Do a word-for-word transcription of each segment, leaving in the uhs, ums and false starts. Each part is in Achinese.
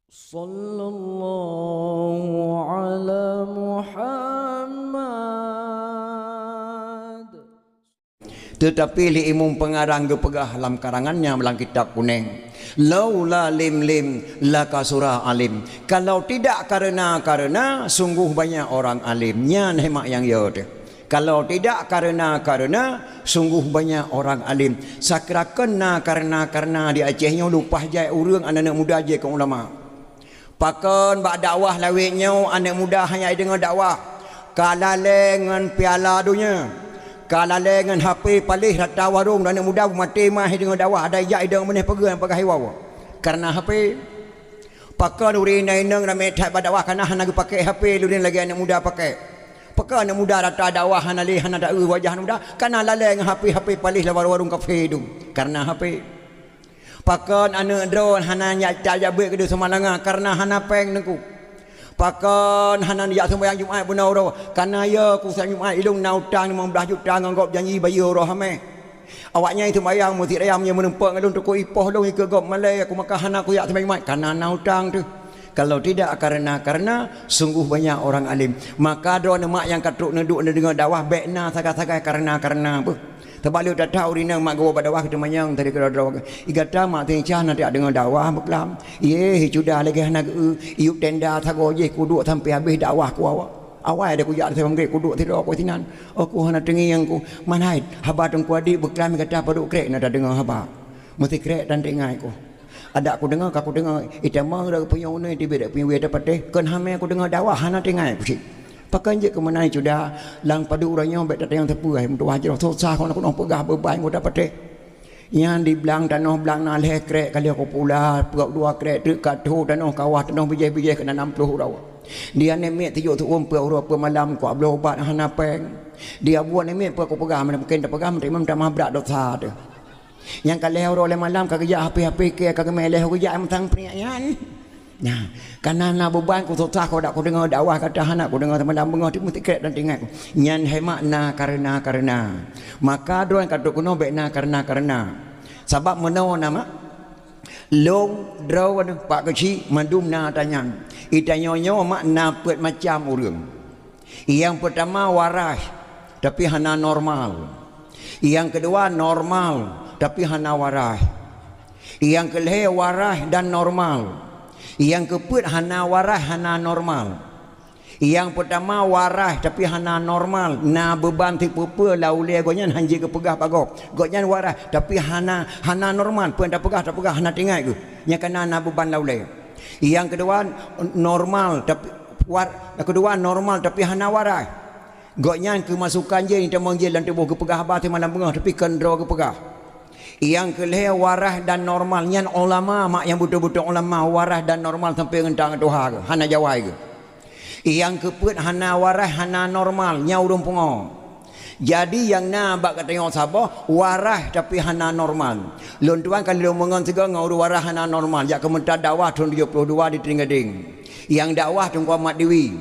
Sallallahu ala Muhammad. Teutapi lé imum peungarang geupeugah lam karangan nyan lam kitab kunéng, "Laula lim-lim lakasura alim." Kalau tidak karena-karena, sungguh banyak orang alim. Nyan hikmat nyang yo teuh. Kalau tidak karena-karena, sungguh banyak orang alim. Sakra keu na karena-karena di Aceh nyoe lupah jai ureuëng aneuk muda jeuet keu ulama. Pakon bak dakwah lawét nyoe aneuk muda hana jideungoe dakwah. Ka lalée ngon piala donya. Ka lalée ngon H P paléh rata warong, aneuk muda maté mah jideungoe dakwah, ada ijak jideungoe meuneh peugah nyang peugah iwoe. Karena H P. Pakon ureuëng inong-inong ramé that bak dakwah kana hana geupakée H P lôn lagée aneuk muda pakée. Pakon aneuk muda rata dakwah hana lé, hana taeu wajah aneuk muda, kana lalée ngon H P, H P paléh lam warong-warong kafe dum. Karena H P. Pakon aneuk droe hana nyak tajak beuet keudeh seumalanga karena hana péng teungku. Pakon hana jak sumbayang Jumat bunoe uroe, kana yo ku seumayang Jumat ilong na utang limong blaih juta ngon gob janji bayeue uroe hamé. Awaknyan sumbayang meusit raya meunyoe meurumpok ngon lôn teukuk ipoh lôn ikeue gob malée, aku maka hana kujak sumbayang Jumat, kana na utang teuh. Kalau tidak karena-karena, sungguh banyak orang alim. Maka droeneuh mak nyang ka trok neuduek neudeungoe dakwah, bék na sagai-sagai karena-karena beuh. Sabab lé that-that ureuëng inong mak geuwoe bak dakwah keu teumanyong tadi keudroe-droe. I gata mak teuncah na tajak deungoe dakwah beuklam. Yeh, cuda lagée hana geu-eu, iyup tenda sagoe jih kuduek sampoe habéh dakwah ku awak. Awai deh kujak lé sabab gét kuduek sidroe ku sinan. Oh ku hana teungieng ku. Man hai, haba Teungku Adik beuklam gata padub krek na tadeungoe haba. Meusikrek tan teuingat ku. Adak kudeungoe ka kudeungoe, itamong rak punyueng uneue teubiet dak punyueng wie tapatéh, kon hamé kudeungoe dakwah hana teuingat ku cit. Pakon jeuet keu meunan cuda, lam padub uroe nyoe bék tatanyong sapeue hai meutuwah jroh susah kon kunoe peugah beuban ku tapatéh. Nyan di blang tanoh blang na lhée krek ka lheueh kupula, peuet dua krek teuk ka tho tanoh kawah tanoh bijéh-bijéh keunan nam ploh uroe. Di aneuk miet tijok tuom peuet uroe peuet malam kuabloe ubat hana péng. Di abuet aneuk miet peuet kupeugah meunan mungken tapeugah meunan tamah brat dosa teuh. Nyang ka lhée uroe lhée malam ka geujak H P-H P kée ka geumé lhée geujak mantong peuneuk nyan. Nah, kana na beuban kususah keu dak kudeungoe dakwah gata hana kudeungoe seumalam beungoh teuk meusikrek dan teuingat ku. Nyan hai mak na kareuna-kareuna. Maka droe ka trok keunoe bék na kareuna-kareuna. Sabab meunoe na mak, lôn, droeneuh, Pak Keuchik mandum na ata nyan. Itanyoe nyoe mak na peuet macam ureuëng. Nyang peutama waraih, tapi hana normal. Nyang keudua normal, tapi hana waraih. Nyang keulhée waraih dan normal. Nyang keupeuet hana waraih, hana normal. Nyang peutama waraih, tapi hana normal. Na beuban sipeue-peue lam ulée gobnyan hana jeuet geupeugah bak gob. Gobnyan waraih, tapi hana, hana normal. Peue tapeugah, tapeugah hana teuingat geuh. Nyang kana na beuban lam ulée. Nyang keudua normal, tapi war-, nyang keudua normal, tapi hana waraih. Gobnyan keumasukan jih, tamong jih lam tuboh geupeugah haba seumalam beungoh, tapi kon droe geupeugah. Nyang keulhée waraih dan normal, nyan ulama, mak nyang beutôi-beutôi ulama, waraih dan normal sampoe ngon tangan tuha geuh, hana jawai geuh. Nyang keupeuet hana waraih, hana normal, nyan ureuëng pungo. Jadi nyang na bak geutanyoe saboh, waraih tapi hana normal. Lôn tuan ka lheueh lôn meungon sigoe ngon ureuëng waraih hana normal, jak keumeuntar dakwah thon tujoh ploh dua di Teuinggadeng. Nyang dakwah Teungku Ahmad Dewi.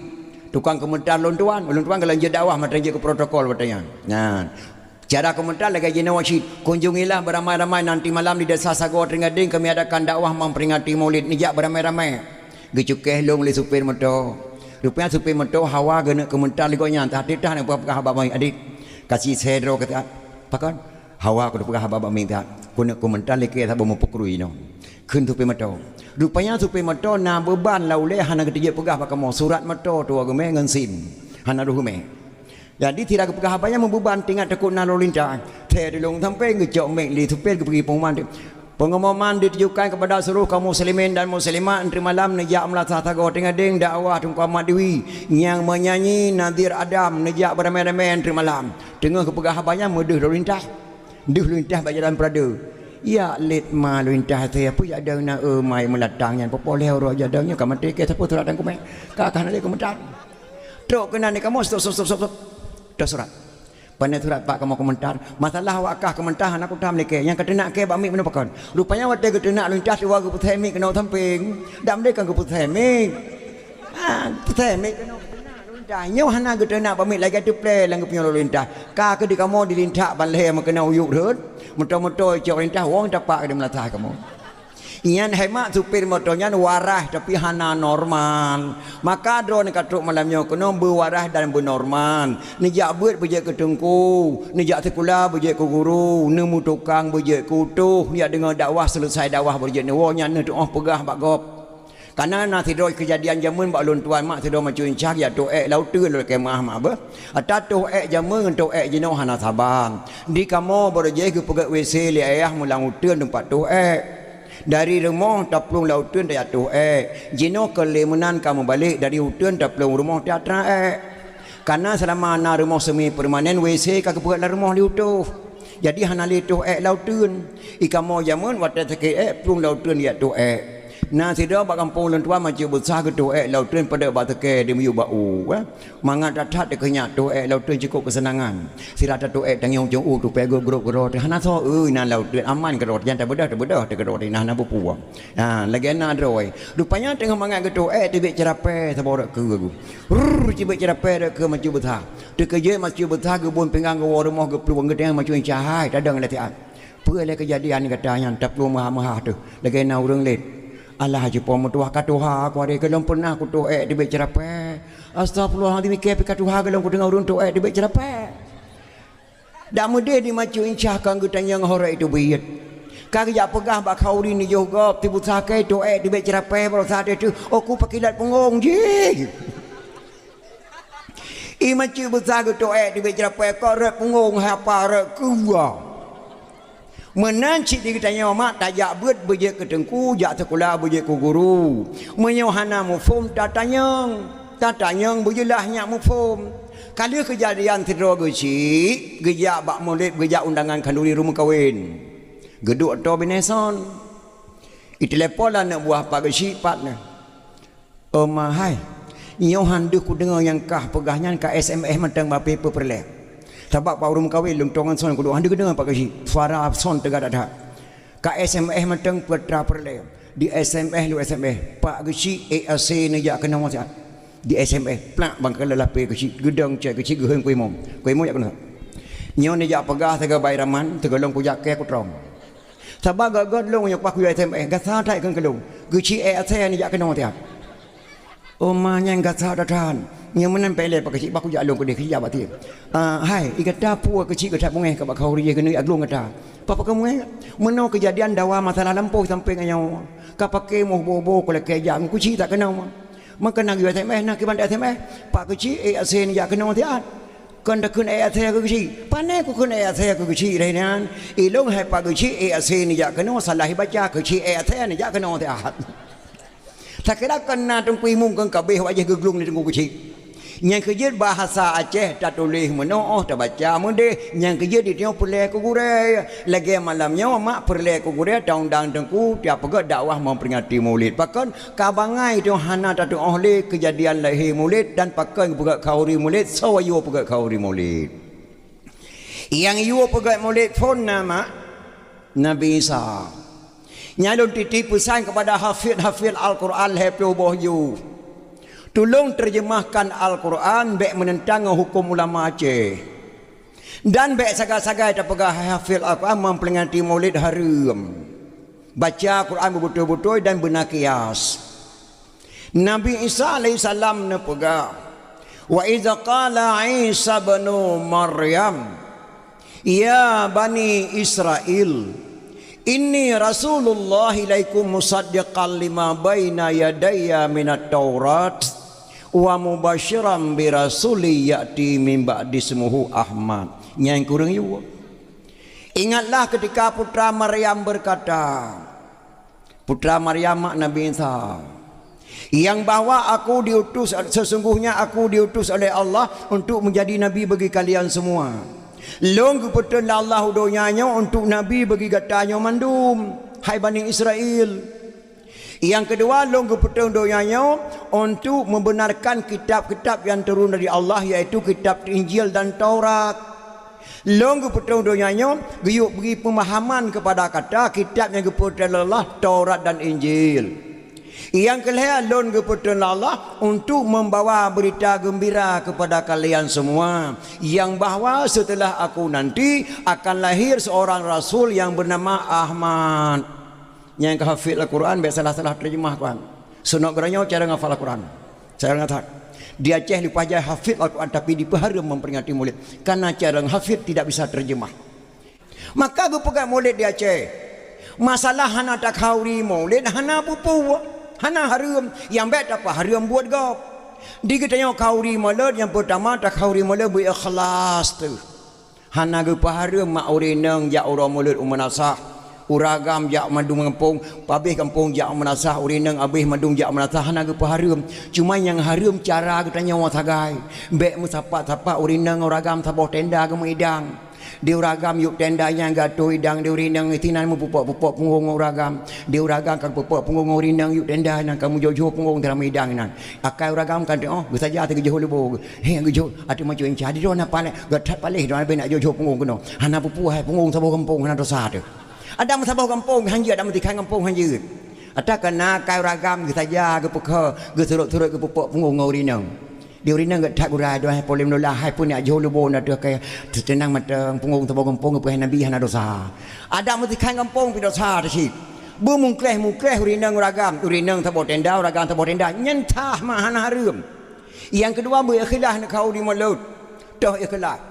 Tukang keumeuntar lôn tuan, lôn tuan ka lheueh jeuet dakwah mantong jeuet keu protokol watée nyan. Nyan. Cara keumeuntar lagée jinoe cit, "Kunjungilah beramai-ramai nanti malam di Desa Sagoe Teuinggadeng, kami adakan dakwah memperingati Maulid, neujak beramai-ramai." Geucukéh lôn lé supir moto. Rupanya supir moto hawa geuneuk keumeuntar lé gobnyan, teuh teuh na peugah haba bak miet, "Adik, kasih saya droe keu that." "Pakon?" "Hawa keuneuk peugah haba bak miet that. Keuneuk keumeuntar lé kée saboh meupeukrui inoe." Kheun supir moto. Rupanya supir moto na beuban lam ulée hana geuteujeuet peugah bak kamoe, surat moto tuwoe geumé ngon sim. Hana deuh geumé. Jadi sira geupeugah haba nyan meubeuban teuingat takot na lalu lintas. Thée dilong sampoe geucok mic lé supir geupeugah pengumuman. Pengumuman ditujukan kepada seluruh kaum muslimin dan muslimat, nanti malam neujak meulasah sagoe Teuinggadeng dakwah Teungku Ahmad Dewi nyang meunyanyi Nazir Adam neujak beramai-ramai nanti malam. Teungoh geupeugah haba nyan meudeuh lalu lintas. Deuh lalu lintas bak jalan peurade. Ya lét ma lalu lintas thée peue jak dong na, eu, mai meulatang nyan, poh-poh lhée uroe jak dong nyoe ka maté kée sapeue surat dan kumé. Ka, ka hana lé keumeuntar. Trok keunan di kamoe, stop, stop, stop, stop, stop. Dah surat. Pane surat Pak kamoe keumeuntar. Masalah awak kah keumeuntar hana kutam lé kée. Nyang ka teunak kée bak mic meunoe pakon. Rupanya watée geuteunak lalu lintas siwa geupeusé mic keunoe sampéng. Dak meudeh kan geupeusé mic. Ha, peusé mic keunoe geuteunak lalu lintas. Nyoe hana geuteunak bak mic lagée teuplé lam geupeunyoe lalu lintas. Ka keu di kamoe dilintak ban lhée meukeunong u yup rhot. Moto-moto cok lalu lintas wong tapak keu di meulasah kamoe. Nyan hemat supir moto nyan waras tapi hana normal. Maka droeneuh ka trok malam nyoe keunoe beuwaras dan beunormal. Neujak beuet beujeuet keu teungku, neujak sikula beujeuet keu guru, neumeutukang beujeuet keu utôh, neujak deungoe dakwah, seuleusai dakwah beujeuet neuwoe, nyan neutuoh peugah bak gob. Kareuna na sidroe keujadian jameun bak ulôn tuan mak sidroe macu incah jak toh ék lam uteuen lôn lakée meu'ah mak beuh. Ata toh ék jameun ngon toh ék jinoe hana saba. Di kamoe barô jih geupeugét W C lé ayah meulang uteuen teumpat toh ék. Dari rumoh taplueng lam uteuen tajak toh ék. Jinoe kon lé meunan ka meubalek dari uteuen taplueng rumoh tajak tra ék. Kareuna seulama na rumoh semi permanen W C ka geupeugét lam rumoh lé utoh. Jadi hana lé toh ék lam uteuen. I kamoe jameun watée sakét ék plueng lam uteuen jak toh ék. Na sidroe bak gampông lôn tuan macu beusa geutoh ék lam uteuen padub bak teukée dimiyueb bak u, eh. Mangat that-that teukeunyak toh ék lam uteuen cukôp keuseunangan. Sira tatoh ék tangieng ujong u tupée grob-grob keudroe teuh hana soe, eu, inan lam uteuen aman keudroe teuh, jan tabeudôh-tabeudôh teuh keudroe teuh, inan hana peue-peue. Ha, lagée na droe. Rupanya teungoh mangat geutoh ék teubiet ceurapée saboh rot keue. Rrrr, teubiet ceurapée rot keue macu beusa. Teukeujeuet macu beusa geubon pinggang geuwoe rumoh geuplueng geutangieng macu incah hai tadong lé siat. Peue lé keujadian gata nyan taplueng meuhah-meuhah teuh lagée na ureuëng lét. Alah, jipo meutuah ka tuha aku hari keulôn pernah kutoh ék teubiet ceurapée. Astagfirullahalazim, ikée pih ka tuha gohlom kudeungoe ureuëng toh ék teubiet ceurapée. Dak meudeh di macu incah ka geutanyong horek teubiet. Ka geujak peugah bak khauri neujoh gob teubiet sakét toh ék teubiet ceurapée barosa teuh, oh ku pakilot punggong jih. I macu beusa geutoh ék teubiet ceurapée ka rot punggong hapa rot keue. Meunan cit di geutanyoe mak tajak beuet beujeuet keu teungku, jak sikula beujeuet keu guru. Meunyoe hana muphom tatanyong, tatanyong beujeulaih nyak muphom. Ka lheueh keujadian sidroe geuchik geujak bak mulod geujak undangan khanduri rumoh kawen. Geuduek atô binéh son. Itelepon lé aneuk buah pak geuchik pat nyan. Oh ma hai, nyoe han deuh kudeungoe nyang kah peugah nyan ka S M S mantong bak pih peue peureulée. Sabab bak ureuëng meukawen lôn tueng ngon son kuduek han deuh kudeungoe pak geuchik. Suara son teuga that-that. Ka S M S mantong peue tra peureulée. Di S M S lom S M S, pak geuchik ék A C neujak keunoe siat. Di S M S plak bang keulah lapée geuchik geudong cit geuchik geuheueng kuimeum. Kuimeum jak keunoe. Nyoe neujak peugah sigoe bai raman sigoe lôn kujak kée kutrong. Sabab gét-gét lôn nyoe paku S M S gasa that keu lôn. Geuchik ék asée neujak keunoe tieb. Oh ma nyang gasa that-that. Nyang meunan pih lé pak geuchik baku jak lôn keudeh keu jak bak tieb. Ah, hai, i gata peue geuchik gata beungéh ka bak khauri jih keuneuk aglong gata. Papa kamoe meunoe keujadian dawa masalah lampôh sampoe ngon nyoe. Ka paké moh boh-boh kulakée jak ngon geuchik that keunoe. Maka na geuyue S M S na kiban S M S, pak geuchik ék asée neujak keunoe tieb. Kon takheun ék asée keu geuchik. Pane kukheun ék asée keu geuchik lagée nyan? Ilôn hai pak geuchik ék asée neujak keunoe salah ibaca geuchik ék asée neujak keunoe tieb. Sakira kon na teungku imum kon kabeh wajah geuglong di teungku geuchik. Nyang keujeuet bahasa Aceh tatuléh meunoe oh tabaca meudeh, nyang keujeuet di tanyoe peureulée keu gurée. Lagée malam nyoe mak peureulée keu gurée taundang teungku tieb peugét dakwah memperingati Maulid. Pakon Ka bangai teungoh hana tatuoh lé keujadian lahé Maulid dan pakon geupeugét khauri Maulid, soe yue peugét khauri Maulid. Nyang yue peugét Maulid phon na mak Nabi Isa. Nyan lôn titip peusan keupada hafid-hafid Al-Quran lhée ploh boh yue. Tulông terjemahkan Al-Quran bék meunentang ngon huköm ulama Aceh. Dan bék sagai-sagai tapeugah hai hafid Al-Quran memperingati Maulid hareuem. Baca Quran beubeutôi-beutôi dan beuna kias. Nabi Isa alaihissalam neupeugah, "Wa idza qala Isa ibnu Maryam, ya bani Israil, inni rasulullah ilaikum musaddiqan lima baina yadayya minat Taurat, wa mubasyiran bi rasuli ya'ti min ba'di ismuhu Ahmad." Nyang kureueng yue. Ingatlah ketika putra Maryam berkata, putra Maryam mak Nabi Isa, yang bahwa aku diutus, sesungguhnya aku diutus oleh Allah untuk menjadi nabi bagi kalian semua. Lôn geupeutrön lé Allah u donya nyoe untuk nabi bagi gata nyoe mandum, hai Bani Israel. Nyang keudua, lôn geupeutrön donya nyoe untuk membenarkan kitab-kitab yang turun dari Allah, yaitu kitab Injil dan Taurat. Lôn geupeutrön donya nyoe geuyue bri peumahaman keupada gata kitab nyang geupeutrön lé Allah, Taurat dan Injil. Nyang keulhée, lôn geupeutrön lé Allah untuk membawa berita gembira kepada kalian semua, yang bahwa setelah aku nanti akan lahir seorang rasul yang bernama Ahmad. Nyang ka hafid Al-Quran, bèk salah-salah terjemah Quran. Sunat geutanyoe cara ngafal Al-Quran. Cara ngatak. Di Aceh leupah jai hafid Al-Quran, tapi dipeuhareuem memperingati Maulid. Karena cara hafid tidak bisa terjemah. Maka geupeugah Maulid di Aceh. Masalah hana takhauri Maulid, hana peue-peue. Hana hareuem. Nyang bèk tapeuhareuem buet gob. Di geutanyoe khauri Maulid, nyang peutama takhauri Maulid beu ikhlas teuh. Hana geupeuhareuem mak ureueng inong jak uroe Maulid u meunasah, ureueng agam jak mandum gampông, pabéh gampông jak u meunasah, ureueng inong abéh mandum jak u meunasah, hana geupeuhareuem. Cuma nyang hareuem cara geutanyoe sagai. Bèk meusapat-sapat ureueng inong ureueng agam saboh tenda geumeuidang. Di ureueng agam yub tenda nyang geuatô idang di ureueng inong, sinan meupeupak-peupak punggong ureueng agam. Di ureueng agam ka peupak punggong ureueng inong yub tenda nyang ka meujôh-jôh punggong di dalam idang inan. Akai ureueng agam kan teuh, oh, geusaja teuh geujôh lubô. He, geujôh, ateueh macu inca, di droeneuh palèh, geutat paléh droeneuh bèk nak jôh-jôh punggong keunoe. Hana peue-peue hai punggong saboh gampông hana dosa teuh. Adak meusaboh gampông, han jeuet adak meutikhan gampông han jeuet. Ata keunan akai ureueng agam geusaja, geupeukheun, geusurot-surot, geupeupak punggong ngon ureueng inong. Di ureueng inong geutat geurai, "Adoe hai polém lola, hai peue nak jôh lubô na teuh keu teunang mantong punggong saboh gampông geupeuhai Nabi hana dosa." Adak meutikhan gampông pih dosa teuh cit. Beumungkléh-mungkléh ureueng inong ureueng agam, ureueng inong saboh tenda, ureueng agam saboh tenda, nyan sah mak hana hareuem. Nyang keudua, beu ikhlas neukhauri Maulid. Toh ikhlas.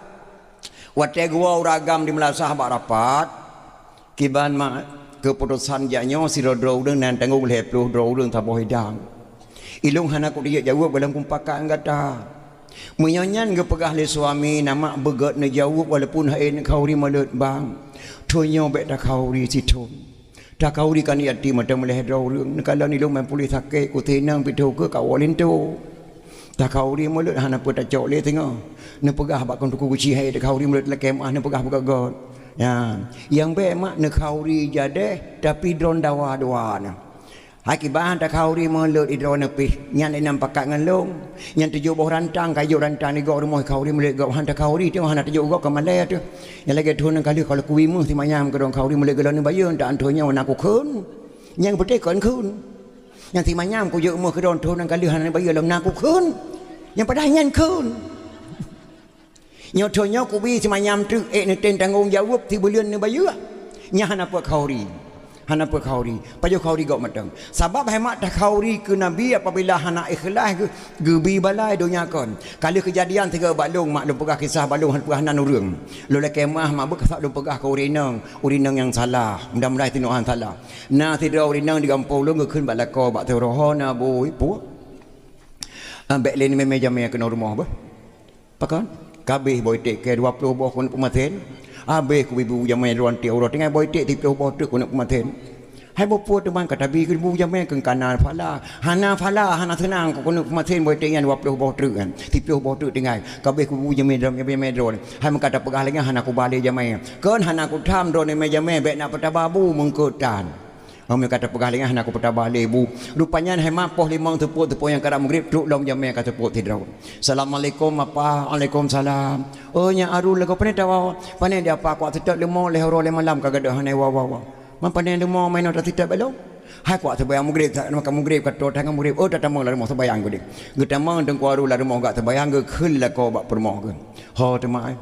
Watèe geuwoe ureueng agam di meulasah bak rapat, kiban mak keuputosan jak nyoe sidroe-droe ureueng na tanggong lhèe ploh droe ureueng saboh idang. Ilôn hana kujeuet jaweueb gohlom kupakat ngon gata. Meunyoe nyan geupeugah lé suami, na mak beugöt neujaweueb walaupun han neukhauri Maulid bang. Thon nyoe bèk takhauri sithon. Takhauri kan yatim mantong meulhèe droe ureueng. Neukalon ilôn ban puléh sakét, kuteunang pih teuh keu kawoe linto. Takhauri Maulid hana peue tacok lé singoh. Neupeugah bak keuneuk kuci hai takhauri Maulid lakèe meuah neupeugah beugöt-göt. Ya, nyang bèk mak neukhauri jadeh tapi droeneuh dawa dua na. Hai kiban takhauri Maulid droeneuh pih, nyan inong pakat ngon lôn. Nyan tujoh boh rantang, ka jok rantang di gob rumoh khauri Maulid gob, han takhauri teuh hana tujok gob ka malèe teuh. Nyang lagèe thon nyang ka lheueh ka lôn kubi méuh si manyam keudroe khauri Maulid gohlom neubayeue, tak thon nyoe na kukheun. Nyang beutôi kon kheun. Nyang si manyam kujok méuh keudroe thon nyang ka lheueh hana neubayeue lom na kukheun. Nyang padahai nyan kheun. Nyoe thon nyoe kubi si manyam treuk ék neutem tanggong jaweueb sibuleuen neubayeue. Nyan hana peue khauri. Hana peue khauri. Pajoh khauri gob mantong. Sabab hai mak takhauri keu Nabi apabila hana ikhlas geu-, geubi balai donya kon. Ka lheueh keujadian sigoe bak lôn, mak lôn peugah kisah bak lôn, hana peugah nan ureueng. Lôn lakèe meuah mak beukasak lôn peugah keu ureueng inong, ureueng inong nyang salah. Mudah-mudahan tinoh han salah. Na sidroe ureueng inong di gampông lôn geukheun bak lakoe bak teuroho na bui puek. Ah, bèk lé neumè-mè jamèe keunoe rumoh beuh. Pakon? Kabéh boh iték kèe dua ploh boh keuneuk peumasen. Habéh kubi bu jamèe droe anté uroe tinggai boh iték siplôh boh treuk keuneuk peumasen. Hai boh peue teuma ka tabi keu bu jamèe keu kana phala. Hana phala, hana seunang keu keuneuk peumasen boh iték nyan dua ploh boh treuk nyan. Siplôh boh treuk tinggai. Kabéh kubi bu jamèe droe, jamèe droe. Hai meuka tapeugah lé nyan hana kuba lé jamèe. Kon hana kutham droeneuh mè jamèe bèk na peutaba bu meungkot tan. Meunyoe ka tapeugah lé nyan hana kupeutaba lé bu. Rupanya hai mak poh limong teupot-teupot nyang karab mugrib trok lom jamèe ka teupot sidroe. "Assalamualaikum apa." "Waalaikumsalam." "Oh, nyak Arul lagoe pané tawoe?" "Pané di apa kuat seutôt leumo lhèe uroe lhèe malam ka gadôh hana iwoe-woe." "Man pané leumo mainoe taseutôt bak lôn?" "Hai kuat seubayang mugrib, sa-, maka mugrib ka trok tangai mugrib." "Oh, tatamong lam rumoh seubayang geuh." Geutamong Teungku Arul lam rumoh gak seubayang geukheun lakoe bak peurumoh geuh. Ho teuma ai.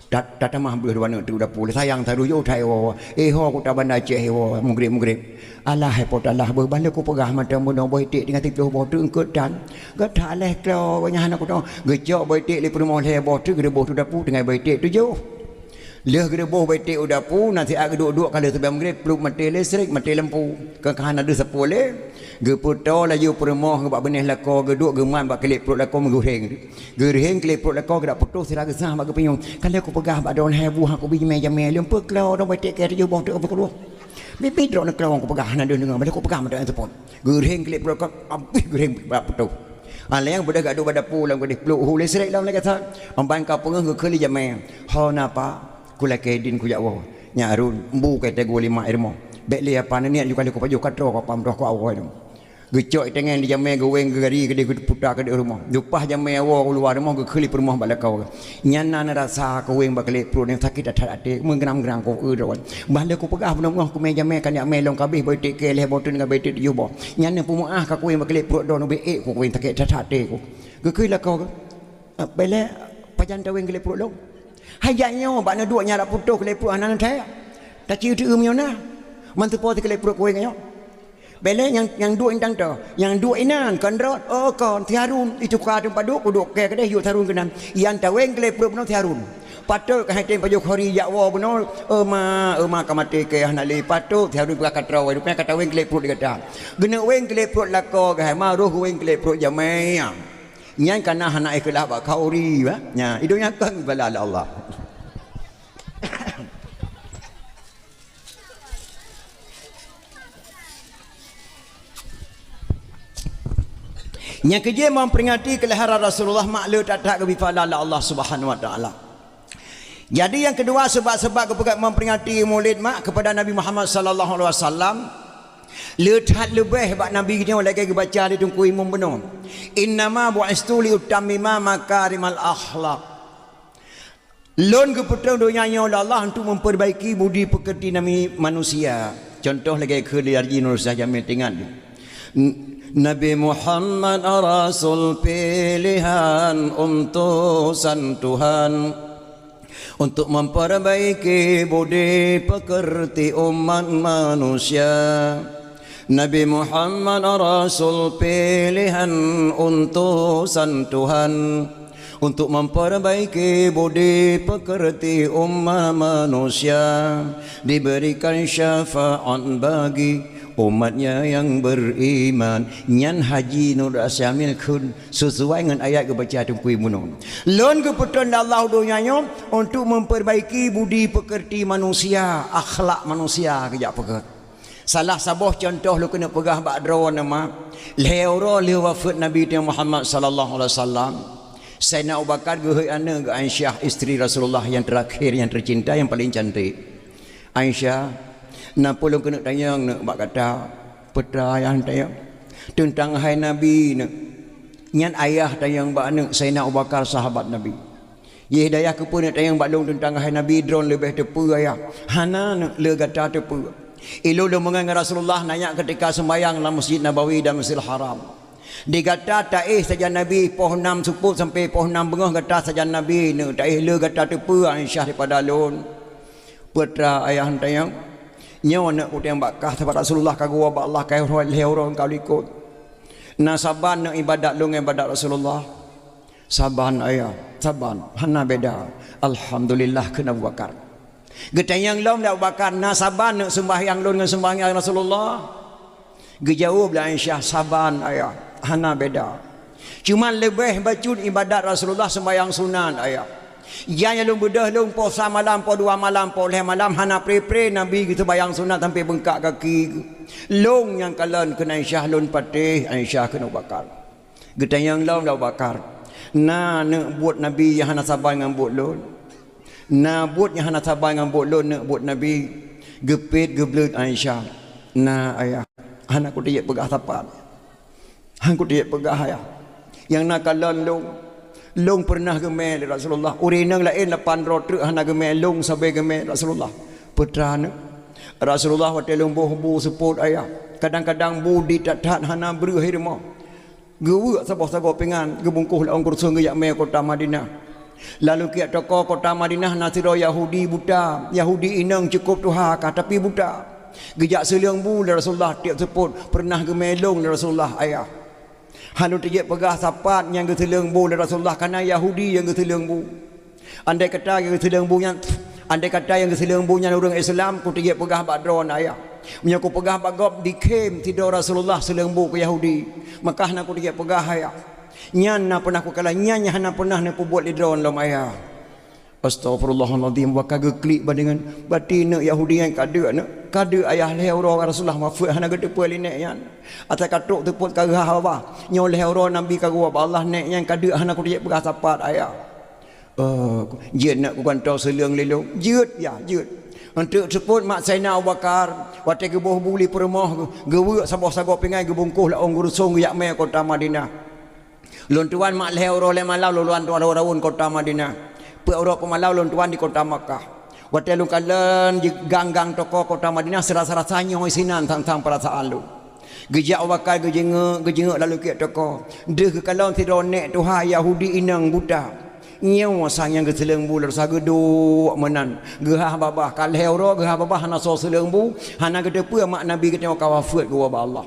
Ta-, tatamah beuh dua aneuk teuk dapu lé sayang taruh yoh that iwoe. Eh ho kuta Banda Aceh iwoe mugrib-mugrib. Alah hai po talah beuh ban lé kupeugah mantong bunoe boh iték tinggai siplôh boh treuk eungkot tan. Gata lhèe klo gobnyan hana kuto. Geucok boh iték lé peurumoh lhèe boh treuk geureuboh teuk dapu tinggai boh iték tujoh. Lheueh geureuboh boh iték u dapu na siat geuduek-duek ka lheueh seubayang mugrib plup maté listrik maté lampu. Ka, ka hana deuh sapeue lé. Geupeutoe laju peurumoh bak binéh lakoe geuduek geumat bak kilét pruet lakoe meugeurheng. Geurheng kilét pruet lakoe geudak putôh sira geusah bak geupinyueng. Ka lheueh kupeugah bak droeneuh hai bu han kubi jamèe-jamèe lôn peuklo dong bak iték kèe tujoh boh treuk peukeuluh. Biet-biet droeneuh klo kupeugah hana deuh deungoe, bak lheueh kupeugah mantong teupot. Geurheng kilét pruet lakoe abéh geurheng bak putôh. Alèh nyang beudôh geuduek bak dapu lom geudeh pluek hu listrik lom lagèe that. Amban ka peungeuh geukheun lé jamèe. Ho na apa? Kulakèe idin kujak woe. Nyak Arul, bu ka iteugur lé mak i rumoh. Bèk lé apa neuniet ju ka lheueh kupajoh ka troh ka pam troh ku awoe lom. Geucok itangen di jamèe geuwéng geugari keudeh geuputa keudeh rumoh. Leupah jamèe woe u luwa rumoh geukheun lé peurumoh bak lakoe. Nyan na neurasa kuwéng bak kilét pruet nyang sakét that-that até. Meugeurang-geurang ku eu droe. Bah lé kupeugah beungoh-ngoh kumè jamèe ka nyak mè lôn kabéh boh iték kèe lhèe boh treuk ngon boh iték tujoh boh. Nyan neupeumaáh ka kuwéng bak kilét pruet droe ubé ék ku kuwéng sakét that-that até ku. Geukheun lakoe geuh. Ah, bèk lé pajan tawéng kilét pruet lôn. Hai jak nyoe bak neuduek nyan dak putôh kilét pruet hana neuthèe. Taci teueu meunyoe na. Man teupo teukeulek pruet kuweng nyoe. Belek nyang, nyang duek indang to. Nyang duek inan kon rot. Oh kon, si Harun. Itu ka teumpat duek, kuduek ke keudeh yue si Harun keunan. Yan taweng keulek pruet bunoe si Harun. Patot keuhai tem pajoh khori jak woe bunoe. Ema, ema ka maté keu hana lé. Patot si Harun peugah ka troe, rupanya ka taweng keulek pruet di gata. Geuneuk weng keulek pruet lakoe keuhai ma roh weng keulek pruet jamé. Nyan kana hana ikhlas bak khauri, ba. Nya, i donya kon bala lé Allah. Nyang keujeuet memperingati keulahiran Rasulullah mak le that-that geubri pahala lé Allah Subhanahu wa Taala. Jadi nyang keudua, sebab-sebab geupeugah memperingati Maulid mak kepada Nabi Muhammad sallallahu alaihi wasallam, le that leubeh bak Nabi nyoe lagée geubaca di Teungku Imum bunoe, "Innama bu'istu li utammima makarimal akhlak." Lôn geupeutrön donya nyoe lé Allah untuk memperbaiki budi pekerti nami manusia. Contoh lagée kheun lé Haji Nur Syah Jamil teuingat. N-, Nabi Muhammad rasul pilihan utusan Tuhan untuk memperbaiki budi pekerti umat manusia. Nabi Muhammad rasul pilihan utusan Tuhan untuk memperbaiki budi pekerti umat manusia, diberikan syafaat bagi umatnya yang beriman. Nyan Haji Nur Syah Jamil kheun sesuai ngon ayat geubaca Teungku Imum bunoe. Lôn geupeutrön lé Allah donya nyoe untuk memperbaiki budi pekerti manusia, akhlak manusia geujak peugah. Salah saboh contoh lôn keuneuk peugah bak droeneuh mak, lhée uroe lheueh wafeuet Nabi teuh Muhammad sallallahu alaihi wasallam, Saidina Abu Bakar geuhôi aneuëk geuh Aisyah, istri Rasulullah yang terakhir, yang tercinta, yang paling cantik. Aisyah, na peue lôn keuneuk tanyong neuëk bak gata? Peue treuk ayah tanyong? Teuntang hai Nabi neuëk. Nyan ayah tanyong bak aneuëk, Saidina Abu Bakar sahabat Nabi. Yeh dayah keupeue neutanyong bak lôn teuntang hai Nabi, droen leubeh teupeue ayah? Hana neuëk, le gata teupeue. Ilôn lôn meungon ngon Rasulullah na nyak keutika seumbahyang lam Masjid Nabawi dan Masjidil Haram. Di gata taéh sajan Nabi poh nam seupôt sampoe poh nam beungoh gata sajan Nabi neuëk, taéh le gata teupeue Aisyah daripada lôn. Peue treuk ayah tanyong? Nyoe neuëk, kutanyong bak kah, sabab Rasulullah ka geuwoe bak Allah ka lhée uroe ka likot. Na saban neuëk ibadat lôn ngon ibadat Rasulullah? Saban ayah, saban, hana beda. Alhamdulillah, kheun Abu Bakar. Geutanyong lom lé Abu Bakar, na saban neuëk seumbahyang lôn ngon seumbahyang Rasulullah? Geujaweueb lé Aisyah, saban ayah, hana beda. Cuman leubeh bacut ibadat Rasulullah seumbahyang sunat ayah. Nyang lôn beudôh lôn poh sa malam, poh dua malam, poh lhée malam hana pre-pre Nabi geuseumbahyang sunat sampoe beungkak gaki. Lôn nyang kalon, kheun Aisyah, lôn patéh Aisyah, kheun Abu Bakar. Geutanyong lom lé Abu Bakar, na neuëk buet Nabi nyang hana saban ngon buet lôn? Na buet nyang hana saban ngon buet lôn neuëk buet Nabi? Geupiet geubleuet Aisyah, na ayah, hana kuteujeuet peugah sapat. Hana kuteujeuet peugah ayah. Nyang na kalon lôn, lôn peureunah geumé lé Rasulullah. Ureuëng inong laén lapan droe treuk hana geumé, lôn sabe geumé Rasulullah. Peue treuk neuëk? Rasulullah watée lôn boh bu seupôt ayah, kadang-kadang bu di that-that hana breueh i rumoh. Geuweuek saboh sagoe pingan, geubungkôh lam ôn geureusong geujak mé kota Madinah. Lalu kiek toko kota Madinah na sidroe Yahudi buta. Yahudi inong cukôp tuha kah, tapi buta. Geujak seuleueng bu lé Rasulullah tieb seupôt, peureunah geumé lôn lé Rasulullah ayah. Hana lôn teujeuet peugah sapat nyang geuseuleueng bu lé Rasulullah, kana Yahudi nyang geuseuleueng bu. Andai kata nyang geuseuleueng bu nyan, andai kata nyang geuseuleueng bu nyan ureuëng Islam, kuteujeuet peugah bak droeneuh ayah. Meunyoe kupeugah bak gob dikhém sidroe Rasulullah seuleueng bu keu Yahudi, maka hana kuteujeuet peugah ayah. Nyan na pernah kukalon, nyan nyang hana pernah neupeubuet lé droeneuh lom ayah. Astaghfirullahalazim, wa ka geuklik bandingan. Berarti neuëk Yahudi nyan ka deuk neuëk, ka deuk ayah lhée uroe Rasulullah wafeuet hana geuteupeue lé nèk nyan. Ata ka trok teupôt ka geuhah babah. Nyoe lhée uroe Nabi ka geuwoe bak Allah, nèk nyan ka deuk hana kuteujeuet peugah sapat ayah. Oh, jeuet neuëk kugantoe seuleueng lé lôn. Jeuet yah, jeuet. Enteuk seupôt mak Saidina Abu Bakar, watée geuboh bu lé peurumoh, geuweuek saboh sagoe pingan geubungkôh lam ôn geureusong geujak mé kota Madinah. Lôn tuan mak lhée uroe lhée malam lôn tuan raun-raun kota Madinah. Peuet uroe peumalam lôn tuan di kota Makkah. Watée lôn kalon di gang-gang toko kota Madinah, seurasa-rasa nyoe sinan sang-sang peurasaan lôn. Geujak Abu Bakar geujeungeuek, geujeungeuek lalu kiek toko. Deuh geukalon sidroe nèk tuha Yahudi inong buta. Nyoe sang nyang geuseuleueng bu lôn sa geuduek meunan, geuhah babah, ka lhèe uroe geuhah babah hana soe seuleueng bu, hana geuteupeue mak Nabi geutanyoe ka wafeuet geuwoe bak Allah.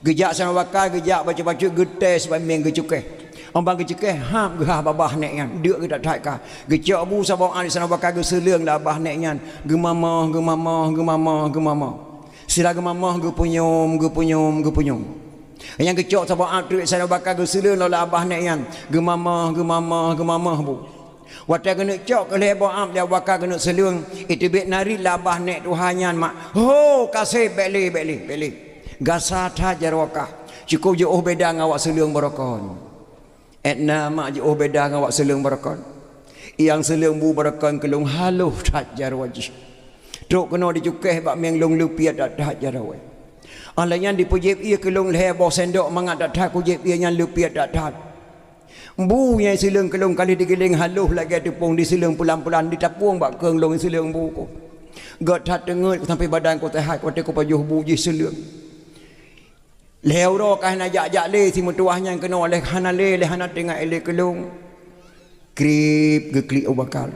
Geujak Saidina Abu Bakar, geujak bacut-bacut, geutés bak mieng geucukéh. Óh ban geucukéh, hab geuhah babah nèk nyan, deuk geutat-that ka. Geucok bu saboh át Saidina Abu Bakar geuseuleueng lam babah nèk nyan, geumamoh, geumamoh, geumamoh, geumamoh. Sira geumamoh, geupeunyum, geupeunyum, geupeunyum. Nyang geucok saboh át treuk Saidina Abu Bakar geuseuleueng lom lam babah nèk nyan, geumamoh, geumamoh, geumamoh bu. Watèe geuneuk cok keu lhèe boh át lé Abu Bakar geuneuk seuleueng, iteubiet narit lam babah nèk tuha nyan mak, "Ho, ka sép, bèk lé, bèk lé, bèk lé. Gasa that jaroe kah. Cukôp jiôh beda ngon awak seuleueng barokon." Étna mak jiôh beda ngon awak seuleueng barokon. Nyang seuleueng bu barokon keu lôn halôh that jaroe jih. Trok keunoe jicukéh bak mieng lôn leupiet that-that jaroe. Óh lheueh nyan jipeujieb ié keu lôn lhèe boh sendok mangat that-that kujieb ié nyan leupiet that-that. Bu nyang seuleueng keu lôn ka lheueh jigiléng halôh lagèe teupông, jiseuleueng pulan-pulan, jitapông bak keueng lôn seuleueng bu ku. Gèt that teungeut sampoe badan ku seuhat watèe kupajoh bu jih seuleueng. Lhèe uroe ka hana jak-jak lé, si meutuwah nyan keunoe lé hana lé, lé hana teuingat lé keu lôn. Krieb geuklik Abu Bakar.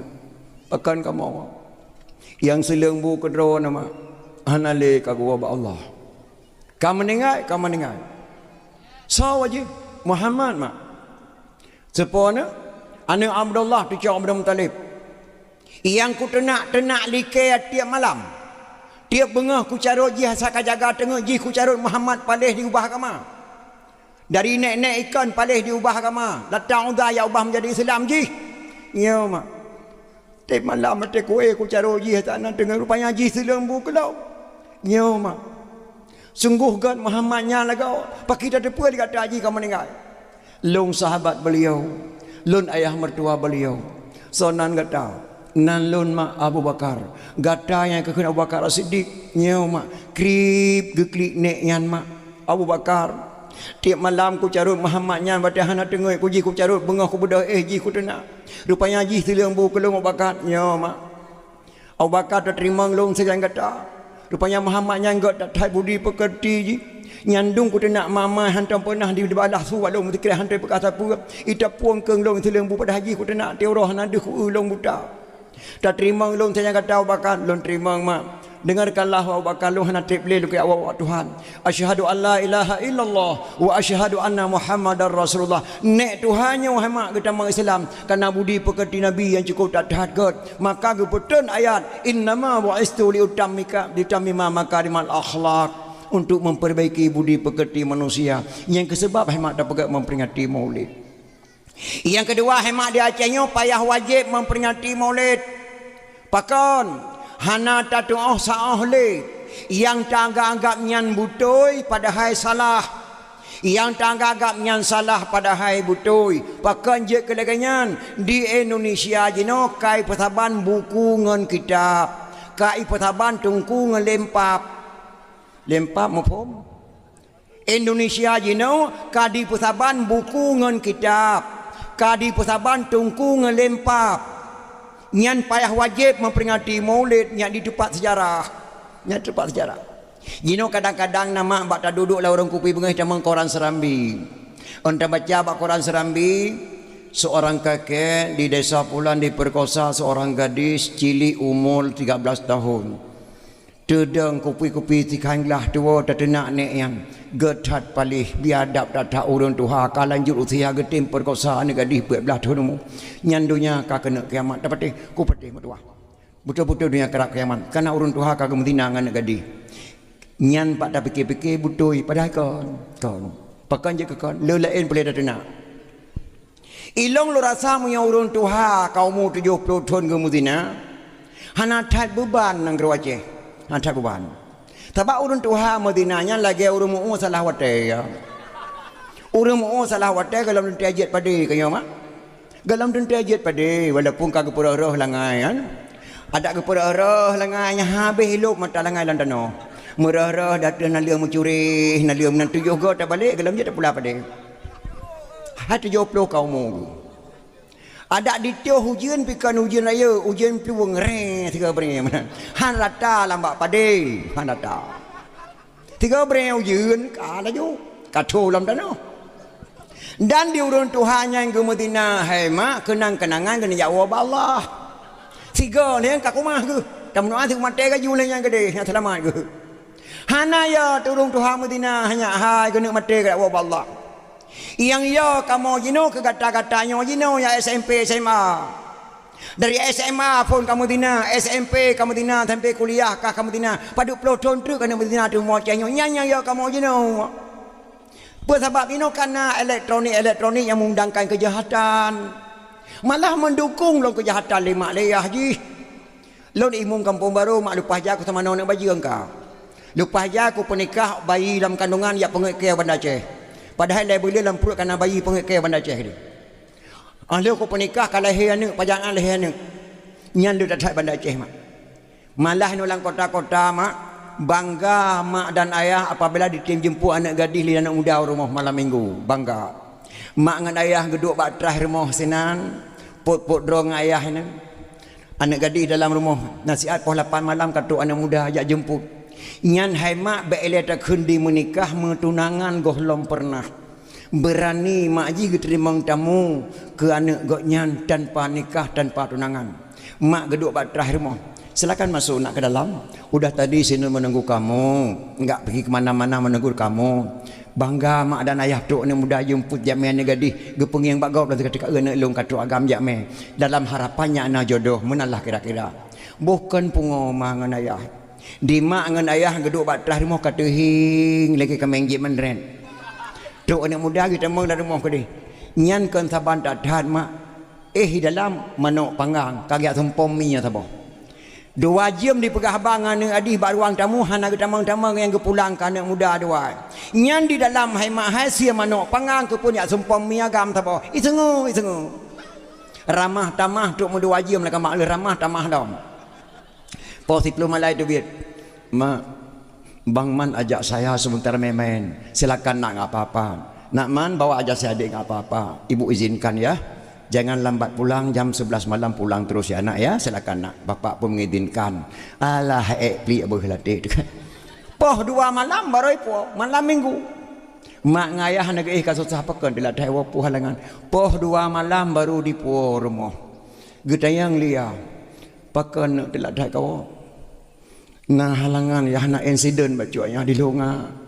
Pakon kamoe? Nyang seuleueng bu keudroe na mak. Hana lé, ka geuwoe bak Allah. Ka meuninggai, ka meuninggai. Soe jih? Muhammad mak. Soe po na? Aneuk Abdullah, cucu Abdul Muthalib. Nyang kuteunak-teunak likèe tiep malam. Tiep beungoh kucarôt jih asai ka jaga teungeut jih kucarôt Muhammad paléh di ubah agama. Dari nèk-nèk ikon paléh di ubah agama. Lata Uzza jak ubah meujadi Islam jih. Nyoe mak. Tiep malam watèe kuéh kucarôt jih asai na teungeut rupanya jih seuleueng bu keu lôn. Nyoe mak. Sunggoh gèt Muhammad nyan lagoe, pakri tateupeue lé gata jih ka meuninggai. Lôn sahabat beliau, lôn ayah mertua beliau. Soe nan gata? Nan lôn mak Abu Bakar. Gata nyang geukheun Abu Bakar As-Siddiq. Nyoe mak, krieb geuklik nèk nyan mak Abu Bakar. Tiep malam kucarôt Muhammad nyan watèe hana teungeut ku jih kucarôt beungoh kubeudôh éh jih kuteunak. Rupanya jih seuleueng bu keu lôn Abu Bakar. Nyoe mak. Abu Bakar tateurimong lôn sajan gata. Rupanya Muhammad nyan gèt that-that budi peukeurti jih. Nyan dum kuteunak ma-ma hantom peunah di, dibalah su bak lôn meusikrek hana teupeugah sapeue. Itapông keueng lôn seuleueng bu padahai jih kuteunak tiep uroe hana deuh ku-eu lôn buta. Tateurimong lôn sajan gata Abu Bakar, lôn teurimong mak. Dengarkanlah Abu Bakar, lôn hana trép lé lôn keu awak-awak Tuhan. Asyhadu an la ilaha illallah wa asyhadu anna Muhammadar Rasulullah. Nèk tuha nyoe hai mak geutamong Islam, kareuna budi peukeurti Nabi nyang cukôp that-that gèt. Maka geupeutrön ayat, "Innama bu'istu liutammika, liutammima makarimal akhlak." Untuk memperbaiki budi peukeurti manusia. Nyang keu seubab hai mak tapeugèt memperingati Maulid. Nyang keudua, hai mak di Aceh nyoe payah wajéb memperingati Maulid. Pakon? Hana tatu'oh saôh lé. Nyang taanggab-anggab nyan beutôi padahai salah. Nyang taanggab-anggab nyan salah padahai beutôi. Pakon jeuet keu lagèe nyan? Di Indonesia jinoe ka ipeusaban buku ngon kitab. Ka ipeusaban teungku ngon lempap. Lempap muphom? Indonesia jinoe ka dipeusaban buku ngon kitab, ka dipeusaban teungku ngon lempap. Nyan payah wajéb memperingati Maulid nyan di teumpat seujarah. Nyan teumpat seujarah. Jinoe kadang-kadang na mak bak taduek-duek lam warong kupi beungoh tamong koran Serambi. Ôn tabaca bak koran Serambi, seorang kakek di desa pulan diperkosa seorang gadis cilik umur tiga belas tahun. Teudong kupi-kupi sikhan glah tuwoe tateunak nèk nyan. Gèt that paléh, biadab that-that ureueng tuha ka lanjut usia geutem peurekosa aneuk gadih peuet blaih thôn umu. Nyan donya ka keuneuk kiamat. Tapatéh, kupatéh meutuwah. Beutôi-beutôi donya karab kiamat. Kareuna ureueng tuha ka geumeuzina ngon aneuk gadih. Nyan pat tapike-pike beutôi, padahai kon. Kon. Pakon jeuet keu kon? Le laén peureulèe tateunak. Ilong lôn rasa meunyoe ureueng tuha ka umu tujoh ploh thon geumeuzina, hana that beuban nanggroe Aceh. Hana that beuban. Sabab ureueng tuha meuzina nyan lagèe ureueng meu-ue salah watèe, ya. Ureueng meu-ue salah watèe gohlom teuntèe jeuet padé, ka nyoe, mak? Gohlom teuntèe jeuet padé, walaupun ka geupeurôh-rôh langai, kan? Adak geupeurôh-rôh langai nyan habéh lôb mata langai lam tanoh. Meurôh-rôh ateueh naleueng meucureh, naleueng meunan tujoh goe tabalek, gohlom jeuet tapula padé. Hai tujoh ploh ka umu. Adak ditôh ujeuen pih kon ujeuen rayeuk, ujeuen plueng, reng, sigoe breng meunan. Han rata lam bak padé, han rata. Sigoe breng ujeuen, ka laju, ka tho lam tanoh. Dan di ureuëng tuha nyang geumeuzina hai mak, keunang-keunangan geuneuk jak woe bak Allah. Sigoe lé ka keumah geuh. Tameudoá sigoe maté ka ju lé nyang keudeh, nyang seulamat geuh. Hana yo ureuëng tuha meuzina hanya hai geuneuk maté ka jak woe bak Allah. Nyang yo kamoe jinoe keu gata-gata nyoe jinoe nyang S M P, S M A. Dari S M A phon kamoe zina, S M P kamoe zina, sampai kuliah kah kamoe zina. Padub ploh thon treuk kamoe zina teuma cah nyoe. Nyan nyang yo kamoe jinoe. Peue sabab inoe kana elektronik-elektronik nyang meundangkan keujahatan. Malah meundukong lom keujahatan lé mak lé yah jih. Lôn imeum Kampung Baro, mak leupah jak keu sama ngon aneuk bajeueng ka. Leupah jak keu peunikah bayi lam kandongan jak peungét keu Banda Aceh. Padahai lhée buleuen lam pruet kana bayi peungét keu Banda Aceh deh. Ah, lheueh keu peunikah ka lahé aneuk, pajan lahé aneuk. Nyan le that-that Banda Aceh, mak. Malah inoe lam kota-kota, mak, bangga mak dan ayah apabila ditem jemput aneuk gadih lé aneuk muda u rumoh malam minggu. Bangga. Mak ngon ayah geuduek bak traih rumoh sinan, pot-pot droe ngon ayah nyan. Aneuk gadih dalam rumoh, na siat poh lapan malam ka trok aneuk muda jak jemput. Nyan hai mak bék ilée takheun di meunikah, meutunangan gohlom peureunah. Beurani mak jih geuteurimong tamu keu aneuk gobnyan tanpa nikah, tanpa tunangan. Mak geuduek bak traih rumoh. "Silakan masuk nak ke dalam. Udah tadi sinoe menunggu kamu. Enggak pergi ke mana-mana, menunggu kamu." Bangga mak dan ayah trok aneuk muda jeumput jak mé aneuk gadih, geupeungieng bak gob lom teuka-teuka, "Eh, aneuk lôn ka trok agam jak mé." Dalam harapan nyan na jodoh, meunan lah kira-kira. Boh kon pungoe ma ngon ayah. Di mak ngon ayah geuduek bak traih rumoh ka teuhieng lagée kaméng jieb meunrét. Trok aneuk muda geutamong lam rumoh keudeh. Nyan kon saban that-that mak. Eh, di dalam manok panggang, ka geujak sumpom mi nyoe saboh. Dua jeuem dipeugah haba ngon aneuk adih bak ruang tamu, hana geutamong-tamong nyang geupulang keu aneuk muda dua. Nyan di dalam hai mak hai sie manok panggang keu phon jak sumpom mi agam saboh. Iseungue, iseungue. Ramah tamah trok meudua jeuem lam kama lheueh ramah tamah lom. Poh siplôh malai teubiet. "Mak, Bang Man ajak saya sebentar main-main. Silakan nak, enggak apa-apa. Nak Man, bawa aja si adik, enggak apa-apa. Ibu izinkan ya. Jangan lambat pulang, jam sebelas malam pulang terus ya nak ya. Silakan nak, bapak pun mengizinkan." Alah, ék pliek beuh latih tu. Poh dua malam baru ipuwoe, malam minggu. Mak ngon ayah aneuk gadih ka susah pakon teulat that woe peue halangan. Poh dua malam baru dipuwoe rumoh. Geutanyong lia, "Pakon neuk teulat that kawoe?" "Na halangan, yah na insiden bacut nyoe di Lhunga.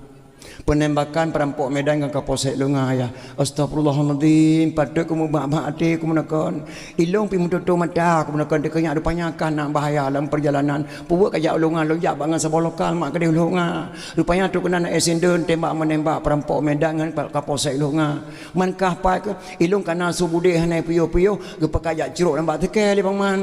Penembakan perampok Medan ngon Kapolsek Lhunga, yah." "Astagfirullahalazim, patôt keumeubak-bak até keumeunakon. Ilong pi meututoe mata keumeunakon, teukeunyak rupanya ka na bahaya lam perjalanan. Peubuet kajak u Lhunga, lôn jak bak ngon saboh lokal mak keudeh u Lhunga. Rupanya trok keunan na insiden tembak-menembak perampok Medan ngon Kapolsek Lhunga. Man kah pat keuh, ilong kana su budé hana piôh-piôh, geupakat jak crok lam bak teuke lé Bang Man."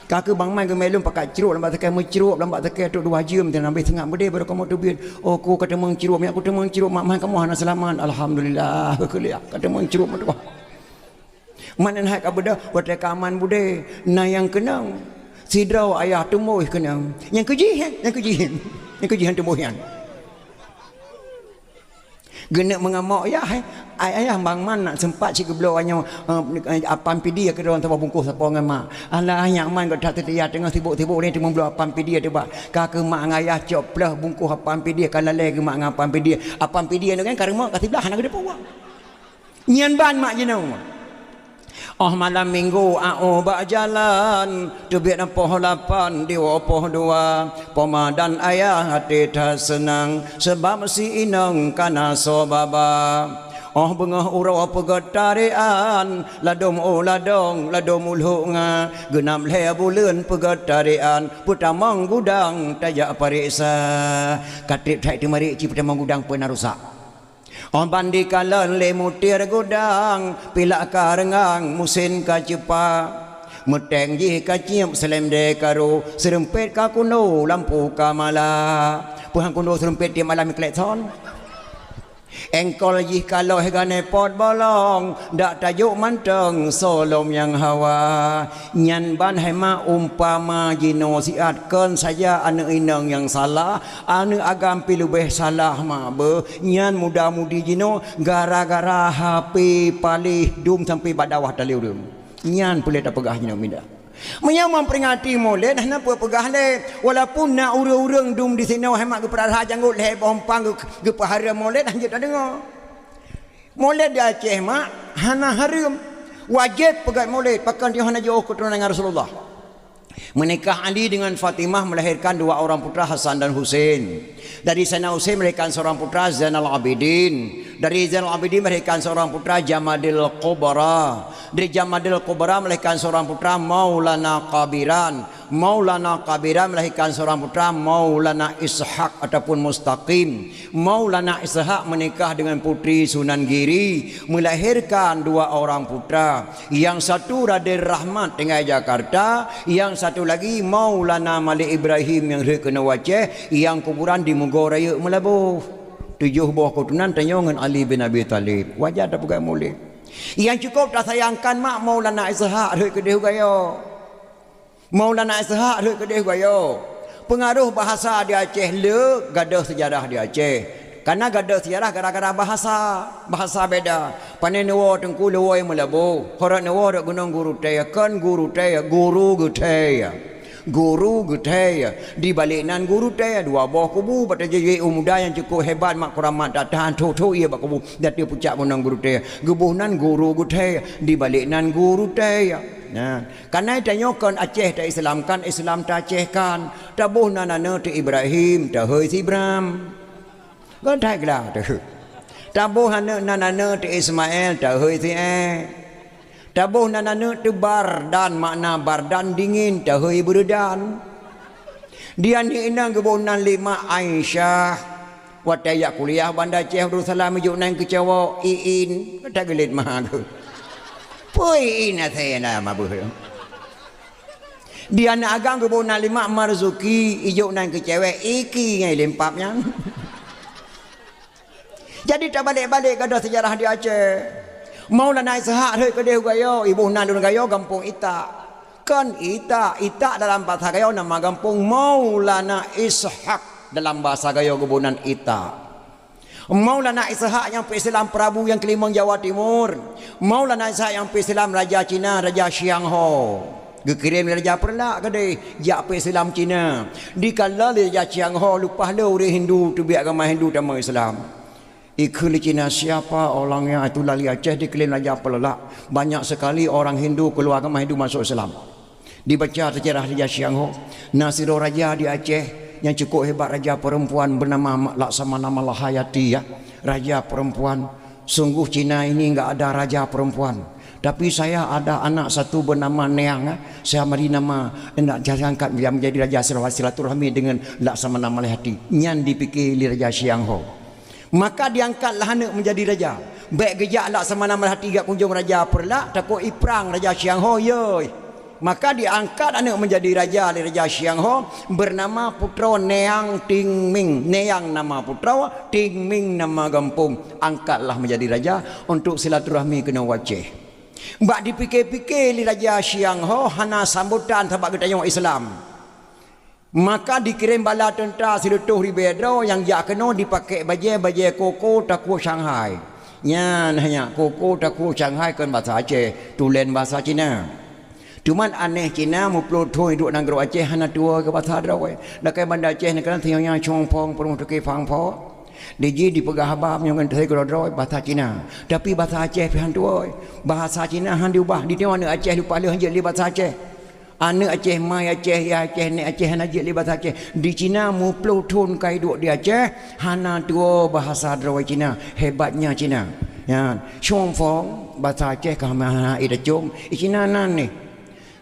Ka keuh Bang Man geumé lôn pakat crok lam bak teuke, meucrok lam bak teuke trok dua jeuem, teungoh habéh seungab beudé baru kamoe teubiet. "Oh, ku ka teumong crok, meunyo ku teumong crok, mak man kamoe hana seulamat." "Alhamdulillah," keuh lé, "ka teumong crok meutuah." Man nyan hai ka beudôh, watée ka aman beudé, na nyang keunong. Sidroe ayah teumbôh keunong. Nyang keujih, nyang keujih. Nyang keujih nyang teumbôh nyan. Geuneuk meungamok, "Yah, eh, ay-, ayah, Bang Man nak seumpat cit geubloe nyoe, eh, apam pidie keudroe saboh bungkôh sapoe ngon mak." "Alah, nyak Man gata teutia teungoh sibuk-sibuk lé teumeumbloe apam pidie teuba." Ka keuh mak ngon ayah cok ploh bungkôh apam pidie, ka lalée geuh mak ngon apam pidie. Apam pidie nyoe kan ka rumoh ka siblah hana geuteupeue. Nyan ban mak jinoe. Óh malam minggu, a-o bak jalan, teubiet poh lapan diwoe poh dua, poma dan ayah até that seunang, sabab si inong kana soe baba. Óh beungoh uroe peugét tarékan, ladôm u ladong, ladôm u Lhunga, geunab lhée buleuen peugét tarékan, peutamong gudang tajak pareksa. Ka treb that teumarék cit peutamong gudang peue na rusak. Óh ban dikalon lé mutir gudang, pilak ka reungang, musén ka ceupa. Meuténg jih ka cieb, seulendé ka ro, seurumpet ka kuno, lampu ka mala. Peue han kuno seurumpet tieb malam klakson? Éngkol jih ka lheueh gané pot bolong, dak tajok mantong soe lom nyang hawa. Nyan ban hai mak umpama jinoe siat kon saja aneuk inong nyang salah, aneuk agam pi leubeh salah mak beuh. Nyan muda-mudi jinoe gara-gara H P paléh dum sampai bak dawa tali ureuëng. Nyan peureulée tapeugah jinoe mida. Meunyoe meuperingati Maulid hana peue peugah lé, walaupun na ureuëng-ureuëng dum disinoe hai mak geupeurara janggot lhée boh umpang geu-, geupeuhara Maulid hana jeuet tadeungoe. Mulod di Aceh mak hana hareuem. Wajéb peugét mulod, pakon tanyoe hana jiôh keuturonan ngon Rasulullah. Meunikah Ali dengan Fatimah melahirkan dua orang putra Hasan dan Husain. Dari Sayyidina Husain melahirkan seorang putra Zainal Abidin. Dari Zainal Abidin melahirkan seorang putra Jamadil Kubra. Dari Jamadil Kubra melahirkan seorang putra Maulana Kabiran. Maulana Kabiran melahirkan seorang putra Maulana Ishak ataupun Mustaqim. Maulana Ishak menikah dengan putri Sunan Giri, melahirkan dua orang putra. Yang satu Raden Rahmat tinggai Jakarta, yang satu lagi Maulana Malik Ibrahim nyang rhot keunoe Aceh, nyang kuburan di Mugo Rayeuk Meulaboh. Tujoh boh keuturonan tanyoe ngon Ali bin Abi Thalib. Wajar tapeugah mulod. Nyang cukup tasayangkan mak Maulana Ishak rhot keudeh u Gayo. Maulana Ishak rhot keudeh u Gayo. Peungaroh bahasa di Aceh le gadôh seujarah di Aceh. Kareuna gadôh seujarah gara-gara bahasa, bahasa beda. Pane neuwoe Teungku Luwoe Meulaboh, horot neuwoe rot gunong Guru Tée, kon Guru Tée, Guru Geuthée. Guru Geuthée. Di balek nan Guru Tée, dua boh kubu, bak tajeuet u muda nyang cukup hebat mak kuramat, tatahan thô-thô ie bak kubu, di ateueh pucak gunong Guru Tée. Geuboh nan Guru Geuthée, di balek nan Guru Tée. Nah, Kareuna tanyoe kon Aceh ta-Islamkan, Islam ta-Acehkan. Taboh nan aneuk teuh Ibrahim, tahôi si Ibram. Kon that glah teuh. Taboh aneuk nan aneuk teuh Ismail, tahôi si Eh. Taboh nan aneuk teuh Bardan, makna Bardan dingin, tahôi Beureudan. Di aneuk inong geuboh nan lima Aisyah. Watée jak kuliah Banda Aceh Darussalam ijok nan keucewok Iin, ka tageulet mah geuh. Peue Iin asai na mabeuh. Di aneuk agam geuboh nan lima Marzuki, ijok nan keucewek Iki ngai lempap nyan. Jadi tabalek-balek gadôh seujarah di Aceh. Maulana Ishak rhot keudeh u Gayo, iboh nan lôn Gayo gampông Itak. Kon Itak, Itak dalam basa Gayo nama gampông Maulana Ishak dalam basa Gayo geuboh nan Itak. Maulana Ishak nyang peuislam prabu nyang keulimong Jawa Timur. Maulana Ishak nyang peuislam raja Cina, raja Xiang Ho. Geukirém lé raja Peureulak keudeh jak peuislam Cina. Dikalon lé raja Xiang Ho leupah le ureuëng Hindu teubiet agama Hindu tamong Islam. Ikheun lé Cina, siapa orang yang itu lali Aceh diklaim raja Peureulak. Banyak sekali orang Hindu keluar agama Hindu masuk Islam. Dibaca sejarah raja Xiang Ho. Na sidroe raja di Aceh nyang cukup hebat, raja perempuan bernama Laksamana Malahayati ya. Raja perempuan. Sungguh Cina ini enggak ada raja perempuan. Tapi saya ada anak satu bernama Neang ya. Saya beri nama, nak saya angkat dia menjadi raja silaturahmi dengan Laksamana Malahayati. Nyan dipikir lé raja Xiang Ho. Maka diangkatlah aneuk menjadi raja. Bék geujak Laksamana Malahayati jak kunjong raja Peureulak, takot iprang raja Xiang Ho yoi. Maka diangkat aneuk menjadi raja lé raja Xiang Ho, bernama Putroe Neang Ting Ming. Neang nama putroe, Ting Ming nama gampông. Angkatlah menjadi raja untuk silaturahmi keunoe Aceh. Bak dipikir-pikir lé raja Xiang Ho hana sambutan sabab geutanyoe Islam. Maka dikirém bala teuntra sireutôh ribée droe nyang jak keunoe dipakék bajée-bajée koko takue Shanghai. Nyan hanya koko takue Shanghai kon basa Aceh, tulen basa Cina. Cuman aneh Cina meuploh thon iduek nanggroe Aceh hana tuwoe keu basa droe. Lakée Banda Aceh neukalon sinyoe nyang cong phong peurumoh tuke fang pho. Di jih dipeugah haba meunyoe ngon teuhôi keudroe-droe basa Cina. Tapi basa Aceh pih han tuwoe. Basa Cina han diubah. Di nyoe aneuëk Aceh lupa lheueh han jeuet lé basa Aceh. Aneuëk Aceh, mai Aceh, yah Aceh, nék Aceh hana jeuet lé basa Aceh. Di Cina meuploh thon ka iduek di Aceh, hana tuwoe bahasa droe Cina. Hebatnya Cina. Nyan, cong phong, basa Aceh ka hana itacong, i Cina nan nih.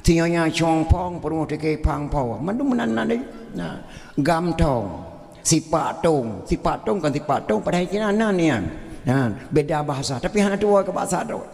Sinyoe nyang cong phong, peurumoh teuke pang pho. Mandum meunan nan deh. Nah, gam thong, sipak tong. Sipak tong kon sipak tong, padahai Cina nan nyan. Nah, beda bahasa, tapi hana tuwoe keu bahasa droe.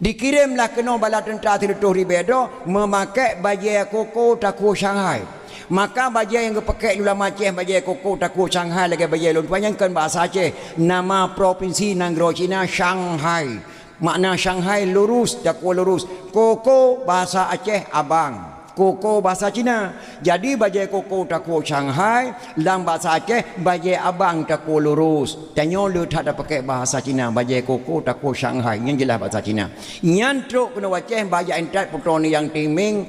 Dikirémlah keunoe bala teuntra sireutôh ribée droe meumakée bajée koko takue Shanghai. Maka bajée nyang geupakék lé ulama Aceh bajée koko takue Shanghai lagée bajée lôn tuan nyan kon bahasa Aceh. Nama propinsi nanggroe Cina Shanghai. Makna Shanghai lurus, takue lurus. Koko bahasa Aceh abang. Koko bahasa Cina. Jadi bajée koko takue Shanghai, lam bahasa Aceh bajée abang takue lurus. Tanyoe le that tapakék bahasa Cina, bajée koko takue Shanghai. Nyan jeulaih bahasa Cina. Nyan trok keunoe Aceh bak jak intat putroe Neang Ting Ming,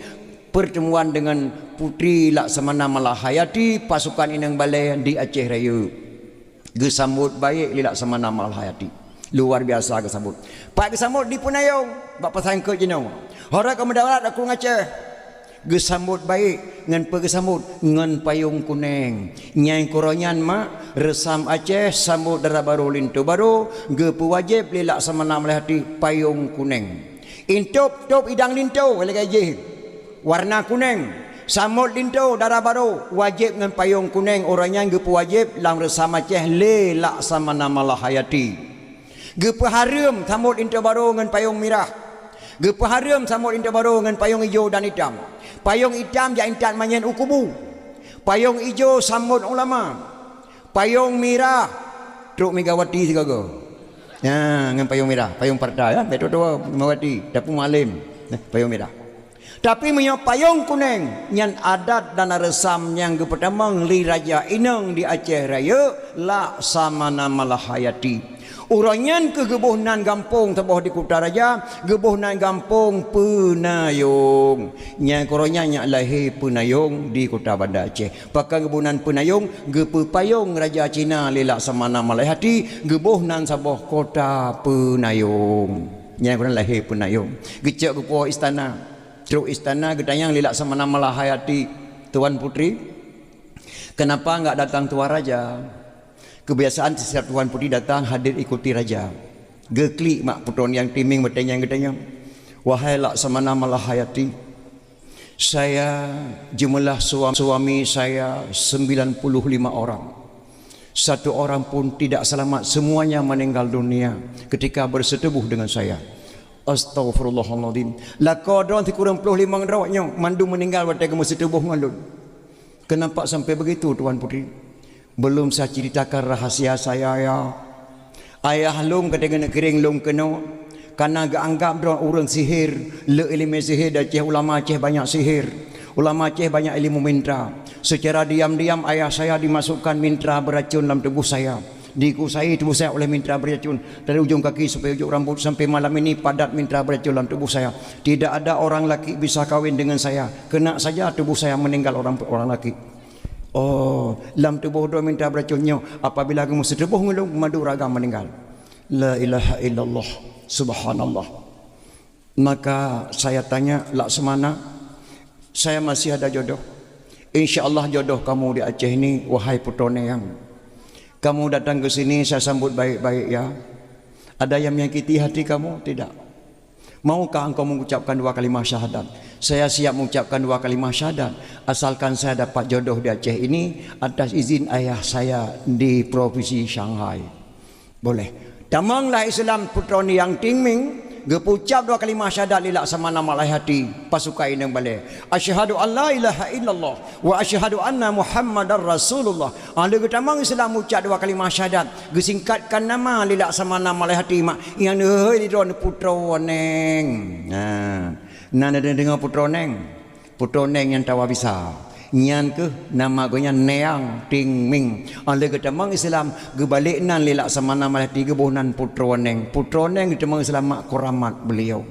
pertemuan dengan Putri Laksamana Malahayati, pasukan inong balée di Aceh Rayeuk. Geusambot baék lé Laksamana Malahayati. Luar biasa geusambot. Pat geusambot di Peunayong, bak pasangkeut jinoe. Hora ka meudaulat aku ngaceh. Geusambot baik ngon peue geusambot, ngon payong kuneng. Nyang keuroe nyan mak, reusam Aceh sambot dara barô linto barô, geupeuwajéb lé Laksamana Malayhati payong kuneng. Intop-top idang linto lagée jih, warna kuneng. Sambot linto dara barô, wajéb ngon payong kuneng, uroe nyan geupeuwajéb lam reusam Aceh lé Laksamana Malayhati. Geupeuhareuem sambot linto barô ngon payong mirah. Geupeuhareuem sambot linto barô ngon payong ijo dan itam. Payong itam jak intat manyét u kubu. Payong ijo sambot ulama. Payong mirah trok Megawati sigoe-goe. Ya, ngon payong mirah, payong partai, ya, betul tu Megawati, tapi mualem. Nah, payong mirah. Tapi meunyoe payong kuneng, nyan adat dan reusam nyang geupeutamong lé raja inong di Aceh Rayeuk, Laksamana Malayhati. Uroe nyan keuh geuboh nan gampông saboh di Kuta Raja, geuboh nan gampông Peunayong. Nyang keuroe nyan nyak lahé Peunayong di Kuta Banda Aceh. Pakon geuboh nan Peunayong, geupeupayong raja Cina lé Laksamana Malayhati, geuboh nan saboh kota Peunayong. Nyang keunan lahé Peunayong. Geucok geupuwoe istana. Trok istana geutanyong lé Laksamana Malayhati, "Tuan Putri, kenapa enggak datang Tuan Raja?" Kebiasaan setiap Tuan Putri datang hadir ikuti raja. Geuklik mak Putroe Niang Tingming watée nyan geutanyong, "Wahai Laksamana Malayhati, saya jumlah suam-, suami saya sembilan puluh lima orang. Satu orang pun tidak selamat, semuanya meninggal dunia ketika bersetubuh dengan saya." Astaghfirullahaladzim. Lakoe droe sikureueng ploh limong droe nyoe mandum meuninggai watée geumeuseuteuboh ngon lôn. Kenapa sampai begitu, Tuan Putri? Belum saya ceritakan rahasia saya, ya. Ayah lôn keudeh keuneuk kireng lôn keunoe, karena geuanggab droe ureuëng sihir, le iéleumé sihir di Aceh, ulama Aceh banyak sihir. Ulama Aceh banyak ilmu mintra. Secara diam-diam ayah saya dimasukkan mintra beracun dalam tubuh saya. Dikusai tubuh saya oleh mintra beracun dari ujung kaki sampai ujung rambut, sampai malam ini padat mintra beracun dalam tubuh saya. Tidak ada orang laki bisa kawin dengan saya. Kena saja tubuh saya meninggal orang, orang laki. Oh, lam tuboh droe mintra beuracon nyoe, apabila geumeuseuteuboh ngon lôn, mandum ragam meuninggai. La ilaha illallah, subhanallah. Maka saya tanya, "Laksamana, saya masih ada jodoh. Insya Allah jodoh kamu di Aceh ini, wahai Putroe Niang. Kamu datang ke sini, saya sambut baik-baik, ya. Ada yang menyakiti hati kamu? Tidak." Maukah engkau mengucapkan dua kalimah syahadat? Saya siap mengucapkan dua kalimah syahadat, asalkan saya dapat jodoh di Aceh ini atas izin ayah saya di provinsi Shanghai. Boleh. Tamong lah Islam Putroe Niang Tingming, geupeucap dua kalimah syahadat lé Laksamana Malayhati, pasukan inong balée. Asyhadu an la ilaha illallah wa asyhadu anna Muhammadar Rasulullah. Ah, lheueh geutamong Islam ucap dua kalimah syahadat, geusingkatkan nama lé Laksamana Malayhati mak, nyang neuhôi lé droe Putroe Niang. Nah, na neudeungoe Putroe Niang. Putroe Niang nyang tawa bisa. Nyan keuh nama geuh nyan Niang Tingming. Ah, lheueh geutamong Islam, geubalek nan lé Laksamana Malayhati geuboh nan Putroe Niang. Putroe Niang geutamong Islam mak kuramat beliau.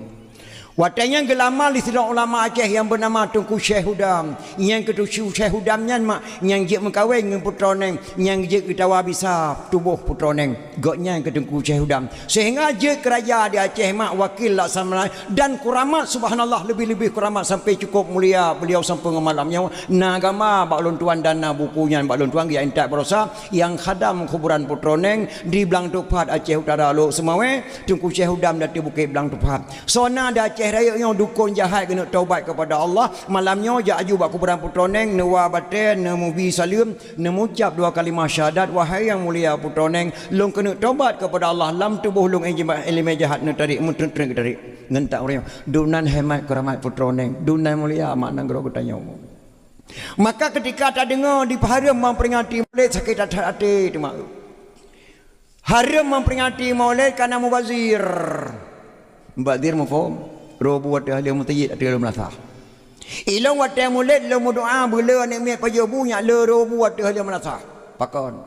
Watée nyan geulama lé sidroe ulama Aceh nyang beunama Teungku Syekh Hudam. Nyang keu Teungku Syekh Hudam nyan mak nyang jeuet meukawen ngon Putroe Niang, nyang jeuet geutawa bisa tuboh Putroe Niang. Gobnyan keu Teungku Syekh Hudam. Sehingga jeuet keu raja di Aceh mak wakil Laksamana dan kuramat, subhanallah, leubeh-leubeh kuramat sampai cukup mulia beliau sampoe ngon malam nyoe. Na gamba bak lôn tuan dan na buku nyan bak lôn tuan geujak intat baroesa nyang khadam kuburan Putroe Niang di Blang Tupat Aceh Utara Lhokseumawe. Teungku Syekh Hudam di ateueh Bukét Blang Tupat. Soe na di Aceh Rayeuk nyoe dukon jahat keuneuk taubat keupada Allah, malam nyoe jak aju bak kuburan Putroe Niang, neuwa batée, neumubi saleuem, neumucap dua kalimah syahadat, "Wahai nyang mulia Putroe Niang, lôn keuneuk taubat keupada Allah, lam tuboh lôn iéleumé jahat neutarék, meuteuk-teuk tarék." Ngon that ureuëng nyoe, "Dumnan hemat keuramat Putroe Niang, dumnan mulia mak nanggroe geutanyoe." Maka ketika tadeungoe dipeuhareuem memperingati Maulid, sakét that até teuma. Hareuem memperingati Maulid kana mubazir. Mubazir muphom? Robu ateueh ahli meuseujid ateueh ahli meulasah. Ilong watée Maulid lôn meudoa beuleu aneuk miet pajoh bu nyak le robu ateueh ahli meulasah. Pakon?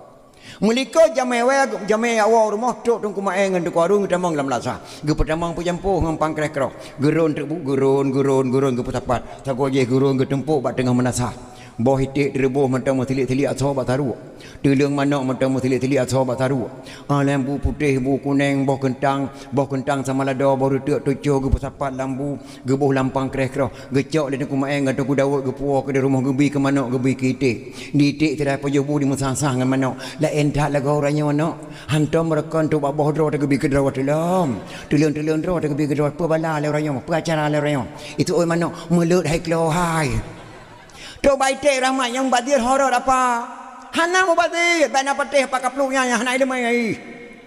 Meulikot jamé awai, jamé awai rumoh trok Teungku Maé ngon Teungku Harun geutamong lam meulasah. Geupeutamong peujampoh ngon pangkreh kroh. Geuron teuk bu, geuron, geuron, geuron geupeusapat. Sagoe jih geuron geutumpok bak teungoh meulasah. Boh iték teureuboh mantong meusilik-silik asoe bak saruek. Teuleueng manok mantong meusilik-silik asoe bak saruek. Ah, lam bu putéh, bu kuneng, boh keuntang, boh keuntang sama lado, boh reuteuk teucô geupeusapat lam bu, geuboh lam pangkreh kroh, geucok lé Teungku Maén ngon Teungku Daud, geupuwoe keu di rumoh, geubi keu manok, geubi keu iték. Di iték sira pajoh bu dimeusah-sah ngon manok. Laén that lagoe uroe nyoe, nyoe. Hantom meureukoh trok bak boh droe teugeubri keudroe teuh lom. Teuleueng-teuleueng droe teugeubri keudroe, peue bala lé uroe nyoe, peue acara lé uroe nyoe. Itu oi manok, meuleut hai klo hai. Trok bak iték rahmat nyang mubazir horot apa? Hana mubazir, bak na patéh apa kapluk nyan nyang hana ileumèe.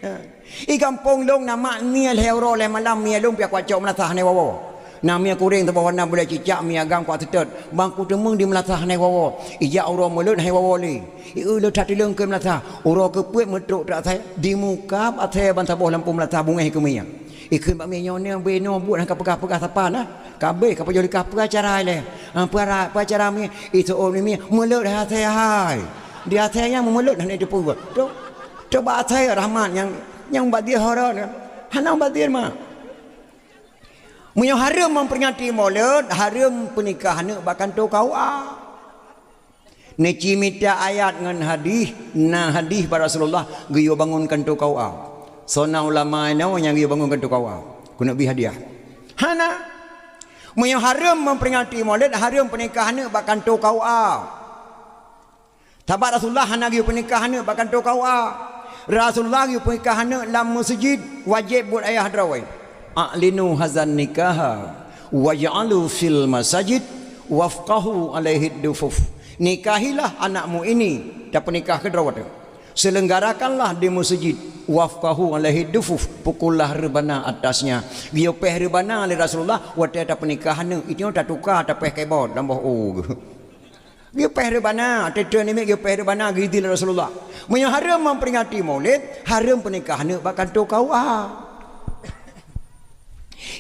Ya. I gampông lôn na mak nie lhèe uroe lhèe malam mie lôn pih kucok meulasah hana iwoe-woe. Na mie kuréng saboh warna bulèe cicak, mie agam kuat seutôt, ban kuteumeung di meulasah hana iwoe-woe. Ijak uroe meuleut hana iwoe-woe lé. I eu le that teuleueng keu meulasah. Uroe keupeuet meutrok teuk asai, dimukab asai ban saboh lampôh meulasah beungéh keu mie. Ikheun bak mie nyoe, "Nyoe beunoe buet hana kapeugah-peugah sapa na. Ka abéh kapajoh likah, peue acara ilèe? Ah, peue ara-, peue acara mie?" Iseuôt mie, "Meuleut hai asai hai." Di asai nyang meumeuleut hana teupeue. Trok, trok bak asai rahmat nyang, nyang mubazir horot. Hana mubazir mak. Meunyoe hareuem memperingati Maulid, hareuem peunikah aneuk bak kantô K U A. Neuci mita ayat ngon hadih, na hadih bak Rasulullah geuyue bangon kantô K U A. Soe na ulama inoe nyang geuyue bangon kantô K U A? Keuneuk bri hadiah? Hana. Meunyoe hareuem memperingati Maulid, hareuem peunikah aneuk bak kantô K U A. Sabab Rasulullah hana geuyue peunikah aneuk bak kantô K U A. Rasulullah geuyue peunikah aneuk lam meuseujid, wajéb buet ayah droe. "A'linu hazan nikaha waj'alu fil masajid wafqahu alaihi dufuf." Nikahilah anakmu ini, tapeunikah keudroe teuh. Selenggarakanlah di meuseujid, wafqahu alaihi dufuf, pukullah reubana atasnya. Geuyue péh reubana lé Rasulullah watèe tapeunikah aneuk, itu nyoe tatuka tapéh kebot lam boh u. Geupéh reubana, teuteu namiet geupéh reubana geuyue idhin lé Rasulullah. Meunyoe hareuem memperingati Maulid, hareuem peunikah aneuk bak kantô K U A.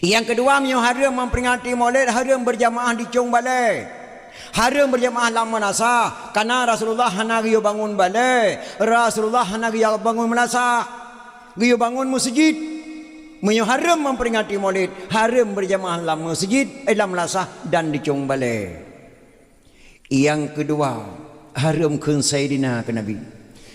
Nyang keudua, meunyoe hareuem memperingati Maulid, hareuem berjamaah di cong balè. Hareuem berjamaah lam meulasah, karena Rasulullah hana geuyue bangon balè, Rasulullah hana geuyue bangon meulasah. Geuyue bangon meuseujid. Meunyoe hareuem memperingati Maulid, hareuem berjamaah lam meuseujid, eh, lam meulasah dan di cong balè. Nyang keudua, hareuem kheun Saidina keu Nabi.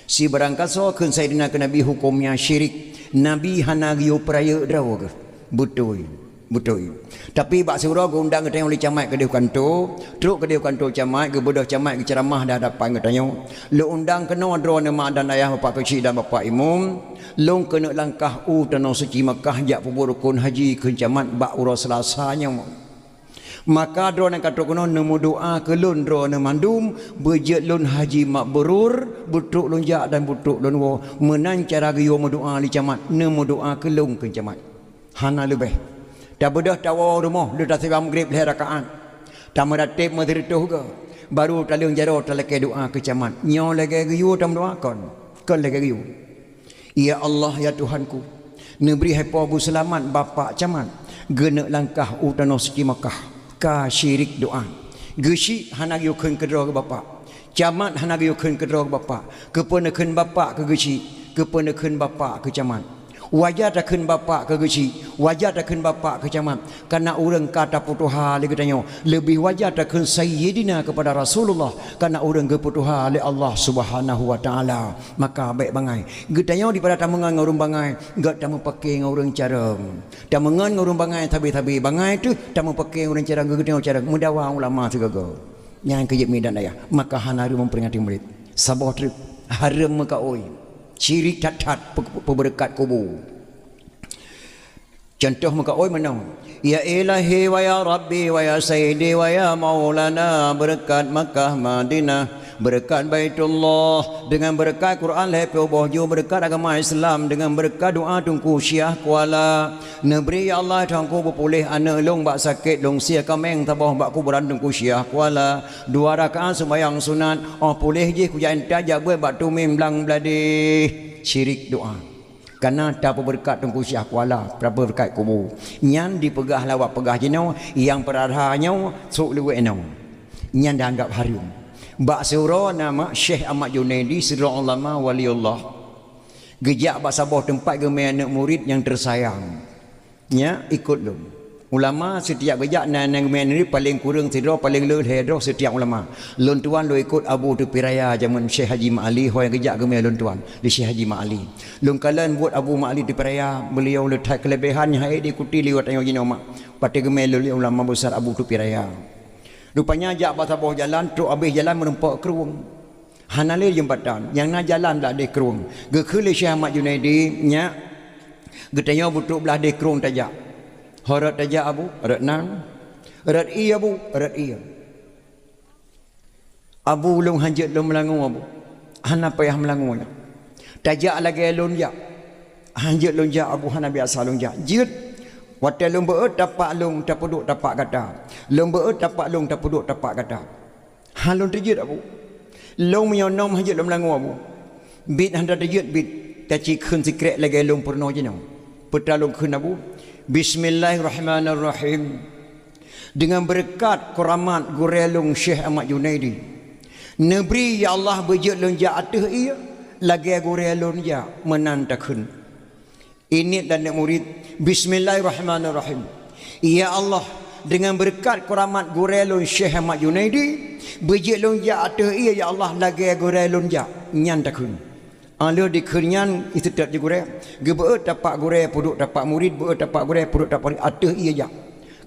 Sibarang kasoe kheun Saidina keu Nabi hukömnya syirik. Nabi hana geuyue peurayeuk droe geuh. Beutôi, beutôi. Tapi bak siuroe geuundang geutanyoe lé camat keudéh kantô, trok keudéh kantô camat, geubeudôh camat geuceuramah di hadapan geutanyoe. Lôn undang keunoe droeneuh mak dan ayah, bapak keuchik dan bapak imum, lôn keuneuk langkah u Tanoh Suci Makkah jak peubuet rukon haji kheun camat bak uroe Seulasa nyoe. Maka droeneuh ka trok keunoe neumeudoá keu lôn droeneuh mandum, beujeuet lôn haji mabrur, beutrok lôn jak dan beutrok lôn woe. Meunan cara geuyue meudoá lé camat, neumeudoá keu lôn kheun camat. Hana leubeh. Tabeudôh tawoe u rumoh, lheueh taseumbayang Maghrib lhèe rakaat. Tameurateb meusireutôh goe, baru taleueng jaroe talakèe doá keu camat. Nyoe lagèe geuyue tameudoá kon? Kon lagèe geuyue. Ya Allah, ya Tuhanku, neubri hai po beuseulamat bapak camat, geuneuk langkah u Tanoh Suci Makkah, ka syirik doá. Geuchik hana geuyue kheun keudroe keu bapak, camat hana geuyue kheun keudroe keu bapak, keupeue neukheun bapak keu geuchik, keupeue neukheun bapak keu camat. Wajar takheun bapak keu geuchik, wajar takheun bapak keu camat. Karena ureueng ka tapeutuha lé geutanyoe, leubeh wajar takheun Sayyidina keupada Rasulullah, karena ureueng geupeutuha lé Allah Subhanahu wa Ta'ala. Maka bèk bangai. Geutanyoe daripada tameungon ngon ureueng bangai, gèt tameupakè ngon ureueng carông. Tameungon ngon ureueng bangai sabe-sabe, bangai teuh tameupakè ngon ureueng carông, geutanyoe carông. Meudawa ulama sigoe-goe. Nyan keuh jeuet midan ayah. Maka hana hareuem memperingati Maulid. Saboh treuk, hareuem meukaôi. Syirik that-that pe-, pe-, peubeureukat kubu. Cuntoh meukaôi meunoe, "Ya Ilahi wa ya Rabbi wa ya Sayyidi wa ya Maulana, beureukat Makkah Madinah, beureukat Baitullah, deungon beureukat Quran lhèe ploh boh ju, beureukat agama Islam, deungon beureukat doá Teungku Syiah Kuala. Neubri ya Allah Tuhanku beupuléh aneuk lôn bak sakét, lôn sie kaméng saboh bak kuburan Teungku Syiah Kuala, dua rakaat seumbahyang sunat, 'oh puléh jih kujak intat jak beuet bak Tumim Blang Bladeh." Syirik doá. Kana tapeubeureukat Teungku Syiah Kuala, tapeubeureukat kubu. Nyan dipeugah lawat peugah jinoe, nyang peurara nyoe sôk luwéh nyoe. Nyan dianggap hareuem. Bak siuroe na mak Syekh Ahmad Junaidi, sidroe ulama waliullah. Geujak bak saboh teumpat geumè aneuk murit nyang teusayang. Nyak ikot lôn. Ulama sitiap geujak na, na geumè nuri paleng kureueng sidroe, paleng le lhèe droe sitiap ulama. Lôn tuan lôn ikot Abu Tupi Raya jameun Syekh Haji Mat Ali, ho nyang geujak geumè lôn tuan di Syekh Haji Mat Ali. Lôn kalon buet Abu Mat Ali Tupi Raya, beliau le that keuleubehan nyang han ék diikuti lé geutanyoe jinoe mak. Watèe geumè lôn lé ulama besar Abu Tupi Raya. Rupanya jak bak saboh jalan, trok abéh jalan meureumpok krueng. Hana lé jeumbatan, nyang na jalan blah deh krueng. Geukheun lé Syekh Ahmad Junaidi, "Nyak, geutanyoe beutrok blah deh krueng tajak. Ho rot tajak, Abu?" "Rot nan." "Rot ié, Abu?" "Rot ié." "Abu, lôn hanjeuet lôn meulangue, Abu." "Hana payah meulangue nyak. Tajak lagèe lôn jak." "Hanjeuet lôn jak, Abu, hana biasa lôn jak." "Jeuet. Watèe lôn beuet tapak lôn tapeuduek tapak gata. Lôn beuet tapak lôn tapeuduek tapak gata." "Han lôn teujeuet, Abu. Lôn meunyoe nöm hanjeuet lôn meulangue, Abu." "Bit hana teujeuet, bit. Tacikheun sikrek lagèe lôn peurunoe jinoe." "Peue teuma lôn kheun, Abu?" "Bismillahirrahmanirrahim. Deungon beureukat keuramat gurèe lôn Syekh Ahmad Junaidi, neubri, ya Allah, beujeuet lôn jak ateueh ié lagèe gurèe lôn jak, meunan takheun." Ingat dan aneuk murit, "Bismillahirrahmanirrahim. Ya Allah, deungon beureukat keuramat gurèe lôn Syekh Ahmad Junaidi, beujeuet lôn jak ateueh ié, ya Allah, lagèe gurèe lôn jak." Nyan takheun. Óh lheueh dikheun nyan, iseutôt jih gurèe. Geubeuet tapak gurèe, peuduek tapak murit, beuet tapak gurèe, peuduek tapak murit, ateueh ié jak.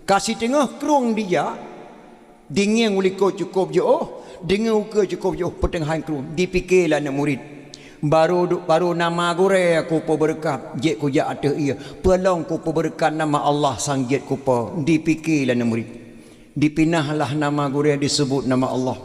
Ka siteungoh krueng dijak, Deungon u likot cukôp jiôh, deungon ukeue cukôp jiôh, peuteungoh krueng, dipike lé aneuk murit. Barô du-, barô nama gurèe kupeubeureukat, jeuet kujak ateueh ié, peue lom kupeubeureukat nama Allah sang jeuet kupo, dipike lé aneuk murit. Dipinah lah nama gurèe, diseubut nama Allah.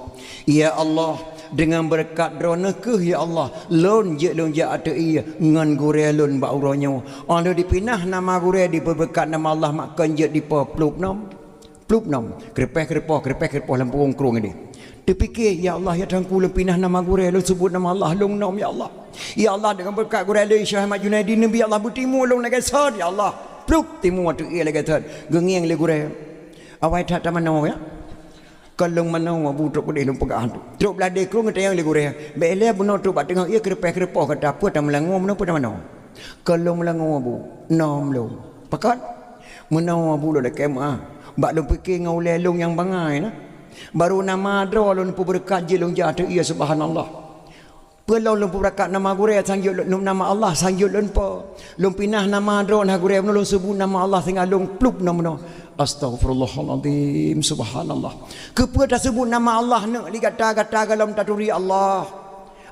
Ya Allah, deungon beureukat Droeneuh kheueh ya Allah, lôn jeuet lôn jak ateueh ié ngon gurèe lôn bak uroe nyoe. Óh lheueh dipinah nama gurèe, dipeubeureukat nama Allah, mak kon jeuet dipo, plup nöm. Plup nöm, keureupeh-keureupôh, keureupeh-keureupôh lam puwông krueng idéh. Teupike, "Ya Allah, ya Tuhanku, lôn pinah nama gurèe, lôn seubut nama Allah, lôn nöm, ya Allah. Ya Allah, deungon beureukat gurèe lôn Syekh Ahmad Junaidi, neubri ya Allah, beutimu lôn lagèe sot, ya Allah." Plup, timu ateueh ié lagèe sot. Geungieng lé gurèe. Awai that tamanoe, ya. Kon lôn manoe, Abu, trok keudéh lôn peugah tu. Trok blah deh krueng geutanyong lé gurèe. Bèk lé bunoe trok bak teungoh ié keureupeh-keureupôh gata, peue tameulangue, meunoe peue tamanoe. Kon lôn meulangue, Abu, nöm lôn. Pakon? Meunoe, Abu, lôn lakèe meu'ah. Bak lôn pike ngon ulèe lôn nyang bangai na. Barô nama droe lôn peubeureukat jeuet lôn jak ateueh ié, subhanallah. Peue lom lôn peubeureukat nama gurèe sang jeuet lôn, nama Allah sang jeuet lôn po. Lôn pinah nama droe na gurèe bunoe, lôn seubut nama Allah singoh lôn plup nöm bunoe. Astaghfirullahalazim, subhanallah. Keupeue taseubut nama Allah neuk lé gata, gata gohlom taturi Allah.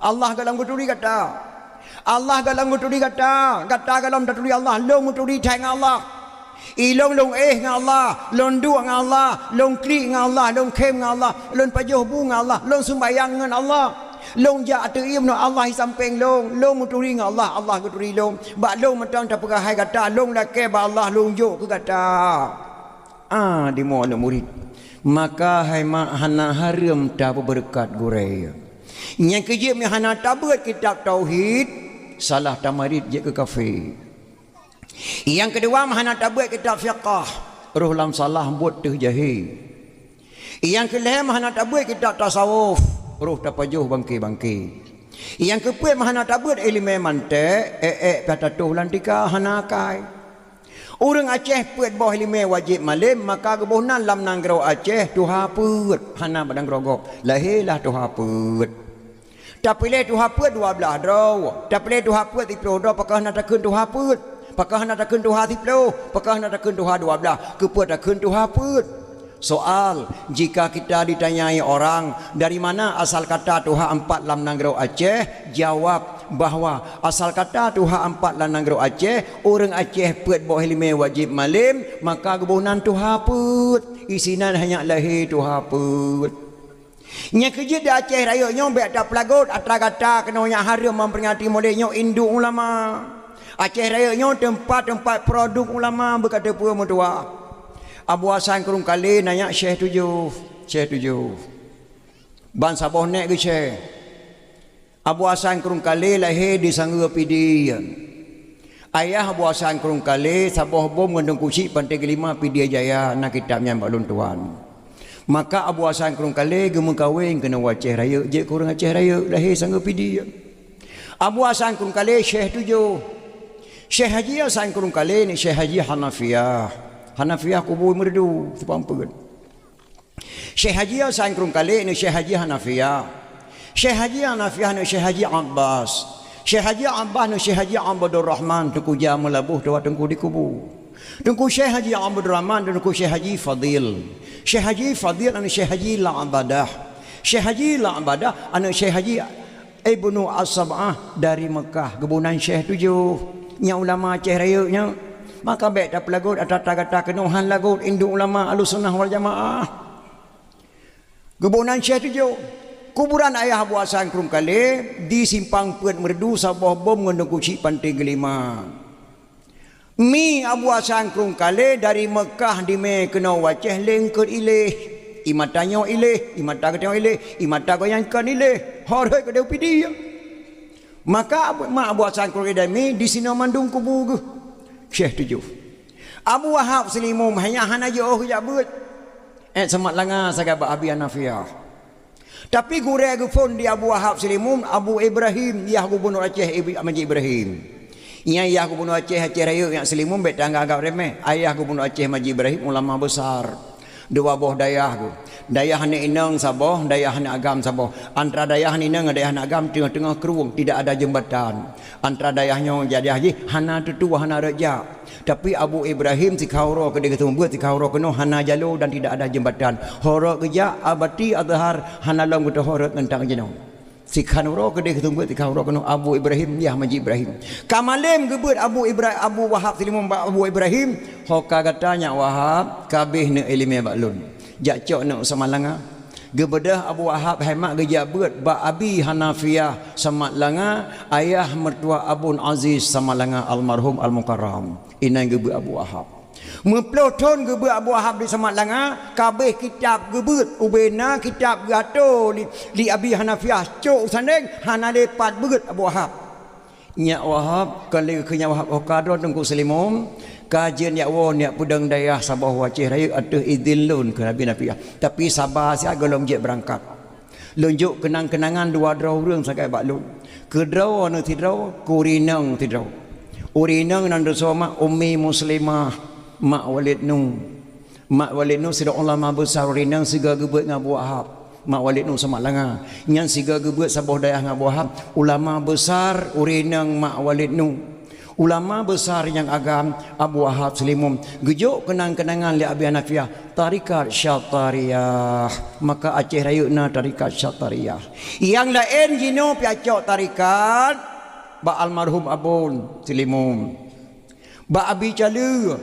Allah gohlom geuturi gata. Allah gohlom geuturi gata, gata gohlom taturi Allah, lôn meuturi that ngon Allah. Ilôn lôn éh ngon Allah, lôn duek ngon Allah, lôn klik ngon Allah, lôn khém ngon Allah, lôn pajoh bu ngon Allah, lôn seumbahyang ngon Allah. Lôn jak ateueh ié bunoe, Allah i sampéng lôn, lôn meuturi ngon Allah, Allah geuturi lôn. Bak lôn mantong tapeugah hai gata, lôn lakèe bak Allah lôn jok keu gata. Ah, dimoe aneuk murit. Maka hai mak hana hareuem tapeubeureukat gurèe. Nyang keujeuet meuhana tabeuet kitab tauhid, salah tamarit jeuet keu kafé. Nyang keudua meuhana tabeuet kitab fiqah, roh lam salah buet teuh jahé. Nyang keulhèe meuhana tabeuet kitab tasawuf, roh tapajoh bangke-bangke. Nyang keupeuet meuhana tabeuet ileumèe mantèk, èk-èk pih tatoh lam tika hana akai. Ureueng Aceh peuet boh ileumèe wajéb malém, maka geuboh nan lam nanggroe Aceh tuha peuet, hana bak nanggroe gob, lahé lah tuha peuet. Tapiléh tuha peuet dua blaih droe, tapiléh tuha peuet siplôh droe, pakon hana takheun tuha peuet, pakon hana takheun tuha siplôh, pakon hana takheun tuha dua blaih, keupeue takheun tuha peuet? Soal, jika kita ditanyai orang, "Dari mana asal kata tuha empat lam nanggroe Aceh?" Jawab bahwa asal kata tuha empat lam nanggroe Aceh, ureueng Aceh peuet boh ileumèe wajéb malém, maka geuboh nan tuha peuet. Isinan hanya lahé tuha peuet. Nyang keujeuet di Aceh Rayeuk nyoe bèk tapeulagot atra gata keunoe nyang hareuem memperingati mulod nyoe induk ulama. Aceh Rayeuk nyoe teumpat-teumpat produk ulama beuka teupeue meutuwah. Abu Hasan Krueng Kalé na nyak Syekh Tujoh, Syekh Tujoh. Ban saboh nèk geusyèh. Abu Hasan Krueng Kalé lahé di Sangeue Pidie. Ayah Abu Hasan Krueng Kalé saboh bom ngon Teungku Chik Panté Geulima Pidie Jaya, na kitab nyan bak lôn tuan. Maka Abu Hasan Krueng Kalé geumeukawen keunoe u Aceh Rayeuk, jeuet keu ureueng Aceh Rayeuk, lahé Sangeue Pidie. Abu Hasan Krueng Kalé Syekh Tujoh. Syekh Haji Hasan Krueng Kalé ni Syekh Haji Hanafiah. Hanafiah kubu Meureudu, teupeu peuet. Syekh Haji Hasan Krueng Kalé aneuk Syekh Haji Hanafiah. Syekh Haji Hanafiah aneuk Syekh Haji Abbas. Syekh Haji Abbas aneuk Syekh Haji Abdul Rahman, Teungku Jameulaboh, tuha Teungku di kubu. Teungku Syekh Haji Abdul Rahman dan Teungku Syekh Haji Fadil. Syekh Haji Fadil aneuk Syekh Haji La'badah. Syekh Haji La'badah aneuk Syekh Haji Ibnu As-Sab'ah dari Mekah, geuboh nan Syekh tujoh. Nyan ulama Aceh Rayeuk nyan. Maka bék tapeulagot ata gata keunoe han lagot induk ulama Ahlussunnah wal Jamaah. Geuboh nan Syekh tujoh. Kuburan ayah Abu Hasan Krueng Kalé di Simpang Peuet Meureudu, saboh bom ngon Teungku Chik Panté Geulima. Mi Abu Hasan Krueng Kalé dari Mekah dimé keunoe u Aceh lé eungkot iléh. Ié mata nyoe iléh, ié mata geutanyoe iléh, ié mata goh nyan kon iléh. Horot keudéh u Pidie. Maka Abu, ma Abu Hasan Krueng Kalé dari mi disinoe mandum kubu geuh. Syekh tujoh. Abu Wahab Seulimeum hanya hana jiôh geujak beuet. Eh, Samat Langa sagai bak Abi Hanafiah. Tapi gurée geuphon di Abu Wahab Seulimeum, Abu Ibrahim, yah gubunur Aceh, Ibi-, Maji Ibrahim. Nyan yah gubunur Aceh, Aceh Rayeuk nyan Seulimeum bék tanggap-anggap remeh. Ayah gubunur Aceh Maji Ibrahim ulama besar. Dua boh dayah geuh. Dayah aneuk inong saboh, dayah aneuk agam saboh. Antara dayah aneuk inong ngon dayah aneuk agam teungoh-teungoh krueng, tidak ada jeumbatan. Antara dayah nyoe jadi haji hana tutoe, hana rot jak. Tapi Abu Ibrahim sikhan uroe keudéh geuseumeubeuet, sikhan uroe keunoe hana jaloe dan tidak ada jeumbatan. Horot geujak, abati Azhar hana lom geuteuhorot ngon tangan jinoe. Sikhan uroe keudéh geuseumeubeuet, sikhan uroe keunoe Abu Ibrahim yah Maji Ibrahim. Ka malém geubeuet Abu Ibra-, Abu Wahab Seulimeum bak Abu Ibrahim, "Ho ka gata nyak Wahab, ka abéh neuk iéleumé bak lôn. Jak cok neuk Samat Langa." Geubeudôh Abu Wahab hai mak geujak beuet bak Abi Hanafiah Samat Langa, ayah meutuah Abun Aziz Samat Langa almarhum Al-Mukarram. Inan geubeuet Abu Wahab. Meuploh thon geubeuet Abu Wahab di Samat Langa, ka abéh kitab geubeuet, ubé na kitab geuatô lé, lé Abi Hanafiah cok u Sandeng, hana lé pat beuet Abu Wahab. Nyak Wahab, kon lé geukheun nyak Wahab, "Oh, ka droe Teungku Seulimeum, ka jeuet nyak woe nyak peudong dayah saboh u Aceh Rayeuk ateueh idhin lôn," kheun Abi Hanafiah. "Tapi saba siat gohlom jeuet beurangkat. Lôn jok keunang-keunangan dua droe ureuëng sagai bak lôn. Keu droe nyoe sidroe, keu ureuëng inong sidroe. Ureuëng inong nan teusoe mak Ummi Muslimah, mak Walid Nu. Mak Walid Nu sidroe ulama besar ureuëng inong sigoe geubeuet ngon Abu Wahab. Mak Walid Nu Samat Langa. Nyan sigoe geubeuet saboh dayah ngon Abu Wahab, ulama besar ureuëng inong mak Walid Nu. Ulama besar nyang agam Abu Wahab Seulimeum geujok keunang-keunangan lé Abi Hanafiah, tarikat Syatariyah. Maka Aceh Rayeuk na tarikat Syatariyah. Nyang laén jinoe pih cok tarikat bak almarhum Abon Seulimeum. Bak Abi Caleue,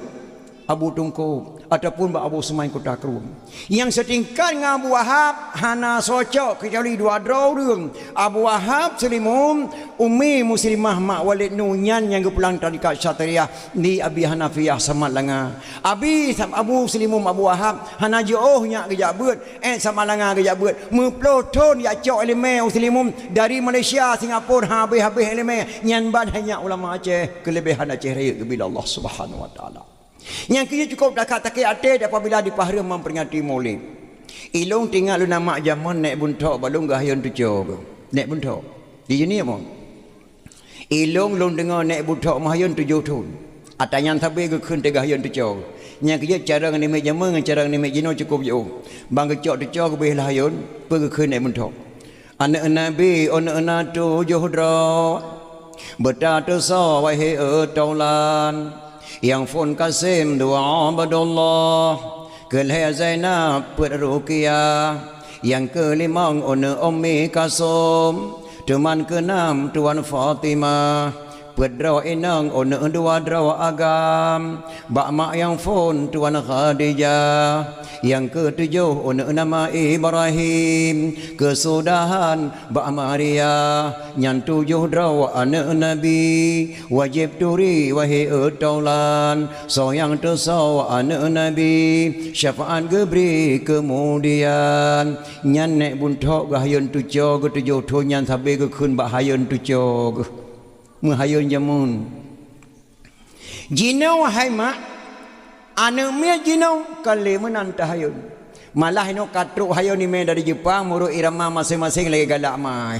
Abu Tungkôb, ataupun bak Abu Sumai Kuta Krueng. Nyang seutingkat ngon Abu Wahab hana cocok keucuali dua droe ureuëng, Abu Wahab Seulimeum, Ummi Muslimah mak Walid Nu nyan nyang geupulang tarikat Syatariyah di Abi Hanafiah Samat Langa. Abi Sam-, Abu Seulimeum Abu Wahab hana jiôh nyak geujak beuet, eh, Samat Langa geujak beuet. Meuploh thon jak cok iéleumé u Seulimeum dari Malaysia, Singapura, habéh-habéh iéleumé. Nyan ban hai nyak ulama Aceh, keuleubehan Aceh Rayeuk geubri lé Allah Subhanahu Wa Taala. Nyang keu cukôp takak-takée até apabila dipahreuem memperingati Maulid. Ilôn teuingat lôn na mak jameun Nèk Bunthok bak lôn geuhayôn tucoe geuh. Nèk Bunthok. Di Jeunieb mon. Ilôn lôn deungoe Nèk Bunthok meuhayôn tujoh thon. Ata nyan sabé geukheun teuh geuhayôn tucoe. Nyang keu jeuet carông namiet jameun ngon carông namiet jinoe cukôp jiôh. Ban geucok tucoe geubri lé hayôn, peue geukheun Nèk Bunthok. Aneuëk Nabi, aneuëk na tujoh droe, beutatusoe wahé taulan, nyang phon Kasém dua Abdullah, keu lhée Zainab peuet Ruqyah, nyang keu limong aneuëk Ummi Kalsum, teuma keu nam Tuan Fatimah. Peuet droe inong aneuëk dua droe agam, bak mak nyang phon Tuan Khadijah, nyang keu tujoh aneuëk nama Ibrahim, keusudahan bak Maria, nyan tujoh droe aneuëk Nabi, wajéb turi wahé taulan, soe nyang tusoe aneuëk Nabi, syafaat geubri keumudian. Nyan Nèk Bunthok geuhayôn tucoe geuh tujoh thon nyan sabé geukheun bak hayôn tucoe geuh. Meuhayôn jameun. Jinoe hai mak, aneuëk miet jinoe ka lé meunan teuhayôn. Malah inoe ka trok hayôn imé dari Jeupang meurok irama maséng-maséng lagée galak mai.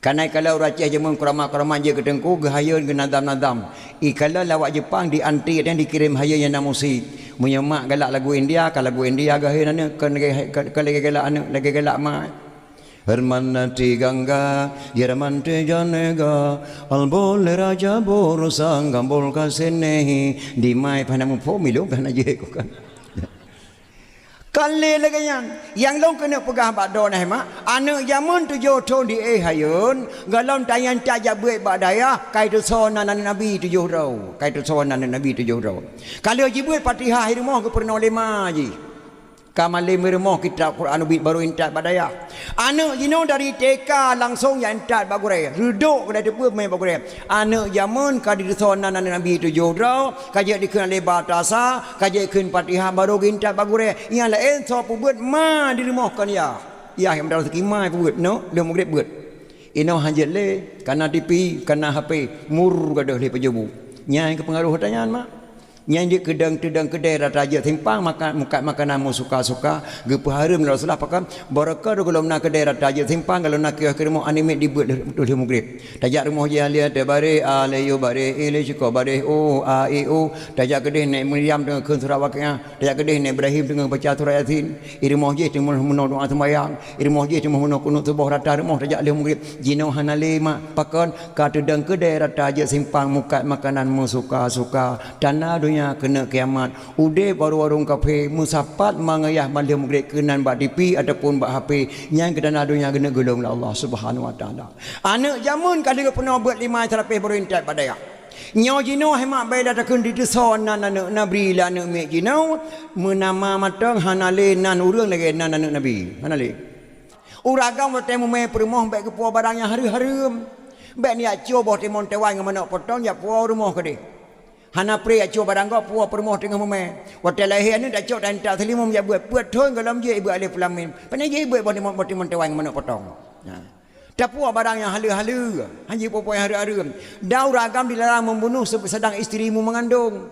Kana ikalon ureuëng Aceh jameun keuramat-keuramat jeuet keu teungku, geuhayeuen geunadam-nadam. Ikalon lawak Jepang di anti dan dikirém hayeuen nyang na musik. Meunyoe mak galak lagu India, ka lagu India geuhayeuen aneuëk, kon lagée, kon, kon lagée galak aneuëk, lagée galak mak. Herman nati gangga, Yerman te janega, albol raja bor sang gambol kasenehi, di mai pah na muphom milong pah na jeuet ku kan. Ka lé lagée nyan. Nyang lôn keuneuk peugah bak droeneuh mak, aneuëk jameun tujoh thon di éh hayeuen, gohlom tanyan tajak beuet bak dayah, kai teusoe nan aneuëk Nabi tujoh droe, kai teusoe nan aneuëk Nabi tujoh droe. Ka lheueh jibeuet Fatihah i rumoh geupeurunoe lé ma jih. Ka malém i rumoh kitab Quran ubit barô intat bak dayah. Aneuëk jinoe dari T K langsong jak intat bak gurée, reudok keudai teupeu mé bak gurée. Aneuëk jameun ka diteusoe nan aneuëk Nabi tujoh droe, ka jeuet dikheun lé batasa, ka jeuet kheun Fatihah barô geuintat bak gurée. Nyang laén soe peubeuet ma di rumoh kon yah. Yah nyang meudalam seuki ma peubeuet, no, lheueh mugreb beuet. Inoe han jeuet lé, kana T V, kana H P, mur gadôh lé pajobu. Nyan keupeungaroh tanyan mak. Nyan jeuet keudong teudong keudè rata jeuet simpang maka-, mukat makanan meusuka-suka, geupeuhareuem lé Rasulullah pakon, barokon gohlom na keudè rata jeuet simpang, gohlom na kios keu rumoh aneuëk miet dibeuet lheueh, lheueh mugreb. Tajak rumoh jih alia teuh bareh, a, le, yo, bareh, i, le, syukoe, bareh, o, a, e, o. Tajak keudeh Nek Maryam teungoh kheun surat Waqiah, tajak keudeh Nek Ibrahim teungoh baca surat Yasin. I rumoh jih teungoh meunoe doa seumbahyang, i rumoh jih teungoh meunoe kunut suboh rata rumoh tajak lheueh mugreb. Jinoe hana lé mak, pakon? Ka teudong keudè rata jeuet simpang mukat makanan meusuka-suka. Tanda donya keuneuk kiamat. Udeb warong-warong kafe, meusapat mangeuyah ban lheueh mugreb keunan bak T V ataupun bak H P. Nyan keu tanda donya keuneuk geulong lé Allah Subhanahu Wa Taala. Aneuëk jameun ka lheueh peunoh beuet lima seurapeh barô intat bak dayah. Nyoe jinoe hai mak bai dah takheun diteusoe nan aneuëk Nabi lé aneuëk miet jinoe, meunama mantong hana lé nan ureuëng lagée nan aneuëk Nabi. Hana lé. Ureuëng agam watée mumé peurumoh bék geupuwoe barang nyang hareuem-hareuem. Bék neujak cue boh timon teuwan ngon manok potong jak puwoe rumoh keudeh. Hana pré jak cue barang gob puwoe peurumoh teungoh mumé. Watée lahé aneuëk tacok dan taseulimong jak beuet, peuet thon gohlom jeuet ibeuet alif lam mim. Pane jeuet ibeuet boh timon, boh timon teuwan ngon manok potong. Nah. Tapuwoe barang nyang haleue-haleue, hana jipuwoe-puwoe nyang hareuem-hareuem. Dan ureuëng agam dilarang membunuh se-, sedang isteri mu mengandung.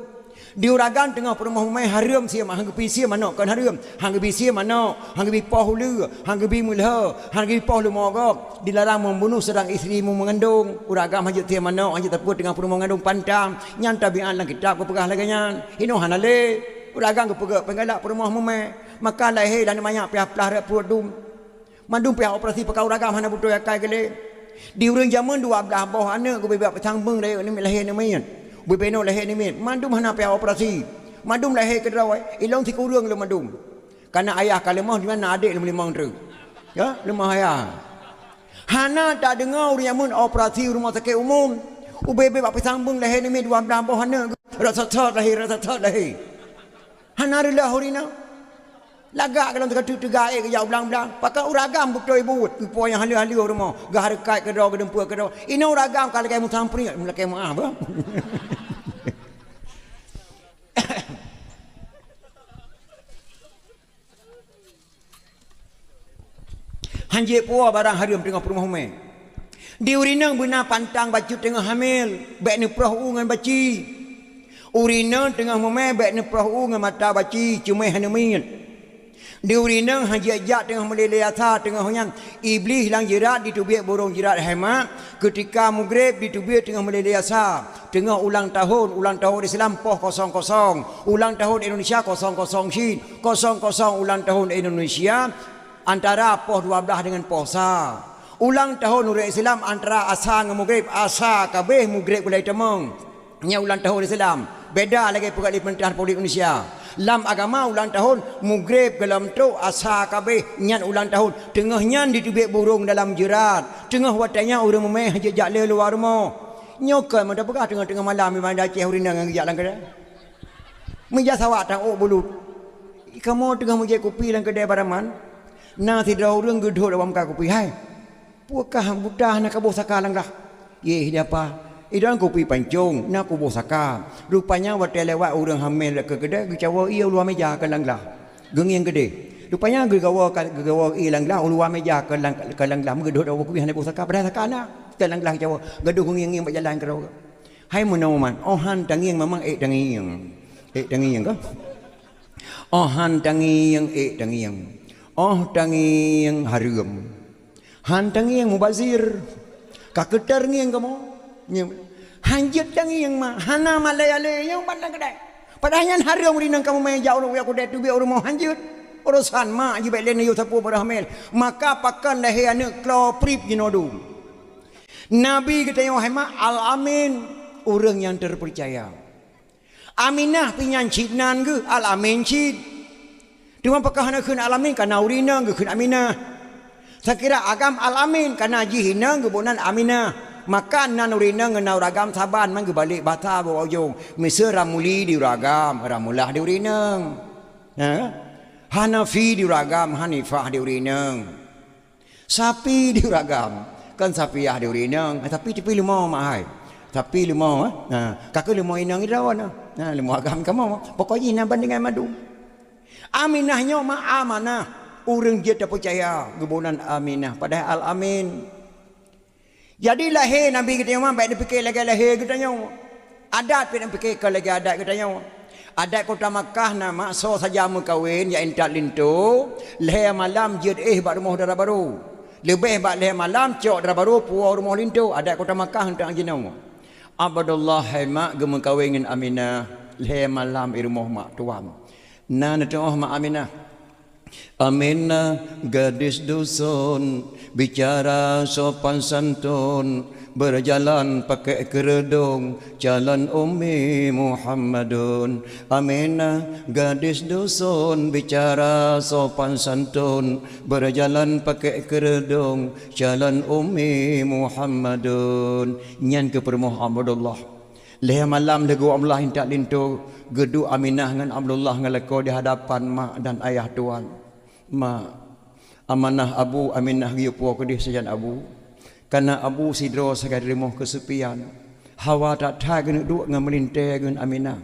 Di ureuëng agam teungoh peurumoh mumé hareuem sie ma-, han geubi sie manok kon hareuem, han geubi sie manok, han geubi poh uleue, han geubi meulhö, han geubi poh leumo gob. Dilarang membunuh sedang isteri mu mengandung. Ureuëng agam han jeuet sie manok, han jeuet tapeuet teungoh peurumoh mengandung pantang. Nyan tabiat lam kitab geupeugah lagée nyan. Inoe hana lé. Ureuëng agam geupeugah penggalak peurumoh mumé. Maka lahé dan manyak piah plah rot pruet dum. Mandum pihak operasi pakon ureuëng agam hana beutôi akai geuh lé. Di ureuëng jameun dua blaih boh aneuëk geubri bak pisang beung lahé aneuëk miet, lahé aneuëk miet. Ubé beno lahé aneuëk miet. Mandum hana pihak operasi. Mandum lahé keudroe. Ilong sikureueng lom mandum. Kana ayah ka leumoh, di mana adék lom limong treuk. Ya, leumoh ayah. Hana tadeungoe ureuëng jameun operasi rumoh sakét umum. Ubé-bé bak pisang beung lahé aneuëk miet dua blaih boh aneuëk. Rot sot-sot lahé, rot sot-sot lahé. Hana reuloh ureuëng inong. Lagak gohlom teuka teuga ék geujak u blang-blang. Pakon ureuëng agam beutôi buet, geupuwoe nyang haleue-haleue rumoh, geuhareukat keudroe, geudumpue keudroe. Inoe ureuëng agam ka lagée meusampri, lakée meuáh bah. Han jeuet puwoe barang hareuem teungoh peurumoh mumé. Di ureuëng inong beuna pantang bacut teungoh hamil, bék neuproh u ngon baci. Ureuëng inong teungoh mumé bék neuproh u ngon mata baci, ceumeh aneuëk miet. Di ureuëng inong han jeuet jak teungoh meulé-lé asa, teungoh nyan Iblih lam jeurat diteubiet burông jeurat hai mak, keutika mugreb diteubiet teungoh meulé-lé asa, teungoh ulang tahun, ulang tahun Islam poh kosong kosong, ulang tahun Indonesia kosong kosong cit, kosong kosong ulang tahun Indonesia antara poh dua blaih deungon poh sa. Ulang tahun ureuëng Islam antara asa ngon mugreb, asa ka abéh mugreb gulai tamong. Nyan ulang tahun Islam. Beda lagée peugah lé pemerintah Republik Indonesia. Lam agama ulang tahun mugreb gohlom trok asa ka abéh nyan ulang tahun. Teungoh nyan diteubiet burông dalam jeurat. Teungoh watée nyan ureuëng mumé han jeuet jak lé luwa rumoh. Nyoe kon meuda peugah teungoh-teungoh malam di Banda Aceh ureuëng inong geujak lam keudè. Meujak sawak tan ôk bulut. Kamoe teungoh meujép kupi lam keudè Baraman, na sidroe ureuëng geudhôt awak meukat kupi, "Hai, peue kah buta hana kaboh saka lam glah?" "Yeh, di apa?" "Idong kupi pancong, na kuboh saka. Rupanya watée lewat ureuëng hamé keu keudè geucawoe ié u luwa méja keu lam glah. Geungieng keudeh. Rupanya geugawoe ka, geugawoe ié lam glah u luwa méja keu lam, keu lam glah meugeudhôt awak kupi hana boh saka, padahai saka na keu lam glah geucawoe. Gadoh geungieng-ngieng bak jalan keudroe." Hai meunoe man, oh han tangieng mamang ék tangieng. Ék tangieng ka? Oh han tangieng ék tangieng. Oh tangieng hareuem. Han tangieng mubazir. Ka keuter ngieng kamoe. Ngieng. Hanjeuet tangieng ma, hana malée alée nyang ban lam keudai. Padahai nyan hareuem ureueng inong kamoe mé jak ureueng jak kudée teubiet u rumoh hanjeuet. Urosan mak jibék lé neuyue sapeue barôh hamil. Maka pakon lahé aneuëk klo prip jinoe dum. Nabi geutanyoe hai mak Al-Amin, ureueng nyang terpercaya. Aminah pih nyan cit nan geuh, Al-Amin cit. Teuma pakon hana kheun Al-Amin, kana ureueng inong geukheun Aminah. Sakira agam Al-Amin, kana jih inong geuboh nan Aminah. Maka nan ureueng inong ngon nan ureueng agam saban man geubalek basa bak ujong. Miseue Ramuli di ureueng agam, Ramulah di ureueng inong. Ha? Hanafi di ureueng agam, Hanifah di ureueng inong. Sapi di ureueng agam, kon Sapiah di ureueng inong, tapi, tapi leumo mak hai. Tapi leumo, eh? Ha, ka keuh leumo inong droe na. Ha, leumo agam kamoe. Pokok jih na bandingan mandum. Aminah nyoe mak Amanah, ureueng jeuet tapeucaya, geuboh nan Aminah, padahai Al-Amin. Jadi lahé Nabi geutanyoe mak bék neupike lagée lahé geutanyoe. Adat pih neupike kon lagée adat geutanyoe. Adat kota Makkah na mak soe saja meukawen jak intat linto, lhée malam jeuet éh bak rumoh dara barô. Leubeh bak lhée malam cok dara barô puwoe rumoh linto, adat kota Makkah nteuk jinoe. Abdullah hai mak geumeukawen ngon Aminah, lhée malam i rumoh mak tuan. Na neuteuoh mak Aminah. Aminah gadis dusun, bicara sopan santun, berjalan pakai kerudung, calon Ummi Muhammadun. Aminah gadis dusun, bicara sopan santun, berjalan pakai kerudung, calon Ummi Muhammadun. Nyan keuh peurumoh Abdullah. Lhée malam leugo Abdullah intat linto, geuduek Aminah ngon Abdullah ngon lakoe di hadapan mak dan ayah tuan. Mak, amanah abu Aminah geuyue puwoe keudeh sajan abu. Kana abu sidroe sagai di rumoh keusepian. Hawa that-that geuneuk duek ngon meulintée ngon Aminah.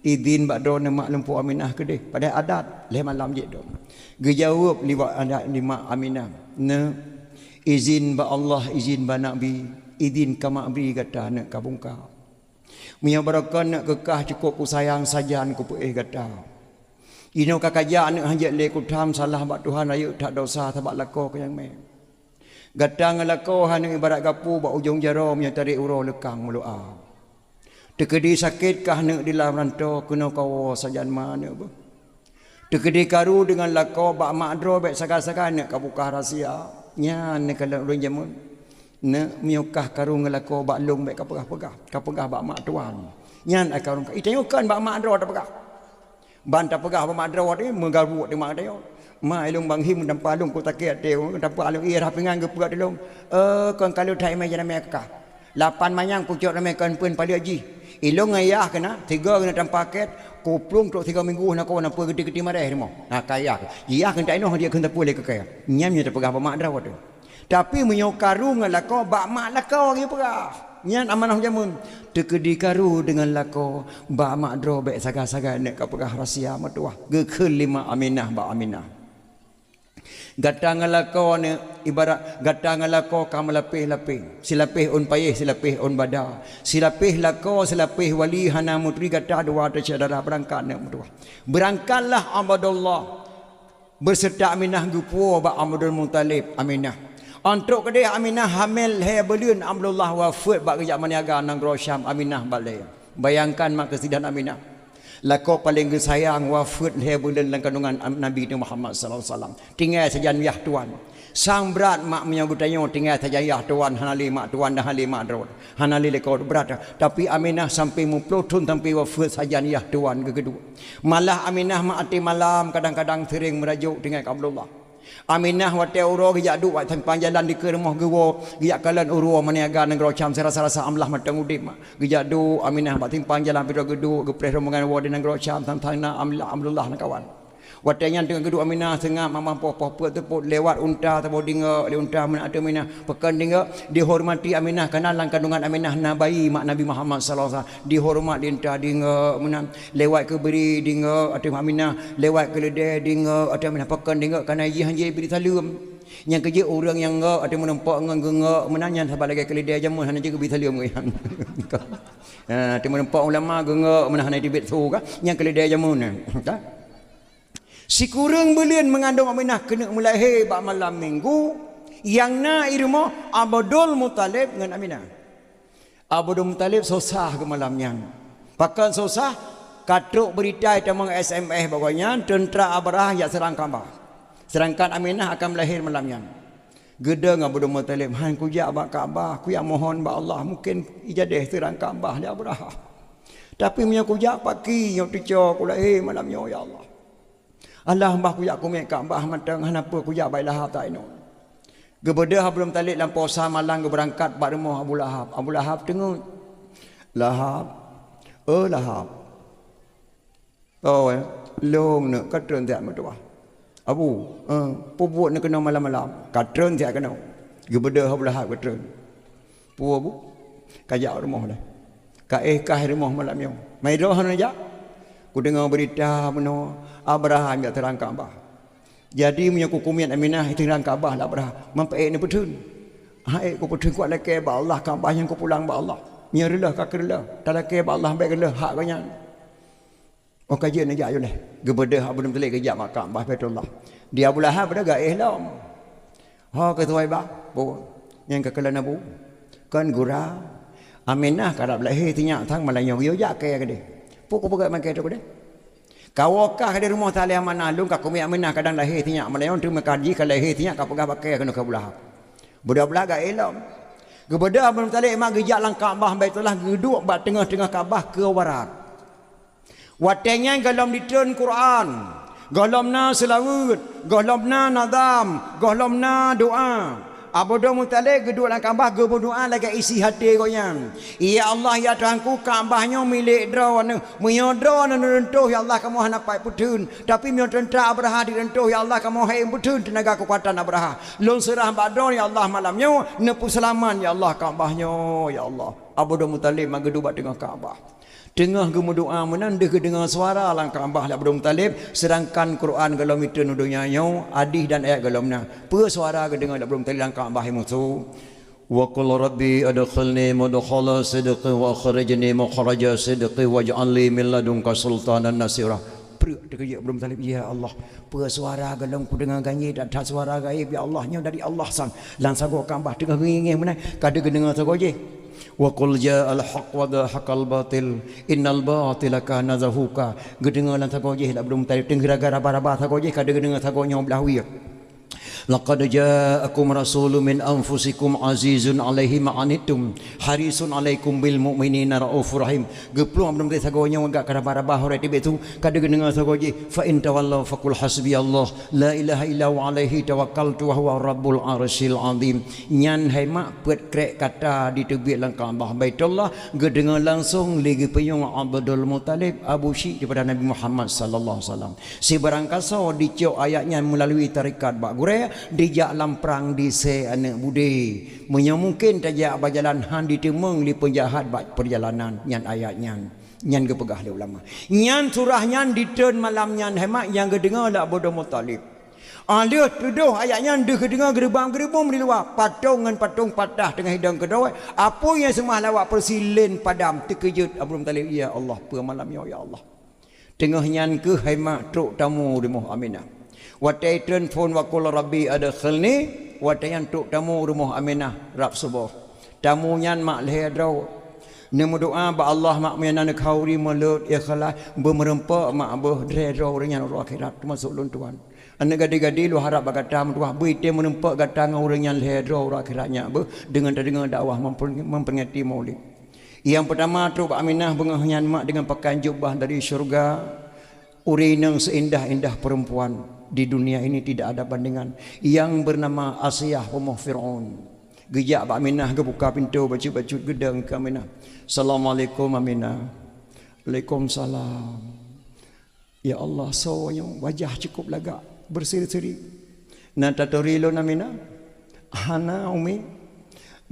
Idhin bak droeneuh mak lôn puwoe Aminah keudeh, padahai adat lhée malam jeuet dong. Geujaweueb liwat adat nibak Aminah, "Neuk, idhin bak Allah, idhin bak Nabi, idhin ka mak bri gata neuk ka bungka." Meunyoe barokon neuk keukah cukôp kusayang sajan kupeuéh gata. Inoe ka kajak neuk hanjeuet lé kutham salah bak Tuhan rayeuk that dosa sabab lakoe keu nyang mé. Gata ngon lakoe hana ibarat gapu bak ujong jaroe meunyoe tarek uroe leukang meulu'a. Teukeudi sakét kah neuk di lam ranto keunoe kawoe sajan ma neuk beuh. Teukeudi karu deungon lakoe bak mak droe bék sagai-sagai neuk ka bukah rahsia. Nyan neukalon ureuëng jameun. Neuk meunyoe kah karu ngon lakoe bak lôn bék kapeugah-peugah, kapeugah bak mak tuan. Nyan ai karu itanyoe kon bak mak droe tapeugah. Ban tapeugah bak mak droe teuh meugaru teuma tanyoe. Ma ilong banghim tampa lôn ku takét teuh, tampa lôn ié rhah pingan geupeuet lôn. Eh, kon kalu that imé janamé kakah. Lapan manyang kucok ramé kon pun paleuet jih. Ilong ngon yah keunan, tiga keunan tampa két, kuplueng trok tiga minggu na kawan apa geuti-geuti mareh rumoh. Na kayah. Yah keunan tak inoh dia keunan tapue lé keu kaya. Nyam nyoe tapeugah bak mak droe teuh. Tapi meunyoe karu ngon lakoe bak mak lakoe geupeugah. Nyan amanah jameun. Teukeudi karu deungon lakoe bak mak droe bék sagai-sagai neuk kapeugah rahsia meutuwah. Geukheun lé mak Aminah bak Aminah. Gata ngon lakoe neuk ibarat gata ngon lakoe ka meulapéh-lapéh, silapéh ôn payéh, silapéh ôn bada, silapéh lakoe, silapéh wali hana meuturi gata dua teuh syedara beurangkat neuk meutuwah. Beurangkatlah Abdullah beuseuta Aminah geupuwoe bak Abdul Muthalib Aminah. Ôh trok keudeh Aminah hamé lhée buleuen Abdullah wafeuet bak geujak meuniaga nanggroe Syam Aminah balée. Bayangkan mak keusidan Aminah. Lakoe paleng geusayang wafeuet lhée buleuen lam kandungan Am-, Nabi Muhammad sallallahu alaihi wasallam. Tinggai sajan yah tuan. Sang brat mak meunyoe geutanyoe tinggai sajan yah tuan hana lé mak tuan dan hana lé mak droe. Hana lé lakoe brat. Tapi Aminah sampai muploh thon sampai wafeuet sajan yah tuan geugeuduek. Malah Aminah mak até malam kadang-kadang sering meurajuk tinggai keu Abdullah. Aminah watée uroe geujak duek bak simpang jalan dikeue rumoh geuwoe, geujak kalon uroe meuniaga nanggroe Syam sirasa-rasa amlah mantong udeb mak. Geujak duek Aminah bak simpang jalan pidroe geuduek geupreh rombongan woe di nanggroe Syam sang-sang na Amla-, Abdullah ngon kawan. Watée nyan teungoh geuduek Aminah seungab mamah poh-poh peuet teupot lewat unta saboh dingo lé unta meunan ateueh Aminah. Pakon dingo dihormati Aminah kana lam kandungan Aminah na bayi mak Nabi Muhammad sallallahu alaihi wasallam. Dihormat lé unta dingo meunan. Lewat keubri dingo ateueh Aminah, lewat keuleudée dingo ateueh Aminah, pakon dingo kana jih hanjeuet bri saleuem. Nyang keujeuet ureuëng nyang ngok ateueh meurumpok ngon geungok meunan nyan saban lagée keuleudée jameun hana jeuet geubri saleuem ngon nyan. Ha, ateueh meurumpok ulama geungok meunan hana teubiet su ka, nyang keuleudée jameun nyan. Ka? Sikureueng buleuen meungandong Aminah keuneuk meulahé bak malam minggu, Nyang na i rumoh Abdul Muthalib ngon Aminah. Abdul Muthalib susah keu malam nyan. Pakon susah? Ka trok beurita tamong S M S bak gobnyan, teuntra Abrahah jak seurang Ka'bah. Seudangkan Aminah akan meulahé malam nyan. Geudong Abdul Muthalib, "Han kujak bak Ka'bah, kujak mohon bak Allah, mungken ijadeh seurang Ka'bah lé Abrahah. Tapi meunyoe kujak paki nyoe teucok kulahé malam nyoe, ya Allah." Alah, bah kujak kumiet Ka'bah mantong, hana peue kujak bak Lahab ta inoe. Geubeudôh Abdul Muthalib lam posa malam geubeurangkat bak rumoh Abu Lahab. Abu Lahab teungeut. "Lahab, oh Lahab. Oh, eh, lôn neuk ka treun siat meutuah. Abu, eh, peubuet neuk keunoe malam-malam, ka treun siat keunoe." Geubeudôh Abu Lahab ka treun. Peue bu? Ka jak rumoh lé. Ka éh kah rumoh malam nyoe. Mai droe hana jak? Kudeungoe beurita bunoe Abrahah jak seurang Ka'bah. Jadi meunyoe kukumiet Aminah seurang Ka'bah lé Abrahah, man peuék neupeutheun. Hai kupeutheun kuat lakée bak Allah Ka'bah nyang kupulang bak Allah. Nyoe reuloh ka keureuloh, talakée bak Allah bék reuloh hak gobnyan. Oh, ka jeuet neujak yue lé. Geubeudôh Abdul Muthalib geujak bak Ka'bah Baitullah. Di Abu Lahab pada gaéh lom. Ho keu tuwai bah, bu, nyang ka keulan abu. Kon gura, Aminah karab lahé sinyak sang malam nyoe geuyue jak kée keudeh. Peue kupeugah makée tu keudeh? Kawoe kah di rumoh saleh amanah lôn ka kumiet Aminah kadang lahé sinyak malam nyoe, teuma ka jih ka lahé sinyak ka peugah bak kée keunoe keu Abu Lahab. Beudôh Abu Lahab gaéh lom. Geubeudôh Abdul Muthalib mak geujak lam Ka'bah Baitullah geuduek bak teungoh-teungoh Ka'bah keu warat. Watée nyan gohlom ditreun Quran, gohlom na seulaweuet, gohlom na nadam, gohlom na doá. Abdul Muthalib geuduek lam Ka'bah geumeudoá lagée isi até gobnyan, "Ya Allah, ya Tuhanku, Ka'bah nyoe milék Droeneuh. Meunyoe Droeneuh neureuntoh, ya Allah, kamoe hana pat peutheun. Tapi meunyoe teuntra Abrahah direuntoh, ya Allah, kamoe hai peutheun teunaga keukuatan Abrahah. Lôn seurah bak Droeneuh, ya Allah, malam nyoe, neupeuseulamat, ya Allah, Ka'bah nyoe, ya Allah." Abdul Muthalib mak geuduek bak teungoh Ka'bah. Teungoh geumeudoá meunan deuh geudeungoe suara lam Ka'bah lé Abdul Muthalib, seudangkan Quran gohlom itreun u donya nyoe, hadih dan ayat gohlom na. Peue suara geudeungoe lé Abdul Muthalib lam Ka'bah, hai musoh? "Wa qul rabbi adkhilni mudkhala sidqin wa akhrijni mukhraja sidqin waj'al li min ladunka sultanan nasira." Preuk teukeujeuet Abdul Muthalib, "Ya Allah, peue suara gohlom kudeungoe ganyét, that-that suara gaéb, ya Allah, nyoe dari Allah sang." Lam sagoe Ka'bah teungoh geungéh meunan, ka deuh geudeungoe sagoe jih. "Wa qul ja'al haqq wa zahaqal batil, innal batila kana zahuqa." Geudeungoe lam sagoe jih lé Abdul Muthalib, teungoh geuraga raba-raba sagoe jih, ka deuh geudeungoe sagoe nyoe blah wie. "Laqad ja'akum rasulun min anfusikum azizun alaihi ma anittum, harisun alaikum bil mu'minina raufur rahim." Geuplueng Abdul Muthalib sagoe nyoe gak ka raba-raba huré teubiet su, ka deuh geudeungoe sagoe jih, "Fa in tawallaw faqul hasbiyallah, la ilaha illa huwa alaihi tawakkaltu wa huwa rabbul arsyil azim." Nyan hai mak peuet krek kata diteubiet lam Ka'bah Baitullah, geudeungoe langsong lé geupeuyong Abdul Muthalib, abu syik daripada Nabi Muhammad sallallahu alaihi wasallam. Sibarang kasoe dicok ayat nyan meulalui tarekat bak gurée, dijak lam prang disée aneuëk budé. Meunyoe mungken tajak bak jalan han diteumeung lé peunjahat bak peurjalanan nyan ayat nyan. Nyan geupeugah lé ulama. Nyan surah nyan ditreun malam nyan hai mak nyang geudeungoe lé Abdul Muthalib. Ah, lheueh tudoh ayat nyan deuh geudeungoe geuribang-geuribong di luwa, patong ngon patong patah teungoh hidong keudroe, apui nyang seumah lawak peusilen padam, teukeujot Abdul Muthalib, "Ya Allah, peue malam nyoe, ya Allah?" Teungoh nyan keuh hai mak trok tamu rumoh Aminah. Watée treun phon wa qul rabbi adkhilni, watée nyan trok tamu rumoh Aminah rab suboh. Tamu nyan mak lhée droe. Neumeudoá bak Allah mak meunyan na neukhauri meulot ikhlas beumeureumpok mak beuh lhée droe ureuëng nyan uroe akhirat teumasok lôn tuan. Aneuëk gadi-gadi lôn harab bak gata meutuah beuitée meureumpok gata ngon ureuëng nyan lhée droe uroe akhirat nyan beuh deungon tadeungoe dakwah memper-, memperingati Maulid. Nyang peutama trok bak Aminah beungoh nyan mak deungon pakaian jubah dari syeuruga, ureuëng inong seindah-indah perempuan di dunia ini tidak ada bandingan, yang bernama Asiah umoh Fir'aun. Geujak bak Aminah geubuka pintoe bacut-bacut geudong keu Aminah. "Assalamualaikum Aminah." "Waalaikumsalam." "Ya Allah, soe nyoe wajah cukup lagak, beuseri-seri." "Na taturi lôn Aminah?" "Hana Umi."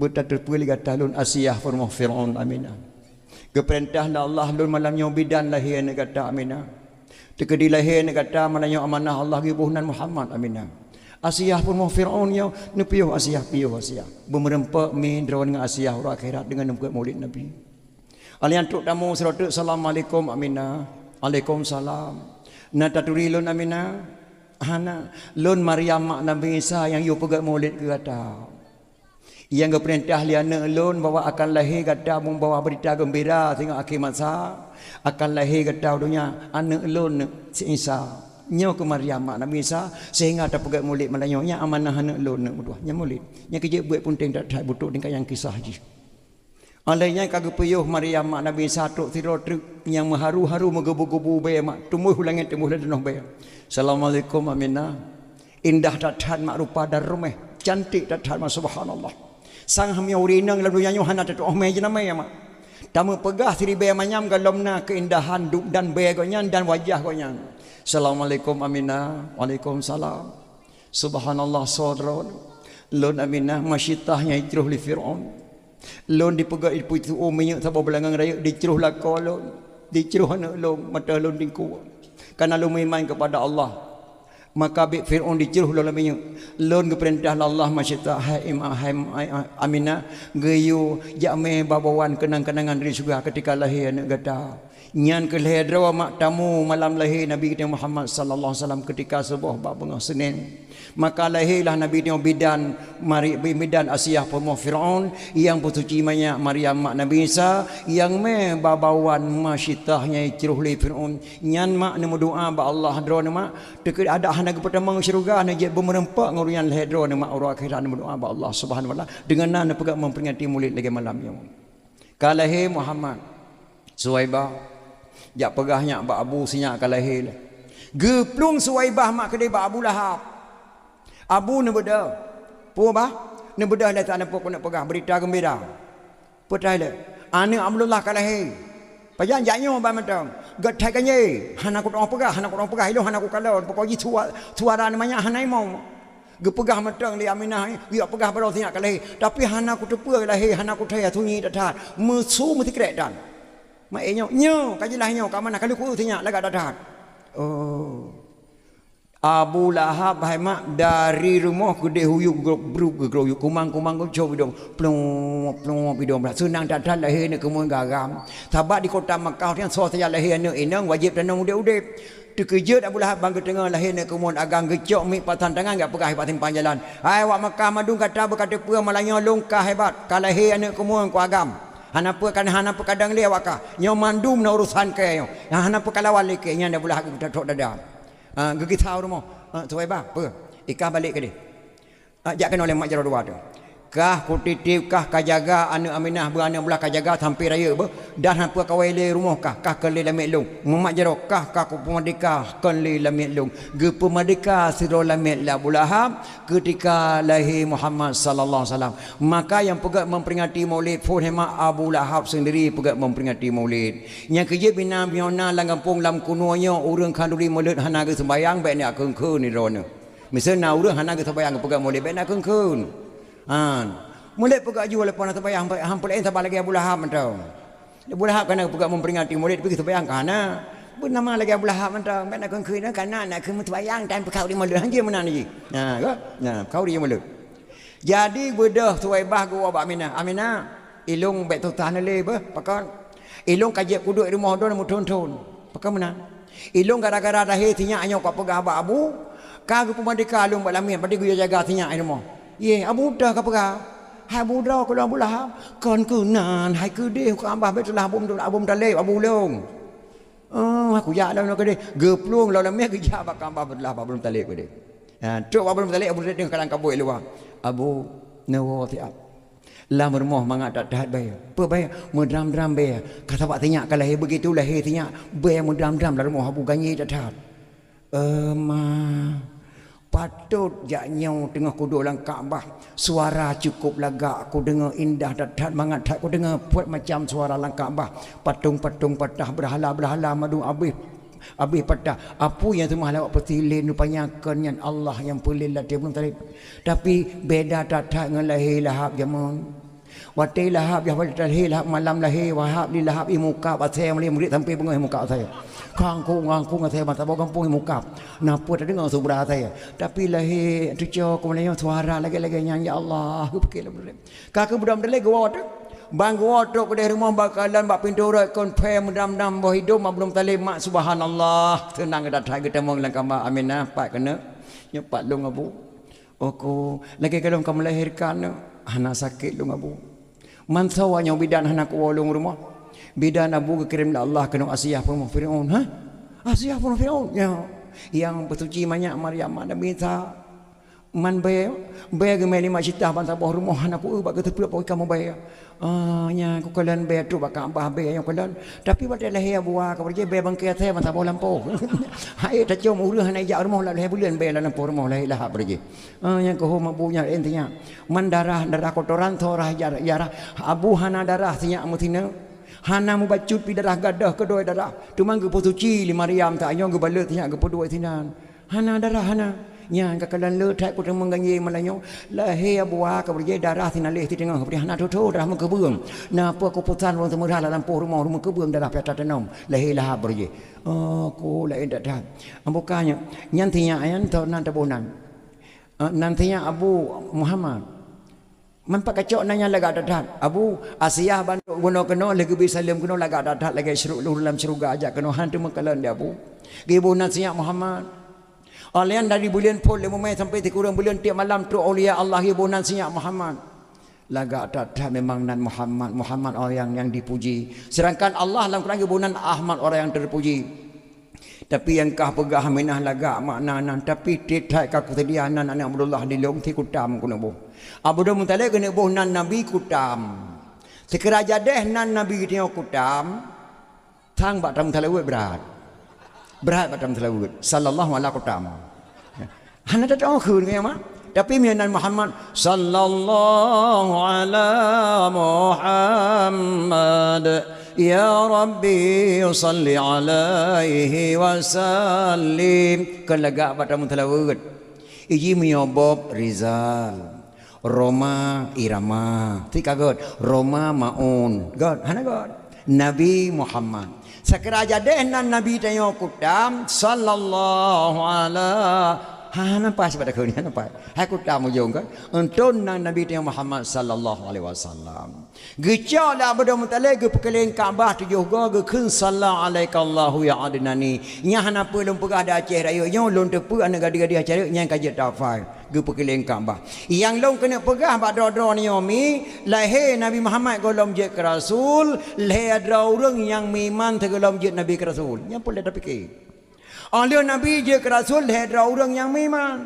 "Beutateupeue lé gata lôn Asiah peurumoh Fir'aun Aminah. Geupeurintah lé Allah lôn malam nyoe bidan lahé aneuëk gata Aminah. Teukeudi lahé aneuëk gata malam nyoe amanah Allah geuboh nan Muhammad Aminah." Asiah peurumoh Fir'aun nyoe neupiôh Asiah, piôh Asiah. Beumeureumpok mi droe ngon Asiah uroe akhirat deungon neupeubuet Maulid Nabi. Alai nyan trok tamu sidroe teuk, "Assalamualaikum Aminah." "Waalaikumsalam." "Na taturi lôn Aminah?" Hana, lôn Maryam mak Nabi Isa nyang yue peugét mulod keu gata. Nyang geupeurintah lé aneuk lôn bahwa akan lahé gata membawa berita gembira singoh akhé masa, akan lahé gata u donya aneuk lôn si Isa. Nyoe keu Maryam mak Nabi Isa, sehingga tapeugét mulod malam nyoe, nyan amanah aneuk lôn, aneuk meutuah. Nyan mulod. Nyan keuh jeuet buet peunteng that-that, beutrok tingkat nyang kisah jih. Óh lheueh nyan ka geupiôh Maryam mak Nabi Isa trok sidroe treuk nyang meuharu-haru, meugubu-gubu bèe mak, teumbôh u langét, teumbôh lam tanoh bèe. "Assalamualaikum Aminah." Indah that-that mak rupa dan ruméh, cantik that-that mak, subhanallah. Sang hamé ureueng inong lam donya nyoe hana tatu'oh mè jeunamé mak. Tameupeugah siribèe manyam gohlom na keuindahan dup dan bèe gobnyan dan wajah gobnyan. "Assalamualaikum Aminah." "Waalaikumsalam." "Subhanallah, soe droe?" "Lôn Aminah, Masyitah nyang jicroh lé Fir'aun. Lôn dipeugét, dipeutu'oh minyeuk saboh beulangang rayeuk, dicroh lakoe lôn, dicroh aneuk lôn, mata lôn tingkue. Kareuna lôn meuiman keupada Allah, maka bit Fir'aun jicroh lôn lam minyeuk. Lôn geupeurintah lé Allah, Masyitah, hai Ima-, hai, hai Aminah, geuyue jak mè bawa keunang-keunangan dari syeuruga keutika lahé aneuk gata. Nyan keuh lhèe droe mak tamu malam lahé Nabi geutanyoe Muhammad sallallahu alaihi wasallam keutika suboh bak beungoh Senin. Maka lahé lah Nabi geutanyoe bidan mari, bi-, bidan Asiah peurumoh Fir'aun, nyang peusuci manyak Maryam mak Nabi Isa, nyang mè bawa Masyitah nyang jicroh lé Fir'aun. Nyan mak neumeudoa bak Allah, droeneuh mak, teukeue adak hana geupeutamong syeuruga, neujeuet beumeureumpok ngon ureueng nyan lhèe droeneuh mak, uroe akhirat neumeudoa bak Allah Subhanahu wa Taala. Deungon na neupeugah memperingati mulod lagèe malam nyoe." Ka lahé Muhammad, Suwaibah jak peugah nyak bak Abu, "Si nyak ka lahé lé." Geuplueng Suwaibah mak keudéh bak Abu Lahab. Abu neubeudôh. Peue bah? Neubeudôh lé saneupok keuneuk peugah beurita geumbira. Peue teuma lé? "Aneuk Abdullah ka lahé." "Pajan jak nyoe ban mantong?" "Gét that ka nyoe. Hana kuteu'oh peugah, hana kuteu'oh peugah. Ilôn hana kukalon. Pokok jih suwa-, suara neuh manyak hana imong." Geupeugah mantong lé Aminah, "Yue peugah baroe si nyak ka lahé, tapi hana kuteupeue lahé, hana kuthèe, sunyi that-that, meusu meusikrek tan." Mak nyoe, "Nyoe, ka jeulaih nyoe, ka manah, ka lheueh kueu si nyak lagak that-that." Oh. Abu Lahab hai mak dari rumoh keudéh u yup, bruk geugroe yup, kumang-kumang geucok bidong, plop, plop bidong blah. Seunang that-that lahé aneuk keumeuen agam. Sabab di kota Makkah nyan soe saja lahé aneuk inong wajéb tanong udép-udép. Teukeujot Abu Lahab ban geuteungoh lahé aneuk keumeuen agam, geucok miet pasan tangan, geupeugah bak simpang jalan, "Hai awak Makkah mandum, gata beuka teupeue malam nyoe lôn ka hebat, ka lahé aneuk keumeuen ku agam. Hana peue ka, hana peue kadang lé awak kah. Nyoe mandum na urosan kèe nyoe. Hana peue ka lawan lé kèe." Nyan Abu Lahab geutrok dada. Ha, geugisa u rumoh. "Ha, Suwaibah, peue? Ikah balek keudéh." Ah, jak keunoe lé mak jaroe dua tu. Kah kutitip, kah kajaga aneuk Aminah, beuaneuk blah kajaga sampoe rayeuk beuh, dan hana peue kawai lé rumoh kah, kah kön lé lamiet lôn. Mumat jaroe kah, kah kupeumeurdeka kön lé lamiet lôn. Geupeumeurdeka sidroe lamiet lé Abu Lahab keutika lahé Muhammad sallallahu alaihi wasallam. Maka nyang peugét memperingati Maulid phon hé mak Abu Lahab sendiri peugét memperingati Maulid. Nyang keujeuet bina biona lam gampông lam keunoe nyoe ureuëng khanduri Maulid hana geuseumbahyang bék neukheun-kheun droeneuh. Miseue na ureuëng hana geuseumbahyang geupeugah Maulid bék neukheun-kheun. Han. Maulid peugah jua leupah na seumbahyang, han peulaén saban lagée Abu Lahab mantong. Abu Lahab kana geupeugah memperingati Maulid tapi geuseumbahyang ka hana. Beunama lagée Abu Lahab mantong, bék neukheun-kheun, kana na kheun meuseumbahyang dan peukau di Maulid. Hanjeuet meunan jih. Nah, ka? Nah, peukau di Maulid. Jadi beudôh Suwaibah geuwoe bak Aminah. "Aminah, ilong bék susah neulé beuh, pakon? Ilong ka jeuet kuduek rumoh droeneuh meuthon-thon. Pakon meunan?" "Ilong gara-gara lahé sinyak nyoe ka peugah bak Abu, ka geupeumeurdeka lôn bak lamiet, berarti geujaga sinyak i rumoh." "Yeh, Abu teuh ka peugah." "Hai Abu droe keu lôn Abu Lahab." "Kon keunan, hai keudeh keu Abah Baitullah Abu, Abu Muthalib, Abu lôn." "Oh, aku jak lôn keudeh." Geuplueng lom lamiet geujak bak Abah Baitullah Abu Muthalib keudeh. Ha, trok Abu Muthalib, Abu Muthalib teungoh kalang kabut luwa. "Abu, neuwoe siat." Lam rumoh mangat that-that bèe. Peue bèe? Meudram-dram bèe. Ka sabab sinyak ka lahé, beugitu lahé sinyak, bèe meudram-dram lam rumoh Abu ganyé that-that. "Eh, ma, patot jak nyoe teungoh kuduek lam Ka'bah. Suara cukup lagak kudeungoe, indah that-that, mangat that kudeungoe. Peuet macam suara lam Ka'bah. Patong-patong patah, beurhala-beurhala mandum abéh." Abéh patah, apui nyang seumah lewat peusilen, rupanya kon nyan Allah nyang peulen lam até Abu Thalib. Tapi beda that-that ngon lahé Lahab jameun. Watèe Lahab, yah watèe lahé Lahab, malam lahé Wahab, di Lahab imukab asèe, mulai murit sampai beungoh imukab asèe. Kangkung-kangkung asèe, mata bak gampông imukab. Na peue tadeungoe subra asèe. Tapi lahé tuco keumalaion suara lagèe-lagèe nyan, ya Allah, geupike lom. Ka keuh Abdul Muthalib geuwoe teuk. Ban geuwoe trok keudeh rumoh bak kalon bak pintoe uroe kon phé meudram-dram boh idong Abdul Muthalib mak, subhanallah. Seunang geudat that geutamong lam kama Aminah pat keuneuk. Nyoe pat lôn Abu. Oh ko, lagée gohlom ka meulahirkan, hana sakét lôn Abu. Mantong nyoe bidan hana kuwoe lôn rumoh. Bidan Abu geukirém lé Allah keunoe Asiah peurumoh Firaun. Hah? Asiah peurumoh Firaun? Nyo. Nyang peusuci manyak Maryam, Nabi Isa. Man bèe, bèe geumè lima juta ban saboh rumoh hana kueu bak geuteupeue pakon kamoe bèe. Ah, nyan kukalon bèe trok bak Ka'bah bèe nyoe kalon. Tapi watèe lahé Abu Bakar Siddiq bèe bangke asèe ban saboh lampôh. Hai tacôm ureueng hana ijak rumoh lam lhèe buleuen bèe lam lampôh rumoh lahé lahab Siddiq. Ah, nyang keuhom Abu nyan intinya. Man darah, darah kotoran, darah jarah. Abu hana darah sinyak meusineuk. Hana mubacut pi darah gadôh keudua darah. Teuma geupeusuci lé Maryam tanyoe geubalot sinyak geupeuduek sinan. Hana darah hana. Nyan ka kalon le that kuteumèe ganjé malam nyoe. Lahé Abu Bakar Siddiq darah sinaléh siteungoh, hana thô-thô darah meukeubeueng. Na peue keupusan ureueng seumeurah lam lampôh rumoh meukeubeueng darah pih tatanom. Lahé lahab Siddiq. Oh, ko laén that-that. Bukan nyan. Nyan sinyak nyan tho nan taboh nan. Ah, nan sinyak Abu Muhammad. Man pat kacok nan nyan lagak that-that. Abu, Asiah ban bunoe keunoe lé geubi saleuem keunoe lagak that-that lagèe syuruk lôn lam syeuruga jak keunoe han teumeukalon di Abu. Geuboh nan sinyak Muhammad. Óh lheueh nyan dari buleuen phôn lé mumè sampai sikureueng buleuen tiep malam trok aulia Allah geuboh nan sinyak Muhammad. Lagak that-that memang nan Muhammad. Muhammad orang yang dipuji. Sedangkan Allah lam Quran geuboh nan Ahmad orang yang terpuji. Tapi nyang kah peugah Aminah lagak makna nan, tapi tiep that ka kuseudia nan aneuk Abdullah di lôn si kutam keuneuk boh. Abdul Muthalib keuneuk boh nan Nabi kutam. Seukira jadeh nan Nabi geutanyoe kutam, sang bak tamu salaweuet brat. Brat bak tamu salaweuet. Sallallahu ala kutam. Hana tateu'oh kheun ngon nyan, mak. Tapi meunyoe nan Muhammad, sallallahu ala Muhammad, ya Rabbi salli alaihi wasallim. Kon lagak bak tamu salaweuet. Iji meunyoe Bob Rizal, Rhoma Irama. Ti ka göt. Rhoma Maun. Göt. Hana göt. Nabi Muhammad. Seukira jadeh nan Nabi tanyoe kutam, sallallahu ala. Ha, nampak sibat aku ni, nampak. Hai kutam ujong kan. Untuk nan Nabi tanyoe Muhammad sallallahu alaihi wasallam. Geucok lé Abdul Muthalib geupeukeuléng Ka'bah tujoh goe geukheun, "Salla alaikallahu ya Adnani." Nyan hana peue lôn peugah di Aceh Rayeuk nyoe, lôn teupeue aneuk gadih-gadih Aceh Rayeuk nyang ka jeuet tahafai. Geupeukeuléng Ka'bah. Nyang lôn keuneuk peugah bak droe-droe nyoe mi, lahé Nabi Muhammad gohlom jeuet keu rasul, lhèe droe ureueng nyang meuiman sigohlom jeuet Nabi keu rasul. Nyan peue lé tapike. Óh lheueh Nabi jeuet keu rasul, lhèe droe ureueng nyang meuiman.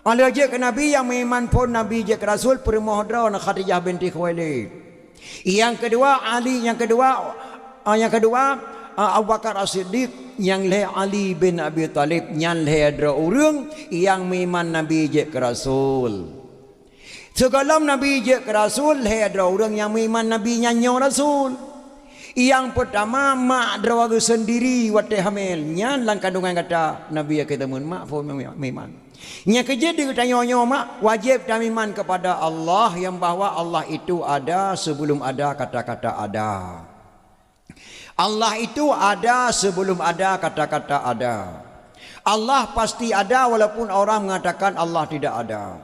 Óh lheueh jeuet keu Nabi nyang meuiman phôn Nabi jeuet keu rasul, peurumoh droe na Khadijah binti Khuwailid. Nyang keudua Ali, nyang keudua, ah, nyang keudua, ah, Abu Bakar As-Siddiq, nyang lhèe Ali bin Abi Thalib, nyan lhèe droe ureueng nyang meuiman Nabi jeuet keu rasul. Sigohlom Nabi jeuet keu rasul, lhèe droe ureueng nyang meuiman Nabi nyan nyoe rasul. Nyang peutama, mak droe geuh seundiri watèe hamil, nyan lam kandungan gata Nabi nyang keu teumèe mak phôn meuiman. Nyang keujeuet di geutanyoe nyoe mak, wajéb tameuiman keupada Allah nyang bahwa Allah itu ada sebelum ada kata-kata ada. Allah itu ada sebelum ada kata-kata ada. Allah pasti ada walaupun orang mengatakan Allah tidak ada.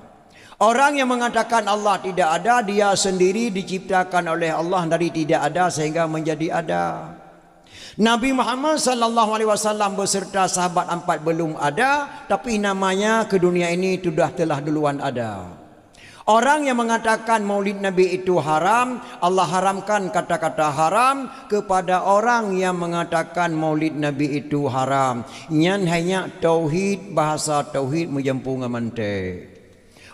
Orang yang mengatakan Allah tidak ada, dia sendiri diciptakan oleh Allah dari tidak ada sehingga menjadi ada. Nabi Muhammad sallallahu alaihi wasallam beserta sahabat empat belum ada, tapi namanya ke dunia ini sudah telah duluan ada. Orang yang mengatakan Maulid Nabi itu haram, Allah haramkan kata-kata haram kepada orang yang mengatakan Maulid Nabi itu haram. Nyan hanya tauhid, bahasa tauhid meujampu ngon mantek.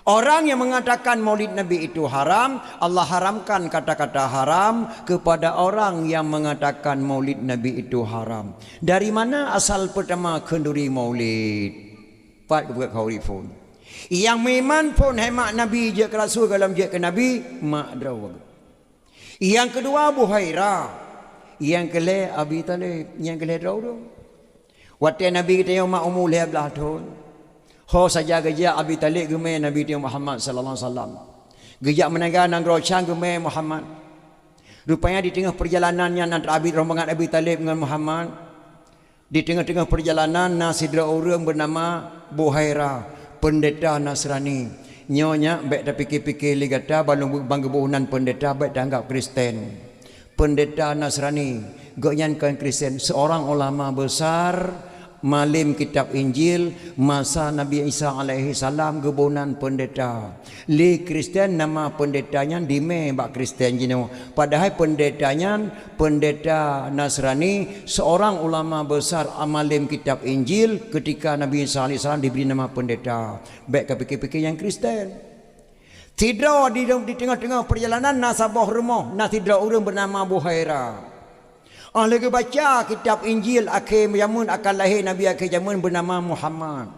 Orang yang mengatakan Maulid Nabi itu haram, Allah haramkan kata-kata haram kepada orang yang mengatakan Maulid Nabi itu haram. Dari mana asal pertama khanduri Maulid? Pat geupeugah khanduri phôn. Nyang meuiman phôn hai mak Nabi jeuet keu rasul gohlom jeuet keu Nabi, mak droe. Nyang keudua Buhairah, nyang keulhèe Abi Thalib, nyang keulhèe droe. Watèe Nabi geutanyoe mak umu lhèe blah thôn, ho saja geujak Abi Thalib geumè Nabi geutanyoe Muhammad sallallahu alaihi wasallam. Geujak meunaga nanggroe Syam geumè Muhammad. Rupanya di teungoh peurjalanan nyan antara Abi, rombongan Abi Thalib ngon Muhammad, di teungoh-teungoh peurjalanan na sidroe ureueng beunama Buhairah, peundeta Nasrani. Nyoe nyak bèk tapike-pike lé gata, ban lôn, ban geuboh nan peundeta bèk taanggap Kristen. Peundeta Nasrani, gobnyan kon Kristen, seorang ulama besar Malem kitab Injil, masa Nabi Isa alaihissalam geuboh nan peundeta. Lé Kristen nama peundeta nyan dimé bak Kristen jinoe. Padahai peundeta nyan peundeta Nasrani, seorang ulama besar malem kitab Injil ketika Nabi Isa alaihissalam diberi nama peundeta. Bék ka pike-pike nyang Kristen. Sidroe di, di teungoh-teungoh peurjalanan na saboh rumoh, na sidroe ureuëng beunama Buhaira. Óh lheueh geubaca kitab Injil akhé jameun akan lahé Nabi akhé jameun beunama Muhammad.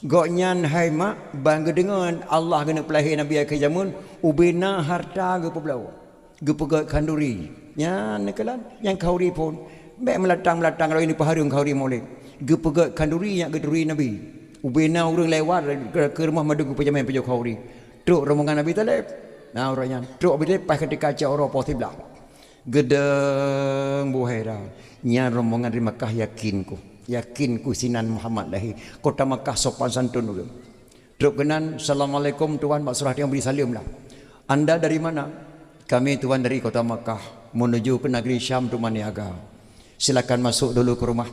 Gobnyan hai mak ban geudeungoe Allah geuneuk peulahé Nabi akhé jameun, ubena harta geupeubloe, geupeugét khanduri. Nyan neukalon nyang khanduri phon. Bék meulatang-meulatang lagée nyan peuhareueng khanduri mulod. Geupeugét khanduri nyang geuturi Nabi. Ubena ureuëng lewat keu rumoh mandum geupeujamé pajoh khanduri. Trok rombongan Abi Thalib. Nah, ureuëng nyan trok Abi Thalib pas ketika cok uroe poh siblaih. Geudong Buhaira. Nyan rombongan dari Makkah, yakin ku. Yakin ku sinan Muhammad lahé. Kota Makkah sopan santun ureuëng. Trok keunan, "Assalamualaikum tuan," bak surah tiong bri saleuem lah. "Anda dari mana?" "Kami tuan dari kota Makkah, menuju ke negeri Syam untuk meniaga. Silakan masuk dulu ke rumah.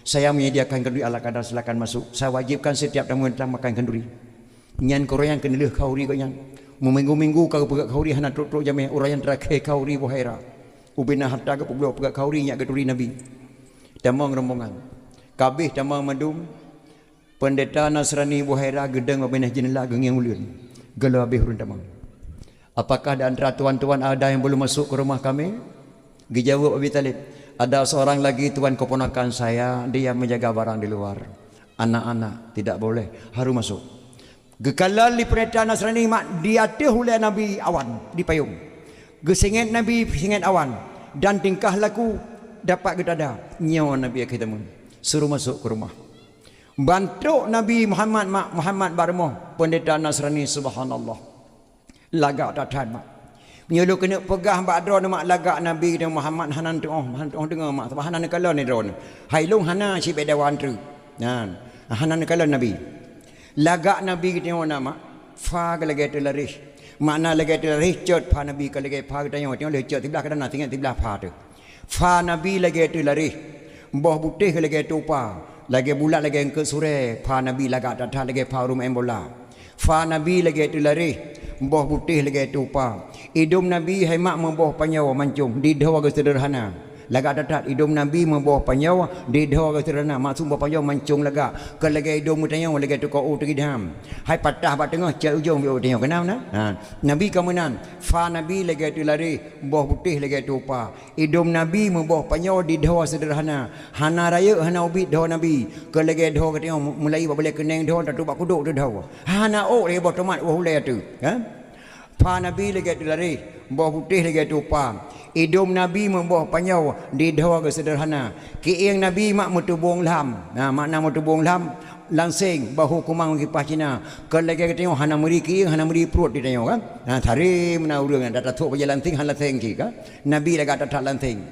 Saya menyediakan khanduri ala kadar, silakan masuk. Saya wajibkan setiap tamu datang makan khanduri." Nyan keuroyang keuneulheueh khanduri gobnyan. Meuminggu-minggu ka geupeugét khanduri hana trok-trok jamé, uroe nyan teurakhe khanduri Buhaira. Ubena harta geupeubloe peugét khanduri nyang geuturi Nabi. Tamong rombongan. Kabeh tamong mandum, peundeta Nasrani Buhaira geudong bak binéh jeunela geungieng ulôn. Geuleueh habéh ureuëng tamong. "Apakah di antara tuan-tuan ada yang belum masuk ke rumah kami?" Geujaweueb Abi Thalib, "Ada seorang lagi tuan keponakan saya, dia menjaga barang di luar. Anak-anak tidak boleh, harus masuk." Geukalon lé peundeta Nasrani mak di ateueh ulée Nabi awan di payong. Geusingét Nabi singét awan dan tingkah laku dapat geutada. Nyoe Nabi akhé jameun. Suruh masuk ke rumah. Ban trok Nabi Muhammad mak Muhammad bak rumoh peundeta Nasrani, subhanallah. Lagak that-that mak. Meunyoe lôn keuneuk peugah bak droeneuh mak lagak Nabi geutanyoe Muhammad hana tuoh, hana tuoh deungoe mak, sabab hana neukalon lé droeneuh. Hai lôn hana sibée dawa treuk. Nyan, hana neukalon Nabi. Lagak Nabi geutanyoe na mak, pha geuh lagée teularéh. Makna lagée teularéh cot pha Nabi ka lagée pha geutanyoe, tanyoe lheueh cot siblaih kadang na singat siblaih pha teuh. Pha Nabi lagée teularéh, boh butéh lagée tupa, lagée bulat lagée eungkot surée, pha Nabi lagak that-that lagée pha ureuëng maén bola. Pha Nabi lagée teularéh, boh butéh lagée tupa. Idom Nabi hai mak meuboh panyoe mancong, didhoe geuh seudeurhana. Lagak that-that, idom Nabi meuboh panyoe, didhoe geuh seudeurhana, maksud boh panyoe mancong lagak, kon lagée idom geutanyoe lagée tukoe u teugidam. Hai patah bak teungoh, cot ujong biôh geutanyoe, keunam na? Ha. Nabi ka meunan, pha Nabi lagée teularéh, boh butéh lagée tupa. Idom Nabi meuboh panyoe didhoe seudeurhana, hana rayeuk hana ubit dhoe Nabi, kon lagée dhoe geutanyoe meulayeue bak balée keuneng dhoe, tatuek bak kudok teuh dhoe. Hana ôk lagée boh tomat woh ulée teuh, ha? Pha Nabi lagée teularéh, boh butéh lagée tupa. Idom Nabi meuboh panyoe didhoe geuh seudeurhana. Kiéng Nabi mak meuteubong lham. Nah, makna meuteubong lham, lanseng, bahu kumang meukipaih Cina. Kon lagée geutanyoe hana meuri kiéng, hana meuri pruet geutanyoe kan. Nah, sare meunan ureuëng nyang that-that trok bajée lanseng hana lanseng cit kan. Nabi lagak that-that lanseng.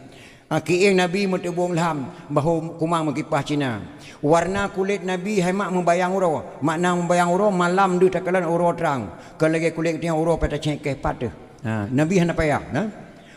Ah, kiéng Nabi meuteubong lham, bahu kumang meukipaih Cina. Warna kulét Nabi hai mak meubayang uroe, makna meubayang uroe malam deuh takalon uroe trang. Kon lagée kulét geutanyoe uroe pih tacék keh pat teuh. Ha, Nabi hana payah, na?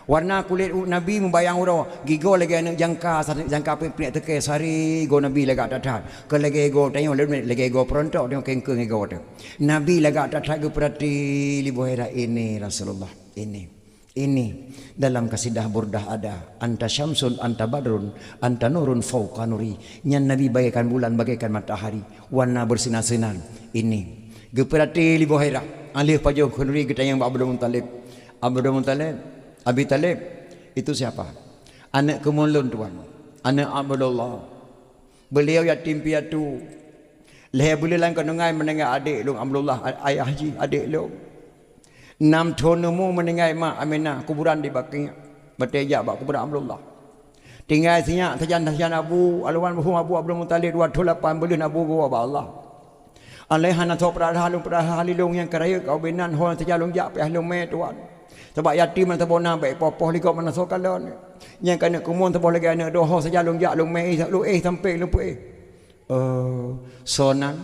Warna kulét u-, Nabi meubayang uroe, gigoe lagée aneuëk jangka, sa-, jangka peuet-peuet teuke sari, gigoe Nabi lagak that-that. Kon lagée gigoe tanyoe lagée gigoe peurontok tanyoe kengkeng gigoe teuh. Nabi lagak that-that geupeurati lé Buhaira, ini Rasulullah, ini. Ini dalam kasidah Burdah ada, "Anta syamsun, anta badrun, anta nurun fauqa nuri." Nyan Nabi bagaikan bulan, bagaikan matahari, warna bersinar-sinar. Ini geupeurati lé Buhaira, aleuh pajoh khanduri geutanyong bak Abdul Muttalib. "Abdul Muttalib, Abi Talib, itu siapa?" "Aneuëk keumuen lôn, Tuan. Aneuëk Abdullah. Beliau yatim piatu. Lhée buleuen lam kandungan meuninggai adék lôn Abdullah, a-, ayah jih adék lôn. Nam thon umu meuninggai mak Aminah, kuburan di Baqi', batée jak bak kuburan Abdullah. Tinggai sinyak sajan-sajan abu, alwan buhom abu Abdul Muttalib, dua thon lapan buleuen abu geuwoe bak Allah. Alai hana soe peurahah lôn, peurahah lé lôn nyang ka rayeuk ka ubé nan, ho sajan lôn jak payah lôn mé, Tuan. Sabab yatim meunan saboh na, bék poh-poh lé gob meunan soe kalon. Nyang ka aneuëk keumuen saboh lagée aneuëk droe, ho sajan lôn jak lôn mé, lôn éh sampoe lôn peuéh." "Oh, soe nan?"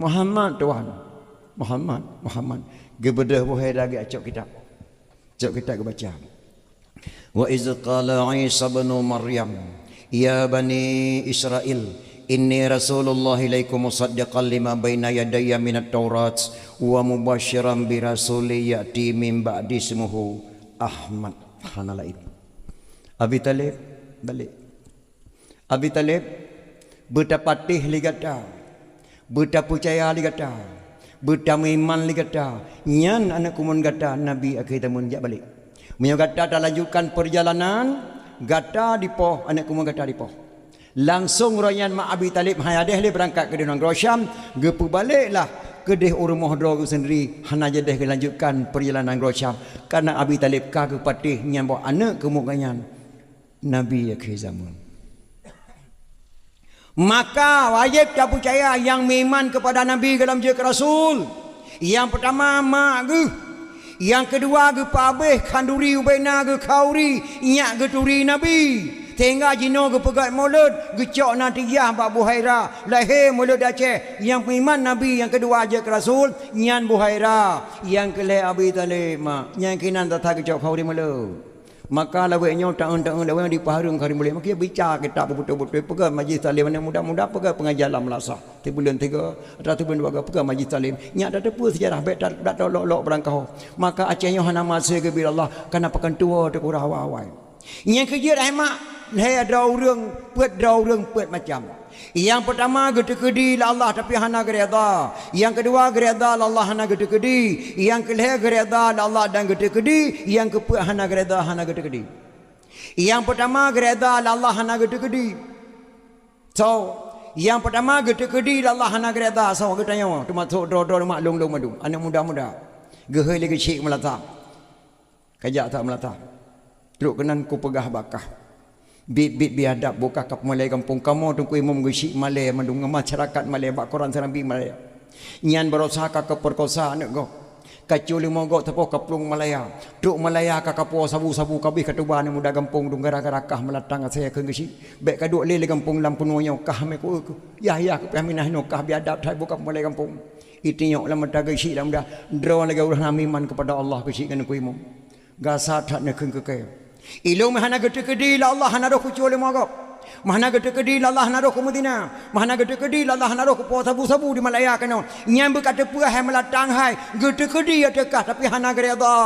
"Muhammad, Tuan. Muhammad, Muhammad." Geubeudôh Buhaira geujak cok kitab. Cok kitab geubaca. "Wa iz qala Isa ibnu Maryam, ya bani Israil, "Inni rasulullah ilaikum musaddiqan lima baina yadayya minat Taurat wa mubasyiran bi rasulin ya'ti min ba'di ismuhu Ahmad." Subhanallah. Abi Talib, balik. Abi Talib, beutapatéh lé gata, beutapeucaya lé gata, beutameuiman lé gata, nyan aneuk keumuen gata Nabi akhé zaman jak balek. Meunyoe gata talanjutkan peurjalanan, gata dipoh, aneuk keumuen gata dipoh. Langsong uroe nyan mak Abi Talib han jadeh lé beurangkat keudeh nanggroe Syam, geupeubaleklah keudeh u rumoh droe geuh seundiri, hana jadeh geulanjutkan peurjalanan nanggroe Syam, kareuna Abi Talib ka geupatéh nyan boh aneuk keumuen geuh nyan. Nabi akhé zaman. Maka wajéb tapeucaya nyang meuiman keupada Nabi gohlom jeuet keu Rasul. Nyang peutama mak geuh, nyang keudua geupeuabéh khanduri ubé na geukhauri nyak geuturi Nabi, sehingga jinoe geupeugét mulod, geucok na tijah bak Buhaira, lahé mulod Aceh. Nyang meuiman Nabi nyang keudua jeuet keu Rasul nyan Buhaira, nyang keulhée Abi Talib mak, nyang keunan tata geucok khauri mulod. Maka lawét nyoe taeun-taeun lawét nyoe dipeuhareueng keu hari mulod. Maka bica kitab beutôi-beutôi, peugah majlis taklim aneuk muda-muda, peugah pengajian lam madrasah. Sibuleuen tiga, atau sibuleuen dua, peugah majlis taklim. Nyak tateupeue seujarah, bék ta-, dak lok-lok barangkaho. Maka Aceh nyoe hana maséh geubri Allah, kana pakon tuwoe teukurah awai-awai. Nyang keujeuet hai mak, lhée droe ureuëng, peuet droe ureuëng, peuet macam. Nyang peutama geuteukeudi lé Allah tapi hana geuredha. Nyang keudua geuredha lé Allah hana geuteukeudi. Nyang keulhée geuredha lé Allah dan geuteukeudi. Nyang keupeuet hana geuredha, hana geuteukeudi. Nyang peutama geuredha lé Allah hana geuteukeudi. So, nyang peutama geuteukeudi lé Allah hana geuredha. So, geutanyoe teumasok droe-droe mak lôn-lôn mandum, aneuk muda-muda. Geuhôi lé geuchik meulata. Kajak that meulata. Trok keunan kupeugah bak kah. Biet-biet biadab bukah ka peumalée gampông kamoe Teungku Imum geuchik malée mandum ngon masyarakat malée bak koran Serambi malée. Nyan barosa ka keupeukosa aneuk gob. Ka cue leumo gob teupôh ka plueng Malaya. Trok Malaya ka kapuwoe sabu-sabu kabéh ka tuba aneuk muda gampông dum gara-gara kah meulatang asai kheun geuchik. Bék ka duek lé lé gampông lam keunoe nyoe kah mé ku-, yah-yah kupiah minah nyoe kah biadab that bukah peumalée gampông. Itinyok lam mata geuchik lam muda. Droe lagée ureuëng hana meuiman keupada Allah geuchik ngon Teungku Imum. Gasat that neukheun keu kée. Ilôn meuhana geuteukeudi lé Allah hana roh kucue leumo gob. Meuhana geuteukeudi lé Allah hana roh kumeuzina. Meuhana geuteukeudi lé Allah hana roh kupuwoe sabu-sabu di Malaya keunoe. Nyan beuka teupeue hai meulatang hai. Geuteukeudi ateueh kah tapi hana geuredha.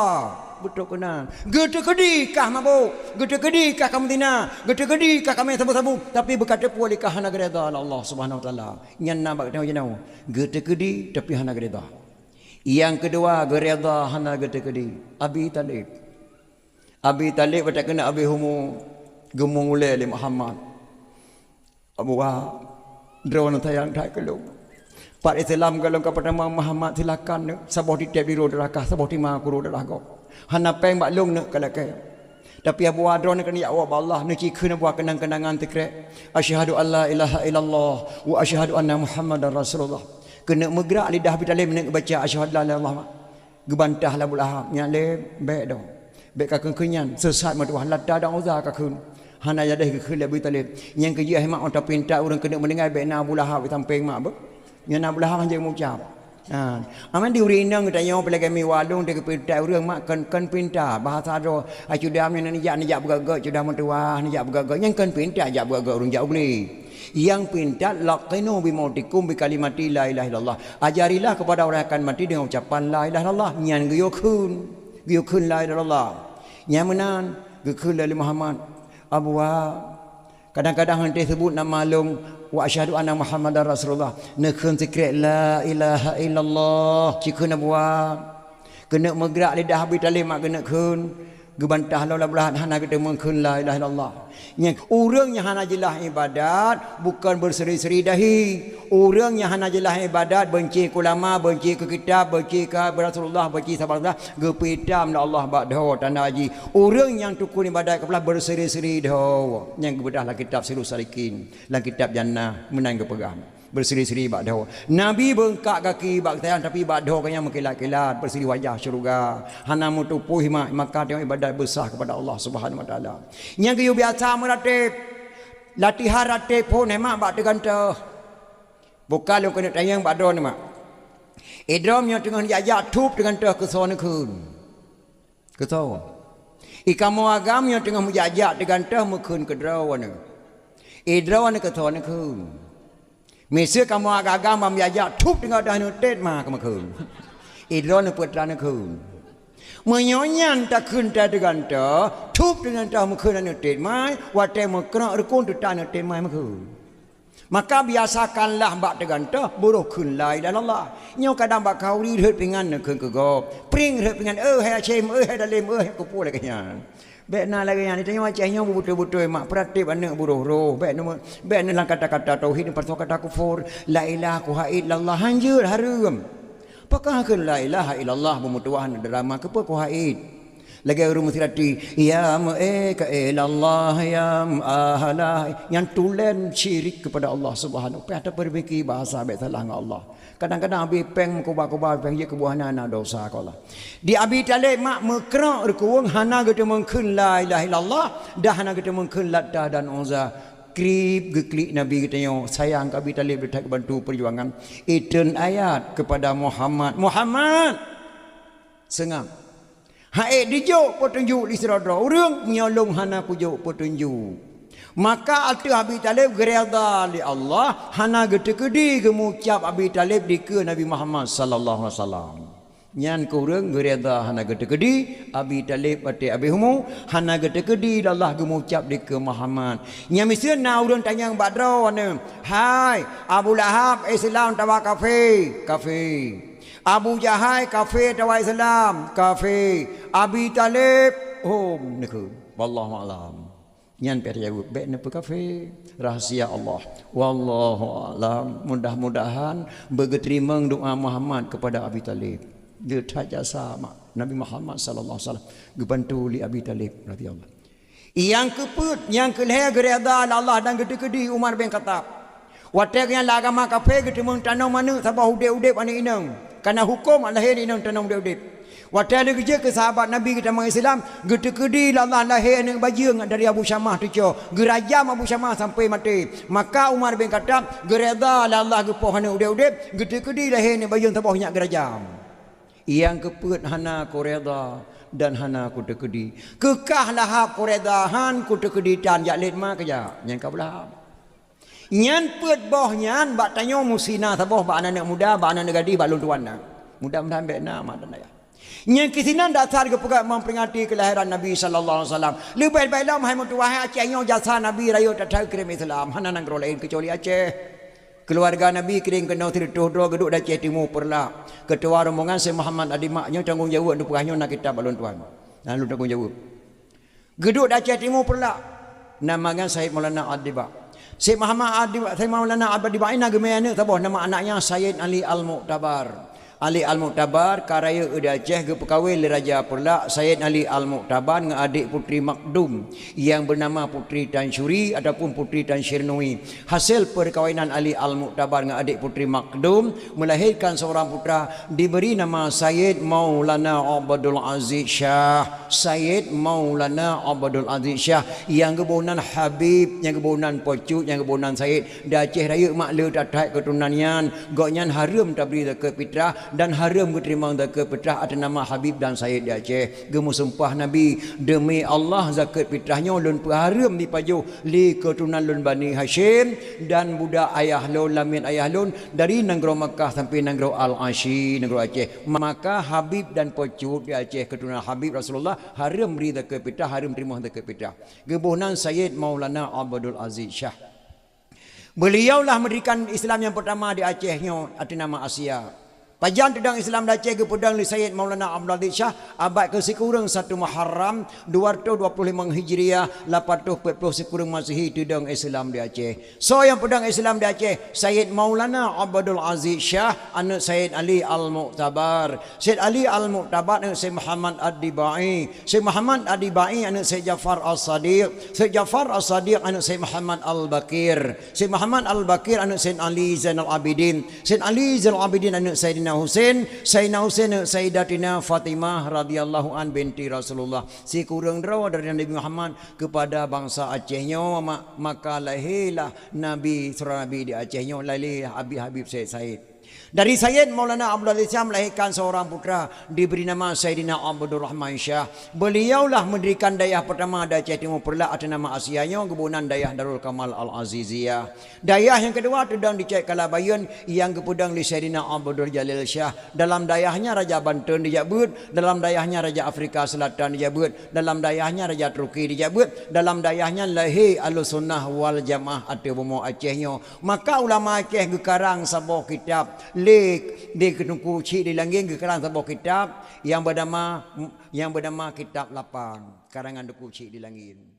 Beutôi keunan. Geuteukeudi kah mabök. Geuteukeudi kah kameuzina. Geuteukeudi kah kamé sabu-sabu. Tapi beuka teupeue lé kah hana geuredha lé Allah Subhanahu Wa Taala. Nyan na bak geutanyoe jinoe. Geuteukeudi tapi hana geuredha. Nyang keudua, geuredha hana geuteukeudi. Abi Talib. Abi Talib watée keuneuk abéh umu geumong ulée lé Muhammad. Abu Wahab, droeneuh sayang that keu lôn. Pat Islam gohlom ka peutamong Muhammad silakan neuh, saboh titeb di uroe darah kah, saboh tima keu uroe darah gob. Hana péng bak lôn neuh ka lakée. Tapi Abu Wahab droeneuh keuneuk jak woe bak Allah, neuh ci kheun Abu Wahab keunang-keunangan teukrek. Asyhadu an la ilaha illallah wa asyhadu anna Muhammadar Rasulullah. Keuneuk meugrak lidah Abi Talib meuneuk baca asyhadu la ilaha illallah. Geubantah lé Abu Lahab, nyan lé bék dong. Bék ka kheun-kheun nyan, seusat meutuwah, Lata dan Uzza ka kheun. Hana jadeh geukheun lé Abi Talib. Nyang keujeuet hai mak, oh tapinta ureuëng keuneuk meuninggai bék na Abu Lahab di sampéng mak beuh. Nyan Abu Lahab hanjeuet meucab. Ha. Aman di ureuëng inong geutanyoe peulagée mi walong di geupinta ureuëng mak kon, kon pinta. Bahasa droe, acu dam nyan neujak, neujak beugét-gét, cu dam meutuwah, neujak beugét-gét. Nyan kon pinta jak beugét-gét ureuëng jak u glé. Nyang pinta laqinu bi mautikum bi kalimati la ilaha illallah. Ajarilah kepada orang yang akan mati dengan ucapan la ilaha illallah. Nyan geuyue kheun. Geuyue kheun la ilaha illallah. Nyan meunan geukheun lé Muhammad. Abu Wahab. Kadang-kadang hana teuseubut nama lôn, wa asyhadu anna Muhammadar Rasulullah. Neukheun sikrek la ilaha illallah. Ci kheun Abu Wahab. Keuneuk meugrak lidah Abi Talib mak keuneuk kheun. Geubantah lom Abu Lahab hana geuteumeung kheun la ilaha illallah. Nyan, ureuëng nyang hana jeulaih ibadat bukon beuseri-seri dahi. Ureuëng nyang hana jeulaih ibadat beunci keu ulama, beunci keu kitab, beunci keu Rasulullah, beunci sahabat Rasulullah, geupeuitam lé Allah bak dhoe tanda jih. Ureuëng nyang tukon ibadat keupeugah beuseri-seri dhoe, nyang geubeudôh lam kitab Sirus Salikin, lam kitab Jannah, meunan geupeugah. Beuseri-seri bak dhoe. Nabi beungkak gaki bak geutanyoe, tapi bak dhoe geuh nyan meukilat-kilat, beuseri wajah syeuruga. Hana meutupeue mak, maka tanyoe ibadat beusah keupada Allah Subhanahu Wa Taala. Nyang geuyue biasa meuratéb, latihan ratéb phon hai mak bak teugantoh. Buka lôn keuneuk tanyong bak droeneuh mak. Idroe meunyoe teungoh jak-jak thôb teugantoh keusoe neukheun. Keusoe. Ikamoe agam nyang teungoh meujak-jak teugantoh meukheun keu droeneuh. Eh, droeneuh keusoe neukheun. Miseue kamoe agam-agam ban jak-jak, thup teungoh teuh aneuk tet ma keumeukheun. Idroe neupeutra neukheun. Meunyoe nyan takheun ta teugantoe, thup teungoh teuh meukheun aneuk tet mai, watée meukrok rukon teuta aneuk tet mai meukheun. Maka biasakanlah bak teugantoe, beurôh kheun la ilaha illallah. Nyoe kadang bak khanduri rhot pingan neukheun keu gob. Pring rhot pingan, "Eh, hai Hashim, eh, hai Dalem, eh, hai kupu lagée nyan." Bék na lagée nyan, tanyoe Aceh nyoe beutôi-beutôi mak, peuratéb aneuk beurôh-rôh, bék neu-, bék neu lam kata-kata tauhid, neu pasoe kata kufur, la ilaha ku haid lallah, hanjeuet hareuem. Pakon kheun la ilaha illallah beumeutuwah aneuk dara ma, keupeue ku haid? Lagée ureuëng meusirati, "Ya meu'é ka ilallah, ya meu'ahalah." Nyan tulen syirik kepada Allah Subhanahu. Payah tapeurbaiki bahasa bék salah ngon Allah. Kadang-kadang abéh péng meukuba-kuba, péng jeuet keubuah na, na dosa keu Allah. Di Abi Thalib mak meukrok rukon hana geuteumeung kheun la ilaha illallah, dah hana geuteumeung kheun Lata dan Uzza. Krib geuklik Nabi geutanyoe, sayang keu Abi Thalib, that geubantu peujuangan. Itreun ayat kepada Muhammad, "Muhammad!" Seungab. Ha'ék dijok peutunjuk di sidroe-droe ureuëng, meunyoe lôn hana kujok peutunjuk. Maka ateueh Abi Thalib geuredha lé Allah, hana geuteukeudi geumucab Abi Thalib dikeue Nabi Muhammad sallallahu alaihi wasallam. Nyan keuh ureuëng geuredha hana geuteukeudi, Abi Thalib watée abéh umu, hana geuteukeudi lé Allah geumucab dikeue Muhammad. Nyan miseue na ureuëng tanyong bak droeneuh, "Hai, Abu Lahab Islam atawa kafé?" "Kafé." "Abu Jahai kafé atawa Islam?" "Kafé." "Abi Thalib?" "Hom," neukheun. Wallahu a'lam. Nyan pih jaweueb, bék neupeukafé, rahsia Allah. Wallahu a'lam. Mudah-mudahan beugeuteurimong doa Muhammad kepada Abi Thalib. Geutat jasa mak Nabi Muhammad sallallahu alaihi wasallam geubantu lé Abi Thalib radhiyallahu. Nyang keupeuet, nyang keulhée geuredha lé Allah dan geuteukeudi Umar bin Khattab. Watée geuhnyan lam agama kafé geuteumeung tanom aneuëk saboh udeb-udeb aneuëk inong, kana huköm lahé inong tanom udeb-udeb. Watée lheueh geujeuet keu sahabat Nabi geutamong Islam, geuteukeudi lé Allah lahé aneuëk bajeueng dari Abu Syamah teucok, geurajam Abu Syamah sampoe maté. Maka Umar bin Khattab geuredha lé Allah geupoh aneuëk udeb-udeb, geuteukeudi lahé aneuëk bajeueng saboh nyak geurajam. Nyang keupeuet hana kuredha dan hana kuteukeudi. Keu kah Lahab kuredha han kuteukeudi tan jak lét ma keujak nyang ka Abu Lahab. Nyan peuet boh nyan bak tanyoe musti na saboh bak aneuëk muda, bak aneuëk gadih, bak lôn tuan na. Mudah-mudahan bék na mak dan ayah. Nyang keusinan dasar geupeugah memperingati kelahiran Nabi sallallahu alaihi wasallam. Leubeh-leubeh lom hai meutuwah hai Aceh nyoe jasa Nabi rayeuk that-that keu Islam, hana nanggroe laén keucuali Aceh. Keuluwarga Nabi kirém keunoe sireutôh droe geuduek di Aceh Timu Peureulak. Keutua rombongan Syekh Muhammad Adimak nyoe tanggong jaweueb neupeugah nyoe na kitab bak lôn tuan. Na lôn tanggong jaweueb. Geuduek di Aceh Timu Peureulak. Nama nyan Said Maulana Adiba. Syekh Muhammad Adiba, Syekh Maulana Adiba na geumé aneuëk saboh nama anaknya Said Ali Al-Muktabar. Ali Al-Muktabar ka rayeuk di Aceh geupeukawén lé Raja Peureulak Said Ali Al-Muktabar ngon adék Putri Makdum nyang beunama Putri Tansyuri ataupun Putri Tansyirnui. Hasil peukawinan Ali Al-Muktabar ngon adék Putri Makdum melahirkan seorang putra diberi nama Said Maulana Abdul Aziz Syah. Said Maulana Abdul Aziz Syah nyang geuboh nan Habib, nyang geuboh nan Pocut, nyang geuboh nan Said. Di Aceh rayeuk mak le that-that keuturonan nyan, gobnyan hareuem tabri zakeuet fitrah dan hareuem geuteurimong zakeuet fitrah ateueh nama Habib dan Said di Aceh. Geumeusumpah Nabi, "Deumi Allah, zakeuet fitrah nyoe lôn peuhareuem dipajoh lé keuturonan lôn Bani Hasyim dan budak ayah lôn, lamiet ayah lôn, dari nanggroe Makkah sampoe nanggroe Al-Asyi, nanggroe Aceh." Maka Habib dan Pocut di Aceh keuturonan Habib Rasulullah hareuem bri zakeuet fitrah, hareuem teurimong zakeuet fitrah. Geuboh nan Said Maulana Abdul Aziz Syah. Beliaulah mendirikan Islam nyang peurtama di Aceh nyoe ateueh nama Asia. Pajan teudong Islam di Aceh geupeudong lé Said Maulana Abdul Aziz Syah abad keu sikureueng satu Muharram dua ratus dua puluh lima Hijriah, lapan ratus peuet ploh sikureueng Masehi teudong Islam di Aceh. Soe nyang peudong Islam di Aceh? Said Maulana Abdul Aziz Syah, aneuëk Said Ali Al-Muktabar. Said Ali Al-Muktabar aneuëk Said Muhammad Ad-Dibai. Said Muhammad Ad-Dibai aneuëk Said Jafar As-Sadiq. Said Jafar As-Sadiq aneuëk Said Muhammad Al-Baqir. Said Muhammad Al-Baqir aneuëk Said Ali Zainal Abidin. Said Ali Zainal Abidin aneuëk Saidina Husain. Saidina Husain aneuëk Saidatina Fatimah radhiyallahu an binti Rasulullah. Sikureueng droe dari Nabi Muhammad kepada bansa Aceh nyoe, ma-, maka lahirlah Nabi, seurah Nabi di Aceh nyoe, lahirlah Habib-Habib Said-Said. Dari Sayyid Maulana Abdul Aziz Syah melahirkan seorang putra, diberi nama Saidina Abdul Rahman Syah. Beliaulah mendirikan dayah pertama di Aceh Timur Peureulak ateueh nama Asia nyoe, geuboh nan Dayah Darul Kamal Al-Aziziyah. Dayah nyang keudua teudong di Cot Kalabayeuen, nyang geupeudong lé Saidina Abdul Jalil Syah. Dalam dayah nyan Raja Banten dijak beuet, dalam dayah nyan Raja Afrika Selatan dijak beuet, dalam dayah nyan Raja Turki dijak beuet, dalam dayah nyan lahé Ahlussunnah wal Jamaah ateueh bumoe Aceh nyoe. Maka ulama Aceh geukarang saboh kitab, lé, lé Teungku Chik di Langin geukarang saboh kitab nyang bernama, nyang bernama Kitab Lapan, karangan Teungku Chik di Langin.